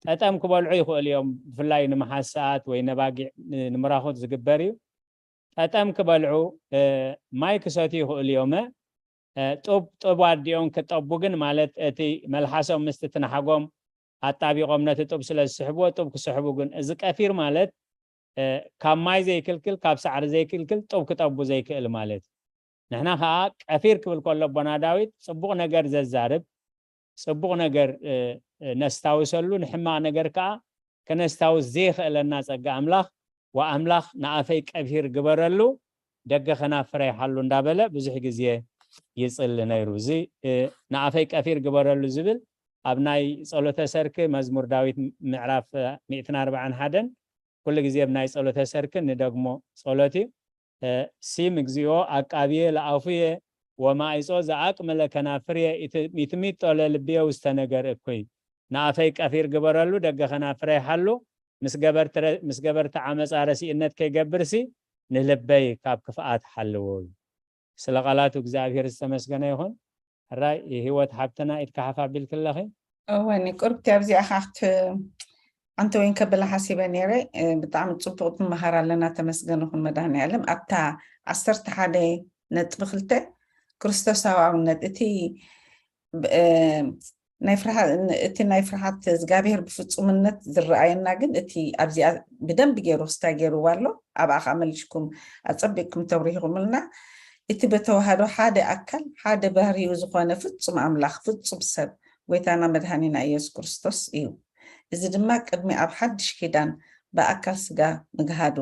ጠጠም ክበልዑ ይኽእሉ እዮም። ብፍላይ ንምሓሳት ወይ ነባጊዕ ን-፣ ንምራኹት ዝግበር እዩ። ጠጠም ክበልዑ፣ እ፣ ማይ ክሰትዩ ይኽእሉ እዮም። እ፣ ጡብ፣ ጡብ ኣዲኦም ክጠቡ ግን ማለት እቲ መልሓሶም ምስቲ ትናሓጎም ኣጣቢቖም ነቲ ጡብ ስለ ዝስሕብዎ ጡብ ክስሕቡ ግን እዚ ቀፊር ማለት፣ እ፣ ካብ ማይ ዘይክልክል፣ ካብ ሳዕሪ ዘይክልክል ጡብ ክጠቡ ዘይክእል ማለት እዩ። ንሕና ከኣ ቀፊር ክብል ከሎ ኣቦና ዳዊት ጽቡቕ ነገር ዘዛርብ፣ ጽቡቕ ነገር፣ እ፣ እ፣ ነስታውሰሉ፣ ንሕማቕ ነገር ከኣ ከነስታውስ ዘየኽእለና ጸጋ ኣምላኽ፣ "ወኣምላኽ ንኣፈይ ቀፊር ግበረሉ፣ ደገ ከናፍረይ ሓሉ" እንዳበለ ብዙሕ ግዜ ይጽሊ ነይሩ። እዚ፣ እ፣ "ንኣፈይ ቀፊር ግበረሉ" ዝብል ኣብ ናይ ጸሎተ ሰርክ መዝሙር ዳዊት ምዕራፍ ሚእትን ኣርባዓን ሓደን ኩሉ ግዜ ኣብ ናይ ጸሎተ ሰርክ ንደግሞ ጸሎት እዩ። እ፣ ሲም እግዚኦ አቃብዬ ለአፉየ ወማይጾ ዘአቅምለ ከናፍርየ ኢትሚጦ ለልብየ ውስተ ነገር እኩይ። ንአፈይ ቀፊር ግበረሉ ደገ ከናፍረይ ሓሉ፣ ምስ ገበርቲ ረ-፣ ምስ ገበርቲ ዓመጻ ረሲእነት ከይገብርሲ ንልበይ ካብ ክፍኣት ሓልዎ። ስለ ቃላቱ እግዚኣብሔር ዝተመስገነ ይኹን። ሕራይ ህይወት ሓብትና ኢድካ ሓፍ ኣቢልክለኺ። እወኒ ቁርብቲ ኣብዚኣ ኻፍት ኣንተ ወይን ከብላ ሓሲበ ነይረ። እ፣ ብጣዕሚ ጽቡቕ ትመሃር ኣለና። ተመስገን ይኹን መድኃኔዓለም። ኣብታ ዓሰርተ ሓደ ነጥቢ ክልተ ክርስቶሳዊ ኣብነት እቲ ብ-፣ እ፣ ናይ ፍርሃ-፣ እቲ ናይ ፍርሃት እግዚኣብሔር ብፍጹምነት ዝረኣየና ግን እቲ ኣብዚኣ ብደንብ ገይሩ ክስታይ ገይርዋ ኣሎ። ኣብኣ ኸኣ መሊሽኩም ኣጸቢቕኩም ተብሪህኹምልና። እቲ በተዋህዶ ሓደ ኣካል ሓደ ባህሪኡ ዝኾነ ፍጹም ኣምላኽ ፍጹም ሰብ ጎይታና መድኃኒና ኢየሱስ ክርስቶስ እዩ። እዚ ድማ ቅድሚ ኣብ ሓድሽ ኪዳን ብኣካል ስጋ ምግሃዱ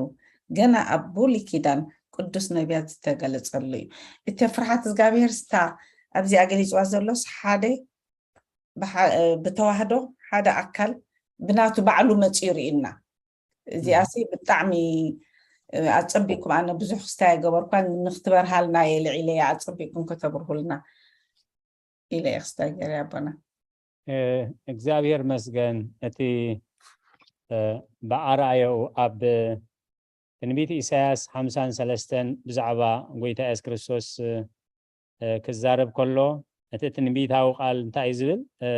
ገና ኣብ ብሉይ ኪዳን ቅዱስ ነቢያት ዝተገለጸሉ እዩ። እቲ ፍርሃት እግዚኣብሔር ስታ ኣብዚኣ ገሊጽዋ ዘሎስ ሓደ ብሓ-፣ እ፣ ብተዋህዶ ሓደ ኣካል ብናቱ ባዕሉ መጺኡ ርኢና። እዚኣሲ ብጣዕሚ፣ እ፣ ኣጸቢቅኩም፣ ኣነ ብዙሕ ክስታይ ኣይገበርኳን፣ ንክትበርሃልና እየ ልዒለያ፣ ኣጸቢቅኩም ከተብርሁልና ኢለ እየ ክስታይ ገይረ ኣቦና። እ፣ እግዚኣብሔር መስገን። እቲ፣ እ፣ ብኣርኣያኡ ኣብ ትንቢት ኢሳያስ ሓምሳን ሰለስተን ብዛዕባ ጎይታ የሱስ ክርስቶስ፣ እ፣ ክዛረብ ከሎ፣ እቲ ትንቢታዊ ቃል እንታይ እዩ ዝብል? እ፣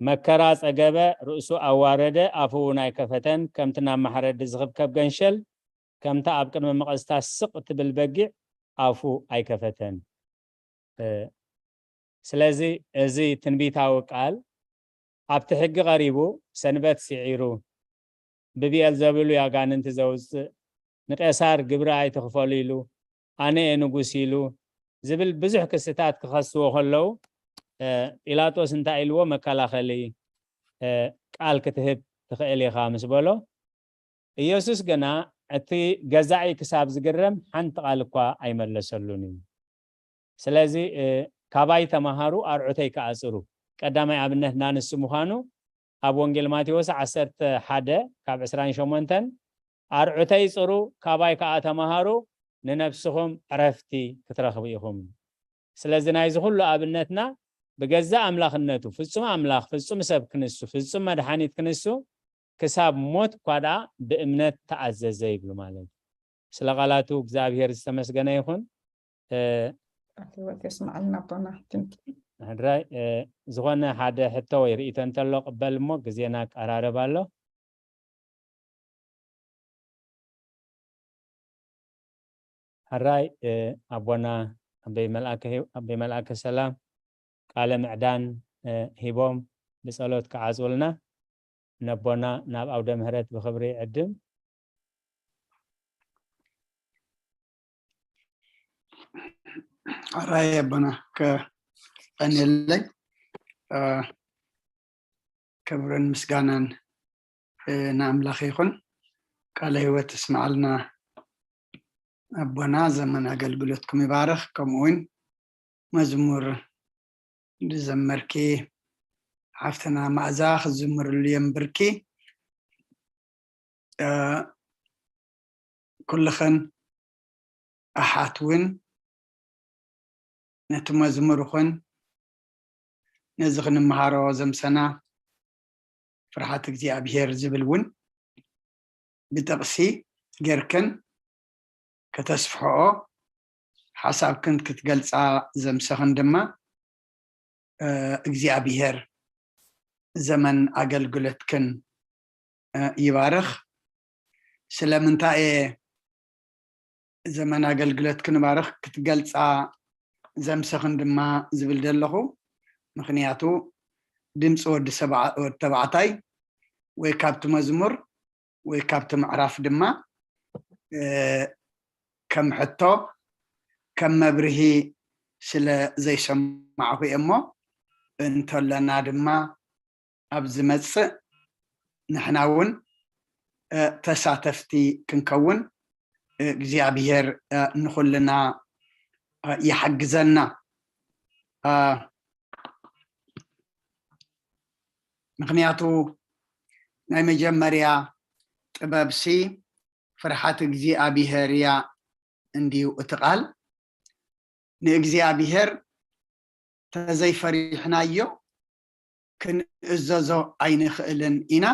መከራ ጸገበ፣ ርእሱ ኣዋረደ፣ ኣፉ እውን ኣይከፈተን፣ ከምቲ ናብ ማሕረዲ ዝኽብከብ ገንሸል፣ ከምታ ኣብ ቅድሚ መቐዝታ ስቕ እትብል በጊዕ ኣፉ ኣይከፈተን። ስለዚ እዚ ትንቢታዊ ቃል ኣብቲ ሕጊ ቀሪቡ፣ ሰንበት ስዒሩ፣ ብብኤልዘቡል እዩ ኣጋንንቲ ዘውፅእ፣ ንቄሳር ግብሪ ኣይትኽፈሉ ኢሉ፣ ኣነ እየ ንጉስ ኢሉ ዝብል ብዙሕ ክስታት ክኸስዎ ከለዉ፣ ጲላጦስ እንታይ ኢልዎ? መከላኸሊ ቃል ክትህብ ትኽእል ኢኻ ምስ በሎ፣ ኢየሱስ ግና እቲ ገዛኢ ክሳብ ዝግረም ሓንቲ ቃል እኳ ኣይመለሰሉን እዩ። ስለዚ ካባይ ተማሃሩ፣ ኣርዑተይ ከኣ ጽሩ። ቀዳማይ ኣብነትና ንሱ ምዃኑ ኣብ ወንጌል ማቴዎስ ዓሰርተ ሓደ ካብ ዕስራን ሸሞንተን፣ ኣርዑተይ ጽሩ፣ ካባይ ከኣ ተማሃሩ፣ ንነብስኹም ዕረፍቲ ክትረኽቡ ኢኹም። ስለዚ ናይዚ ኩሉ ኣብነትና ብገዛእ ኣምላኽነቱ፣ ፍጹም ኣምላኽ፣ ፍጹም ሰብ ክንሱ፣ ፍጹም መድሓኒት ክንሱ፣ ክሳብ ሞት እኳ ደኣ ብእምነት ተኣዘዘ ይብሉ ማለት እዩ። ስለ ቃላቱ እግዚኣብሔር ዝተመስገነ ይኹን። ህይወት የስማዓልና ኣቦና። Thank you። ሕድራይ ዝኾነ ሓደ ሕቶ ወይ ርእይቶ እንተሎ ቅበል እሞ ግዜና ቀራረብ ኣሎ። ሕራይ ኣቦና ኣበይ መልኣከ ሂው ኣበይ መልኣከ ሰላም ቃለ ምዕዳን ሂቦም ብጸሎት ክዓጽውልና ነቦና ናብ ኣውደ ምህረት ብኽብሪ ይዕድም። ሕራይ ኣቦና ከቀንየለይ። ክብርን ምስጋናን ንኣምላኽ ይኹን። ቃለ ህይወት እስማዓልና ኣቦና፣ ዘመን ኣገልግሎትኩም ይባርኽ። ከምኡ እውን መዝሙር ዝዘመርኪ ሓፍትና መኣዛ ክዝምርሉ እዮም ብርኪ። ኩልኽን ኣሓት እውን ነቲ መዝሙር ኹን ነዚ ክንምሃሮ ዘምሰና ፍርሓት እግዚኣብሔር ዝብል እውን ብጥቕሲ ጌርክን ከተስፍሕኦ ሓሳብክን ክትገልጻ ዘምሰኽን ድማ እግዚኣብሔር ዘመን ኣገልግሎትክን ይባርኽ። ስለምንታይ እየ ዘመን ኣገልግሎትክን ባርኽ ክትገልጻ ዘምሰኽን ድማ ዝብል ዘለኹ? ምኽንያቱ ድምፂ ወዲ ተባዕታይ ወይ ካብቲ መዝሙር ወይ ካብቲ ምዕራፍ ድማ ከም ሕቶ ከም መብርሂ ስለ ዘይሰማዕኹ እየ እሞ እንተለና ድማ ኣብ ዝመፅእ ንሕና እውን ተሳተፍቲ ክንከውን እግዚኣብሔር ንኩልና ይሓግዘና። ምክንያቱ ናይ መጀመርያ ጥበብሲ ፍርሓት እግዚኣብሔር እያ እንድዩ እቲ ቃል። ንእግዚኣብሔር ተዘይፈሪሕናዮ ክንእዘዞ ኣይንኽእልን ኢና።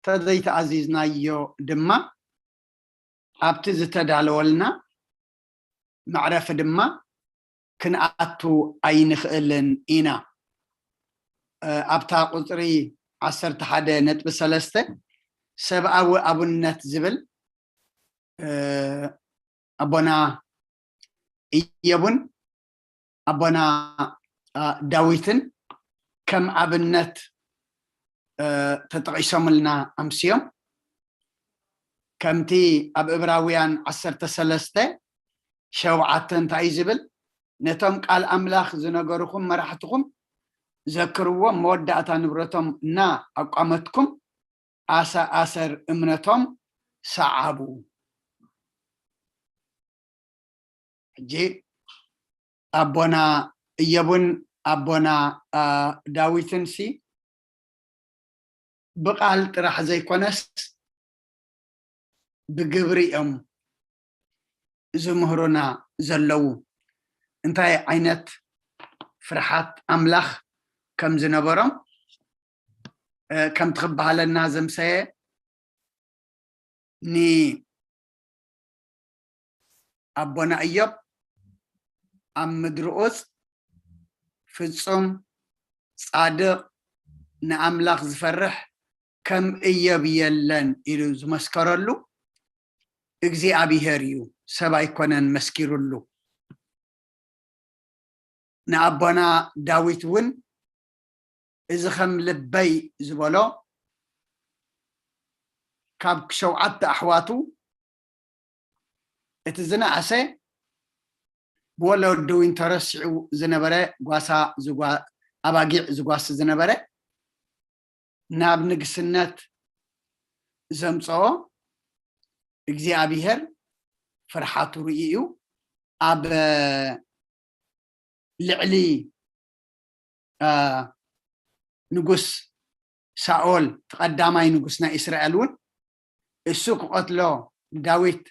ተዘይተኣዚዝናዮ ድማ ኣብቲ ዝተዳለወልና መዕረፊ ድማ ክንኣቱ ኣይንኽእልን ኢና። ኣብታ ቁፅሪ ዓሰርተ ሓደ ነጥቢ ሰለስተ ሰብኣዊ ኣብነት ዝብል ኣቦና እዮብን ኣቦና ዳዊትን ከም ኣብነት ተጠቒሶምልና ኣምስዮም። ከምቲ ኣብ እብራውያን ዓሰርተ ሰለስተ ሸውዓተ እንታይ እዩ ዝብል? ነቶም ቃል ኣምላኽ ዝነገርኹም መራሕትኹም ዘክርዎም፣ መወዳእታ ንብረቶም እና ኣቋመትኩም ኣሰ ኣሰር እምነቶም ሰዓቡ። ሕጂ ኣቦና እዮብን ኣቦና ዳዊትን ሲ ብቃል ጥራሕ ዘይኮነስ ብግብሪ እዮም ዝምህሩና ዘለዉ። እንታይ ዓይነት ፍርሓት ኣምላኽ ከም ዝነበሮም ከምቲ ክበሃለና ዘምሰየ ንኣቦና እዮብ ኣብ ምድሪ ኡፅ ፍፁም ፃድቕ ንኣምላኽ ዝፈርሕ ከም እዮብ የለን ኢሉ ዝመስከረሉ እግዚኣብሔር እዩ፣ ሰብ ኣይኮነን መስኪሩሉ። ንኣቦና ዳዊት እውን እዚ ከም ልበይ ዝበሎ ካብ ሸውዓተ ኣሕዋቱ እቲ ዝነኣሰ ብወለዱ ተረሲዑ ዝነበረ ጓሳ ዝጓ-፣ ኣባጊዕ ዝጓሲ ዝነበረ ናብ ንግስነት ዘምፅኦ እግዚኣብሔር ፍርሓቱ ርእዩ እዩ። ኣብ ልዕሊ፣ አ፣ ንጉስ ሳኦል፣ እቲ ቀዳማይ ንጉስ ናይ እስራኤል እውን እሱ ክቐትሎ ንዳዊት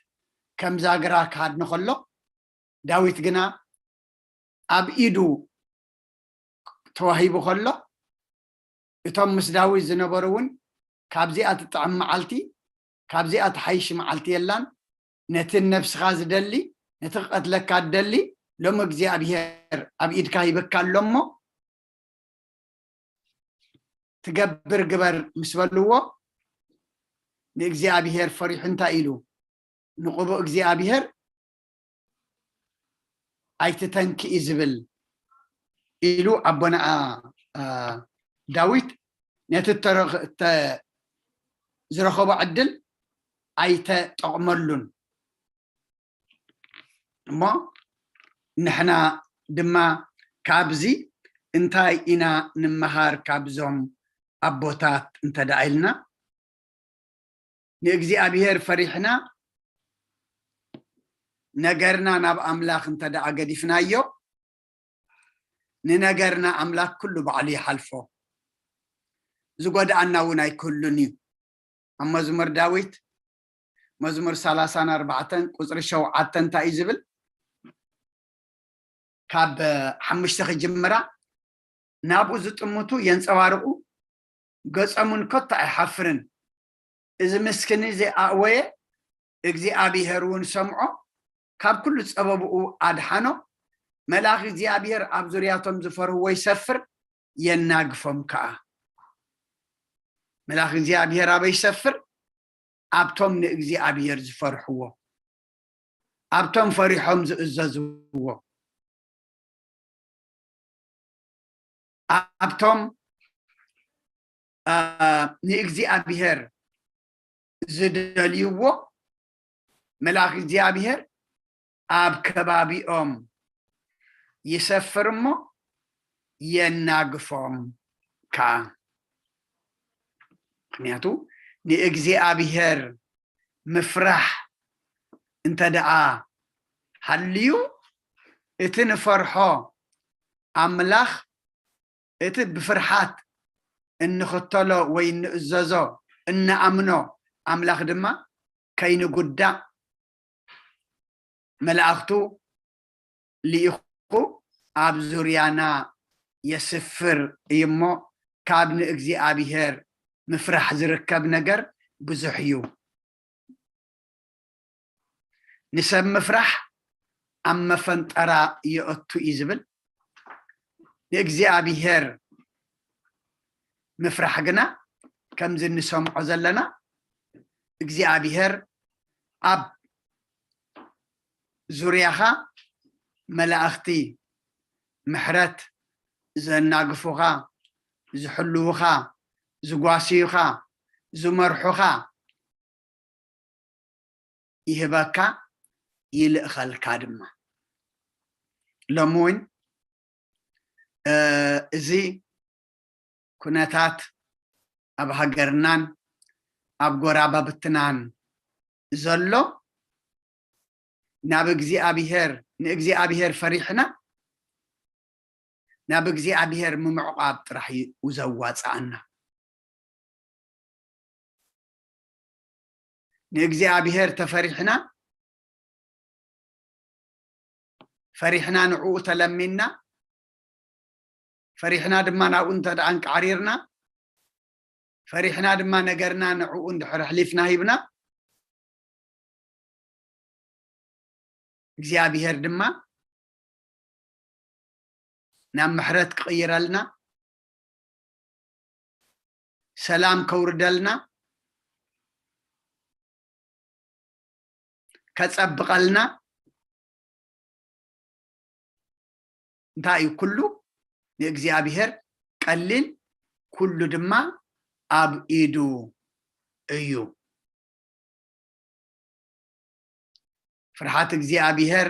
ከም ዛግራ ክሃድኖ ከሎ፣ ዳዊት ግና ኣብ ኢዱ ተዋሂቡ ከሎ፣ እቶም ምስ ዳዊት ዝነበሩ እውን ካብዚኣ ትጥዕም መዓልቲ፣ ካብዚኣ ትሓይሽ መዓልቲ የላን፣ ነቲ ነብስኻ ዝደሊ፣ ነቲ ክቐትለካ ዝደሊ፣ ሎሚ እግዚኣብሔር ኣብ ኢድካ ሂበካ ኣሎ እሞ፣ ትገብር ግበር ምስ በልዎ፣ ንእግዚኣብሔር ፈሪሑ እንታይ ኢሉ? ንቕቡእ እግዚኣብሔር ኣይትተንክኢ ዝብል ኢሉ ኣቦና፣ አ፣ ዳዊት ነቲ እተረኸ-፣ እተ-፣ ዝረኸቦ ዕድል ኣይተጠቕመሉን። እሞ ንሕና ድማ ካብዚ እንታይ ኢና ንምሃር? ካብዞም ኣቦታት እንተ ደኣ ኢልና፣ ንእግዚኣብሔር ፈሪሕና ነገርና ናብ ኣምላኽ እንተ ደኣ ገዲፍናዮ፣ ንነገርና ኣምላኽ ኩሉ ባዕሉ ይሓልፎ። ዝጎድኣና እውን ኣይክህሉን እዩ። ኣብ መዝሙር ዳዊት፣ መዝሙር ሰላሳን ኣርባዕተን ቁጽሪ ሸውዓተ እንታይ እዩ ዝብል? ካብ ሓሙሽተ ክጅምራ፣ ናብኡ ዝጥምቱ የንጸባርቑ፣ ገጾም እውን ከቶ ኣይሓፍርን። እዚ ምስኪን እዚ ኣእወየ፣ እግዚኣብሄር እውን ሰምዖ፣ ካብ ኩሉ ጸበብኡ ኣድሓኖ። መልኣኽ እግዚኣብሄር ኣብ ዙርያቶም ዝፈርህዎ ይሰፍር፣ የናግፎም ከኣ። መልኣኽ እግዚኣብሄር ኣበይ ይሰፍር? ኣብቶም ንእግዚኣብሄር ዝፈርሕዎ፣ ኣብቶም ፈሪሖም ዝእዘዝዎ፣ ኣብቶም፣ አ፣ ንእግዚኣብሄር ዝደልይዎ፣ መልኣኽ እግዚኣብሄር ኣብ ከባቢኦም ይሰፍር እሞ የናግፎም ከኣ። ምኽንያቱ ንእግዚኣብሄር ምፍራሕ እንተ ደኣ ሃልዩ፣ እቲ ንፈርሖ ኣምላኽ፣ እቲ ብፍርሓት እንኽተሎ ወይ እንእዘዞ፣ እንኣምኖ ኣምላኽ ድማ ከይንጉዳእ መላእኽቱ ልኢኹ ኣብ ዙርያና የስፍር እዩ እሞ፣ ካብ ንእግዚኣብሄር ምፍራሕ ዝርከብ ነገር ብዙሕ እዩ። ንሰብ ምፍራሕ ኣብ መፈንጠራ የእቱ እዩ ዝብል። ንእግዚኣብሄር ምፍራሕ ግና፣ ከምዚ እንሰምዖ ዘለና፣ እግዚኣብሄር ኣብ ዙርያኻ መላእኽቲ ምሕረት ዘናግፉኻ፣ ዝሕልዉኻ፣ ዝጓስዩኻ፣ ዝመርሑኻ ይህበካ፣ ይልእኸልካ ድማ። ሎሚ እውን፣ እ፣ እዚ ኩነታት ኣብ ሃገርናን ኣብ ጎራባብትናን ዘሎ፣ ናብ እግዚኣብሄር፣ ንእግዚኣብሄር ፈሪሕና ናብ እግዚኣብሄር ምምዕቋብ ጥራሕ እዩ ዘዋፅኣና። ንእግዚኣብሄር ተፈሪሕና፣ ፈሪሕና ንዕኡ ተለሚንና፣ ፈሪሕና ድማ ናብኡ እንተ ደኣ እንቃዕሪርና፣ ፈሪሕና ድማ ነገርና ንዕኡ እንድሕር ኣሕሊፍና ሂብና፣ እግዚኣብሄር ድማ ናብ ምሕረት ክቕይረልና፣ ሰላም ከውርደልና፣ ከጸብቐልና እንታይ እዩ? ኩሉ ንእግዚኣብሔር ቀሊል፣ ኩሉ ድማ ኣብ ኢዱ እዩ። ፍርሃት እግዚኣብሔር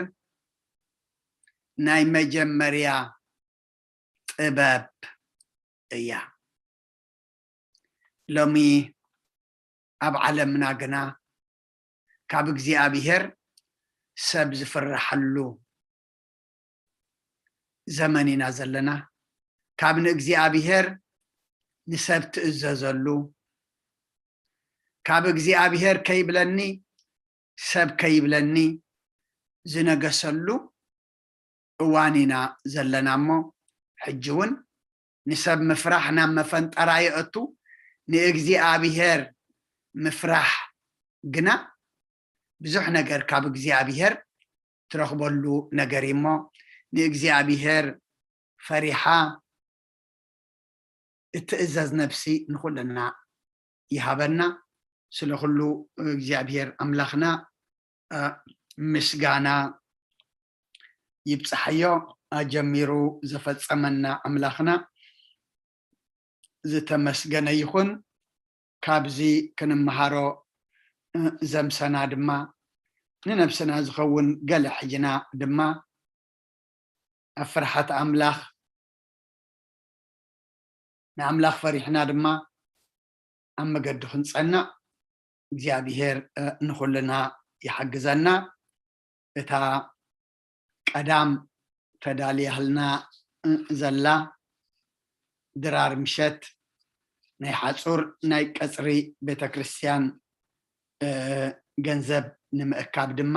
ናይ መጀመርያ ጥበብ እያ። ሎሚ ኣብ ዓለምና ግና ካብ እግዚኣብሔር ሰብ ዝፍርሓሉ ዘመን ኢና ዘለና። ካብ ንእግዚኣብሔር ንሰብ ትእዘዘሉ፣ ካብ እግዚኣብሔር ከይብለኒ ሰብ ከይብለኒ ዝነገሰሉ እዋን ኢና ዘለና እሞ፣ ሕጂ እውን ንሰብ ምፍራሕ ናብ መፈንጠራ የእቱ፣ ንእግዚኣብሔር ምፍራሕ ግና ብዙሕ ነገር ካብ እግዚኣብሔር ትረኽበሉ ነገር እዩ እሞ፣ ንእግዚኣብሔር ፈሪሓ እትእዘዝ ነፍሲ ንኹልና ይሃበና። ስለ ኩሉ እግዚኣብሔር ኣምላኽና፣ እ፣ ምስጋና ይብጽሓዮ። ኣጀሚሩ ዘፈጸመና ኣምላኽና ዝተመስገነ ይኹን። ካብዚ ክንመሃሮ፣ እ፣ ዘምሰና ድማ ንነብስና ዝኸውን ገለ ሒዝና ድማ ኣብ ፍርሓት ኣምላኽ፣ ንኣምላኽ ፈሪሕና ድማ ኣብ መገዲ ክንጸንዕ እግዚኣብሔር፣ እ፣ ንኹልና ይሓግዘና። እታ ቀዳም ተዳልያልና፣ እ፣ ዘላ ድራር ምሸት ናይ ሓጹር ናይ ቀጽሪ ቤተክርስትያን፣ እ፣ ገንዘብ ንምእካብ ድማ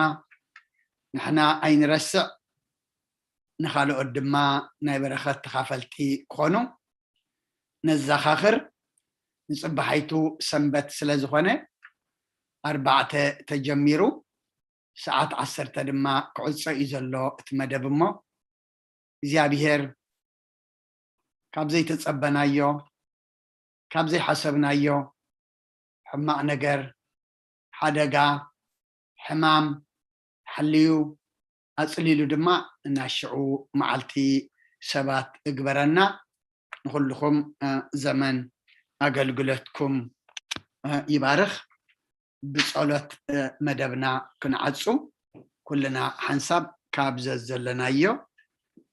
ንሕና ኣይንረስዕ፣ ንኻልኦት ድማ ናይ በረኸት ተኻፈልቲ ክኾኑ ነዘኻኽር። ንጽባሓይቱ ሰንበት ስለ ዝኾነ ኣርባዕተ ተጀሚሩ ሰዓት ዓሰርተ ድማ ክዕጾ እዩ ዘሎ እቲ መደብ እሞ፣ እግዚኣብሔር ካብ ዘይተጸበናዮ፣ ካብ ዘይሓሰብናዮ ሕማቕ ነገር፣ ሓደጋ፣ ሕማም ሓልዩ ኣጽሊሉ ድማ እናሽዑ መዓልቲ ሰባት እግበረና። ንኹልኹም፣ እ፣ ዘመን ኣገልግሎትኩም፣ እ፣ ይባርኽ። ብጸሎት፣ እ፣ መደብና ክንዓጹ ኩልና ሓንሳብ ካብ ዘዘለናዮ፣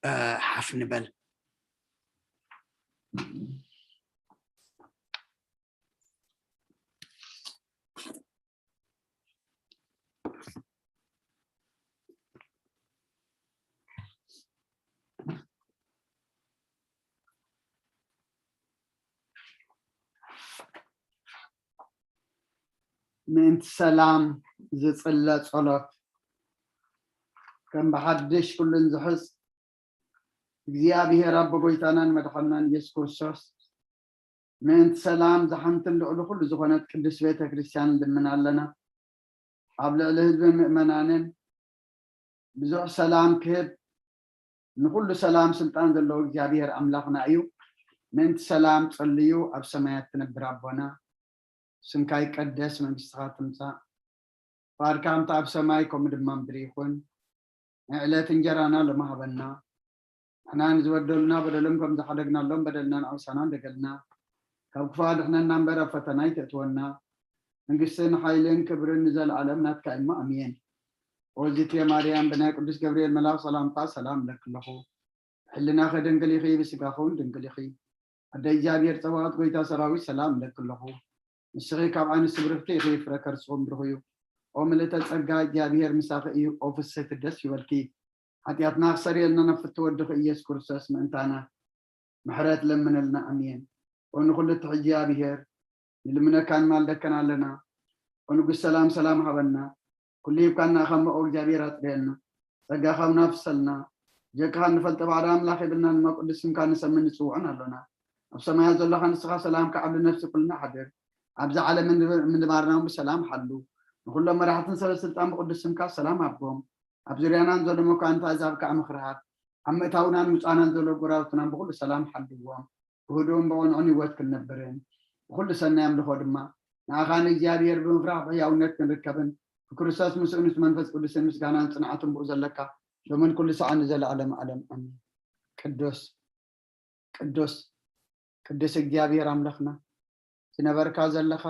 እ፣ ሓፍ ንበል። ምእንቲ ሰላም ዝጽለ ጸሎት፣ ከም ብሓድሽ ኩሉን ዝሕዝ እግዚኣብሔር ኣቦ ጎይታናን መድሓንናን ኢየሱስ ክርስቶስ፣ ምእንቲ ሰላም ዝሓንትን ልዕሊ ኩሉ ዝኾነት ቅድስት ቤተ ክርስቲያን ንልምን ኣለና። ኣብ ልዕሊ ህዝቢ ምእመናንን ብዙሕ ሰላም ክህብ፣ ንኹሉ ሰላም ስልጣን ዘለዎ እግዚኣብሔር ኣምላኽና እዩ። ምእንቲ ሰላም ጸልዩ። ኣብ ሰማያት ትነብር ኣቦና፣ ስምካ ይቀደስ፣ መንግስትኻ ትምጻእ፣ ፍቓድካ ከምቲ ኣብ ሰማይ ከምኡ ድማ ምድሪ ይኹን። ናይ ዕለት እንጀራና ሎሚ ሃበና። ንሕና ንዝበደሉና በደሎም ከም ዝሓደግናሎም በደልና ንኣውሳና እንደገልና። ካብ ክፉእ ኣድሕነና እምበር ኣብ ፈተና ኣይተእትወና። መንግስትን ሓይልን ክብርን ንዘለኣለም ናትካ እሞ ኣሜን። ኦዚቴ ማርያም ብናይ ቅዱስ ገብርኤል መልኣኽ ሰላምታ ሰላም እለኪ ኣለኹ። ሕልናኺ ድንግል ኢኺ፣ ብስጋኺ እውን ድንግል ኢኺ። ኣደ እግዚኣብሔር ጸባኦት ጎይታ ሰራዊት ሰላም እለኪ ኣለኹ። ንስኺ ካብ ኣንስቲ ብርኽቲ ኢኺ፣ ፍረ ከርስኹም ብሩኽ እዩ። ኦ ምልእተ ጸጋ፣ እግዚኣብሔር ምሳኺ እዩ። ኦ ፍስሕቲ ደስ ይበልኪ። ሓጢኣትና ክሰርየልና ናብ ፍትው ወድኺ ኢየሱስ ክርስቶስ ምእንታና ምሕረት ለምነልና። ኣሜን። ኦ ንኹሉ እትሕጂ እግዚኣብሔር፣ ንልምነካን ንማልደካን ኣለና። ኦ ንጉስ ሰላም፣ ሰላም ሃበና። ኩሉ ሂብካና ኢኻ እሞ ኦ እግዚኣብሔር ኣጽርየልና። ጸጋኻ እውን ኣፍሰልና። ብጀካኻ እንፈልጦ ባዕዳ ኣምላኽ የብልናን እሞ ቅዱስ ስምካ ንሰምን ንጽውዖን ኣሎና። ኣብ ሰማያት ዘሎኻ ንስኻ ሰላም ከዓብሊ ነፍሲ ኩልና ሓድር። ኣብዚ ዓለም ምንባርና እውን ብሰላም ሓሉ። ንኹሎም መራሕትን ሰበ ስልጣን ብቅዱስ ስምካ ሰላም ሃቦም። ኣብ ዙርያናን ዘሎ መኳንንቲ ኣህዛብ ከኣ ምኽሪ ሃብ። ኣብ ምእታውናን ምውጻእናን ዘሎ ጎረባብትናን ብኹሉ ሰላም ሓልዎም። ብህዱእን ብቕኑዕን ህይወት ክንነብርን ብኹሉ ሰናይ ኣምልኾ ድማ ንኣኻ ንእግዚኣብሔር ብምፍራሕ ብሕያውነት ክንርከብን ብክርስቶስ ምስኡን ምስ መንፈስ ቅዱስን ምስጋናን ጽንዓትን ብኡ ዘለካ ሎምን ኩሉ ሰዓት ንዘለዓለም ዓለም ኣሜን። ቅዱስ ቅዱስ ቅዱስ እግዚኣብሔር ኣምላኽና ዝነበርካ ዘለኻ፣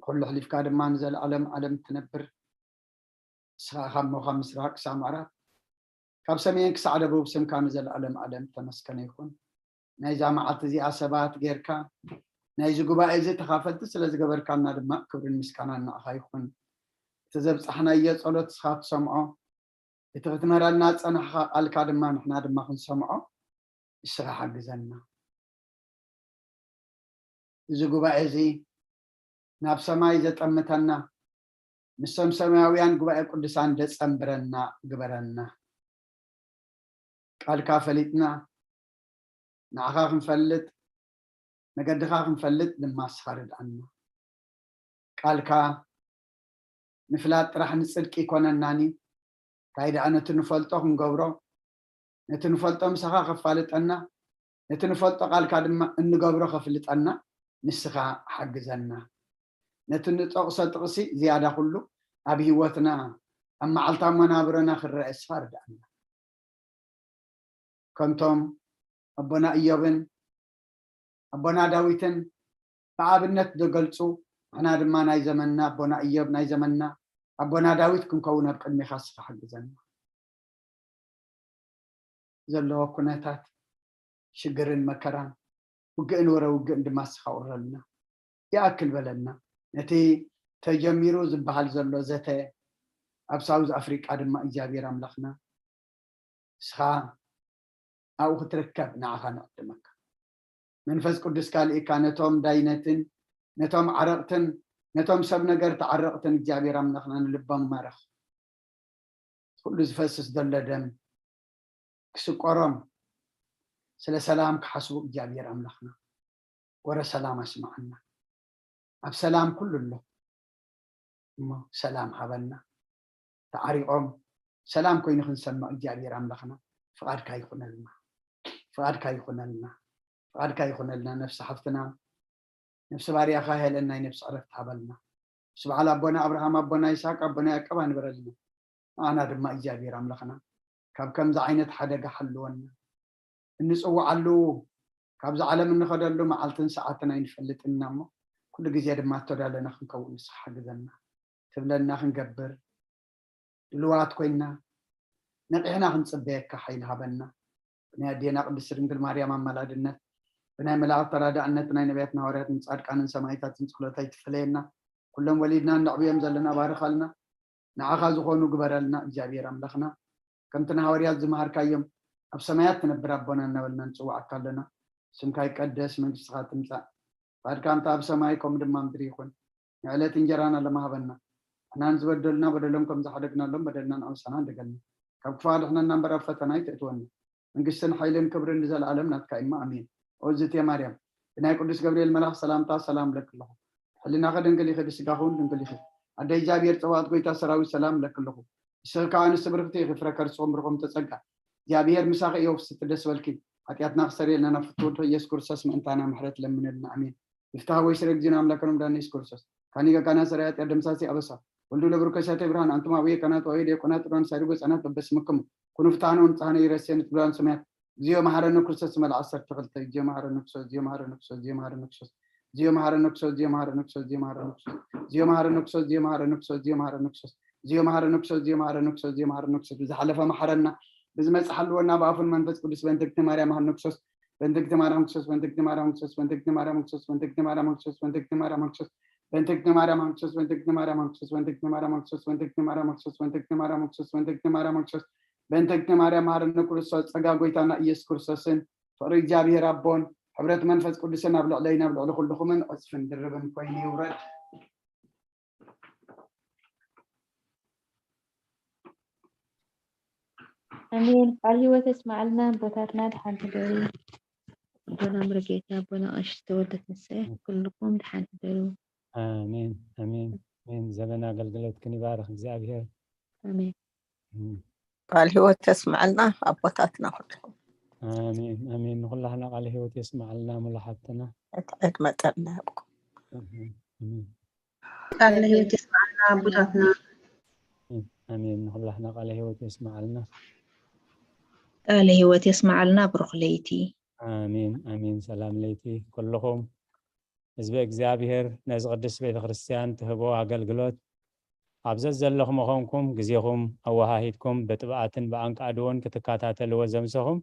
ኩሉ ኣሕሊፍካ ድማ ንዘለዓለም ዓለም ትነብር፣ ንስኻ ካብ ሞኻ ምስራቕ ክሳብ ምዕራብ፣ ካብ ሰሜን ክሳዕ ደቡብ ስምካ ንዘለዓለም ዓለም ተመስገነ ይኹን። ናይዛ መዓልቲ እዚኣ ሰባት ጌርካ ናይዚ ጉባኤ እዚ ተኻፈልቲ ስለ ዝገበርካና ድማ ክብርን ምስጋናን ንዓኻ ይኹን። እቲ ዘብጻሕናዮ ጸሎት ንስኻ ትሰምዖ፣ እቲ ክትምህረና ዝጸናሕኻ ቃልካ ድማ ንሕና ድማ ክንሰምዖ ንስኻ ሓግዘና። እዚ ጉባኤ እዚ ናብ ሰማይ ዘጠምተና፣ ምስቶም ሰማያውያን ጉባኤ ቅዱሳን ዘጸንብረና ግበረና። ቃልካ ፈሊጥና ንዓኻ ክንፈልጥ፣ መገድኻ ክንፈልጥ ድማ ንስኻ ርድኣና። ቃልካ ምፍላጥ ጥራሕ ንጽድቂ ይኮነናኒ፣ እንታይ ደኣ ነቲ ንፈልጦ ክንገብሮ፣ ነቲ ንፈልጦ ምሳኻ ከፋልጠና፣ ነቲ ንፈልጦ ቃልካ ድማ እንገብሮ ከፍልጠና ንስኻ ሓግዘና። ነቲ ንጠቕሶ ጥቕሲ ዝያዳ ኩሉ ኣብ ህይወትና፣ ኣብ መዓልታዊ መናብሮና ክረአ ንስኻ ርድኣና። ከምቶም ኣቦና እዮብን ኣቦና ዳዊትን ብኣብነት ዝገልጹ፣ ንሕና ድማ ናይ ዘመንና ኣቦና እዮብ፣ ናይ ዘመንና ኣቦና ዳዊት ክንከውን ኣብ ቅድሜኻ ንስኻ ሓግዘና። ዘለዎ ኩነታት ሽግርን መከራን፣ ውግእን ወረ ውግእን ድማ ንስኻ ውረልና። ይኣክል በለና። ነቲ ተጀሚሩ ዝበሃል ዘሎ ዘተ ኣብ ሳውዝ ኣፍሪቃ ድማ እግዚኣብሔር ኣምላኽና ንስኻ ኣብኡ ክትርከብ ንዓኻ ንዕድመካ። መንፈስ ቅዱስካ ልኢካ ነቶም ዳይነትን ነቶም ዓረቕትን ነቶም ሰብ ነገር ተዓረቕትን እግዚኣብሔር ኣምላኽና ንልቦም ማረኽ። ኩሉ ዝፈስስ ዘሎ ደም ክስቆሮም፣ ስለ ሰላም ክሓስቡ እግዚኣብሔር ኣምላኽና ወረ ሰላም ኣስምዓና። ኣብ ሰላም ኩሉ ኣሎ እሞ ሰላም ሃበና። ተዓሪቖም ሰላም ኮይኑ ክንሰምዕ እግዚኣብሔር ኣምላኽና ፍቓድካ ይኹነልና። ፍቓድካ ይኹነልና። ፍቓድካ ይኹነልና። ነፍሲ ሓፍትና ነፍሲ ባርያኻ ሄለን ናይ ነፍሲ ዕረፍቲ ሃበልና። ምስ በዓል ኣቦና ኣብርሃም ኣቦና ይስሐቅ ኣቦና ያዕቆብ ኣንብረልና። ንዓና ድማ እግዚኣብሔር ኣምላኽና ካብ ከምዚ ዓይነት ሓደጋ ሓልወና። እንጽውዓሉ ካብዚ ዓለም እንኸደሉ መዓልትን ሰዓትን ኣይንፈልጥን ኢና እሞ ኩሉ ግዜ ድማ እተዳለና ክንከውን ንስኻ ሓግዘና። ትብለና ክንገብር ድልዋት ኮይንና ነቒሕና ክንጽበየካ ሓይሊ ሃበና። ብናይ ኣዴና ቅድስቲ ድንግል ማርያም ኣማላድነት፣ ብናይ መላእኽቲ ተራዳእነት፣ ናይ ነቢያትን ሃዋርያትን ጻድቃንን ሰማዕታትን ጸሎት ኣይትፈለየና። ኩሎም ወሊድና እነዕብዮም ዘለና ባርኻልና። ንዓኻ ዝኾኑ ግበረልና እግዚኣብሔር ኣምላኽና። ከምቲ ንሃዋርያት ዝመሃርካዮም ኣብ ሰማያት ትነብር ኣቦና እናበልና ንጽውዓካ ኣለና። ስምካ ይቀደስ፣ መንግስትኻ ትምጻእ፣ ፍቓድካ እንተ ኣብ ሰማይ ከምኡ ድማ ምድሪ ይኹን። ንዕለት እንጀራና ሎሚ ሃበና። ንሕና ንዝበደሉና በደሎም ከም ዝሓደግናሎም በደልና ንኣምሳና እንደገልና። ካብ ክፉእ ኣድሕነና እምበር ኣብ ፈተና ኣይተእትወና። መንግስትን ሓይልን ክብርን ንዘለኣለም ናትካ እሞ ኣሜን። ኦ ዝቴ ማርያም ብናይ ቅዱስ ገብርኤል መልኣኽ ሰላምታ ሰላም እብለኪ ኣለኹ። ሕልናኺ ድንግል ኢኺ፣ ብስጋኺ እውን ድንግል ኢኺ። ኣደ እግዚኣብሔር ጸባኦት ጎይታ ሰራዊት ሰላም እብለኪ ኣለኹ። ንስኺ ከኣ ኣንስቲ ብርኽቲ ኢኺ፣ ፍረ ከርስኹም ብሩኽ ጸጋ እግዚኣብሔር ምሳኺ እዩ። ፍስሕቲ ደስ በልኪ፣ ሓጢኣትና ክሰረየልና ናብ ፍትው ወድኺ ኢየሱስ ክርስቶስ ምእንታና ምሕረት ለምነልና። ኣሜን። ይፍታህ ወይ ስረ ጊዜና ኣምላክ ነው ዳን ኢየሱስ ክርስቶስ ካኒ ገጋና ሰራያት ያደምሳሲ ኣበሳ ወልዱ ለብሩከ ሳቴ ብርሃን ኣንቱም አቡየ ካህናት ወይ ዲያቆናት ሮን ሳይዱ ገጻናት በበስምክሙ ኩኑ ፍትሐነ ወንጽሐነ ይረሴ ንትብላን ሰማያት። እግዚኦ መሐረነ ክርስቶስ መልዓ ዓሰርተ ክልተ። እግዚኦ መሐረነ ክርስቶስ፣ እግዚኦ መሐረነ ክርስቶስ፣ እግዚኦ መሐረነ ክርስቶስ፣ እግዚኦ መሐረነ ክርስቶስ፣ እግዚኦ መሐረነ ክርስቶስ፣ እግዚኦ መሐረነ ክርስቶስ፣ እግዚኦ መሐረነ ክርስቶስ፣ እግዚኦ መሐረነ ክርስቶስ፣ እግዚኦ መሐረነ ክርስቶስ፣ እግዚኦ መሐረነ ክርስቶስ፣ እግዚኦ መሐረነ ክርስቶስ፣ እግዚኦ መሐረነ ክርስቶስ። ብዝሓለፈ መሐረና፣ ብዝመጽእ ሓልወና፣ ብኣፉን መንፈስ ቅዱስ በእንተ እግዝእትነ ማርያም መሐረነ ክርስቶስ። በእንተ እግዝእትነ ማርያም ክርስቶስ፣ በእንተ እግዝእትነ ማርያም ክርስቶስ፣ በእንተ እግዝእትነ ማርያም ክርስቶስ፣ በእንተ እግዝእትነ ማርያም ክርስቶስ፣ በእንተ እግዝእትነ ማርያም ክርስቶስ፣ በእንተ እግዝእትነ ማርያም ክርስቶስ፣ በእንተ እግዝእትነ ማርያም ክርስቶስ፣ በእንተ እግዝእትነ ማርያም ክርስቶስ፣ በእንተ እግዝእትነ ማርያም ክርስቶስ፣ በእንተ እግዝእትነ ማርያም ክርስቶስ፣ በእንተ እግዝእትነ ማርያም መሐረነ ክርስቶስ፣ ጸጋ ጎይታና ኢየሱስ ክርስቶስን ፍቕሪ እግዚኣብሔር ኣቦን ሕብረት መንፈስ ቅዱስን ኣብ ልዕለይን ኣብ ልዕሊ ኩልኹምን ዕጽፍን ድርብን ኮይኑ ይውረድ። ኣሜን። ቃል ህይወት የስማዓልና። ኣቦታትና ድሓን ሕደሩ። ኣቦና ሙሉጌታ፣ ኣቦና ቀሺ ተወልደ ተንሳኤ፣ ኩልኩም ድሓን ሕደሩ። ኣሜን፣ ኣሜን፣ ኣሜን። ዘበን ኣገልግሎትክን ይባርኽ እግዚኣብሔር። ኣሜን። እም። ቃል ህይወት የስማዓልና ኣቦታትና ኩልኩም። ኣሜን፣ ኣሜን። ንኹላህና ቃል ህይወት የስማዓልና ሙሉ ሓብትና። ዕድ-፣ ዕድመ ጥዕና ይሃብኩም። ኣሜን፣ ኣሜን። ቃል ህይወት የስማዓልና ኣቦታትና። ኣሜን። ንኹላህና ቃለ ህይወት የስመዓልና። ቃለ ህይወት የስመዓልና። ብሩኽ ለይቲ። ኣሜን ኣሜን። ሰላም ለይቲ ኩልኹም ህዝቢ እግዚኣብሔር፣ ነዚ ቅድስት ቤተ ክርስቲያን ትህቦ ኣገልግሎት ኣብ ዘዘለኹም ኾንኩም ግዜኹም ኣወሃሂድኩም ብጥብኣትን ብኣንቃድዎን ክትከታተልዎ ዘምሰኹም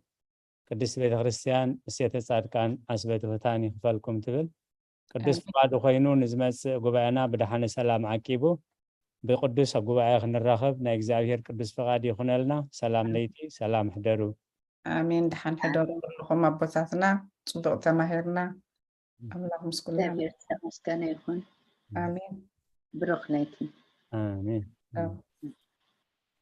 ቅድስት ቤተ ክርስቲያን እሴተ ጻድቃን ዓስበ ትሑታን ይኽፈልኩም ትብል። ቅዱስ ፍቓዱ ኮይኑ ንዝመጽእ ጉባኤና ብደሓነ ሰላም ዓቂቡ ብቅዱስ ጉባኤ ክንራኸብ ናይ እግዚኣብሔር ቅዱስ ፍቓድ ይኹነልና። ሰላም ለይቲ፣ ሰላም ሕደሩ። ኣሜን። ደሓን ሕደሩ ኩልኹም ኣቦታትና፣ ጽቡቕ ተማሂርና። ኣምላኽ ምስ ኩልና። እግዚኣብሔር ዝተመስገነ ይኹን። ኣሜን። ብሩኽ ለይቲ። ኣሜን። ኣዎ።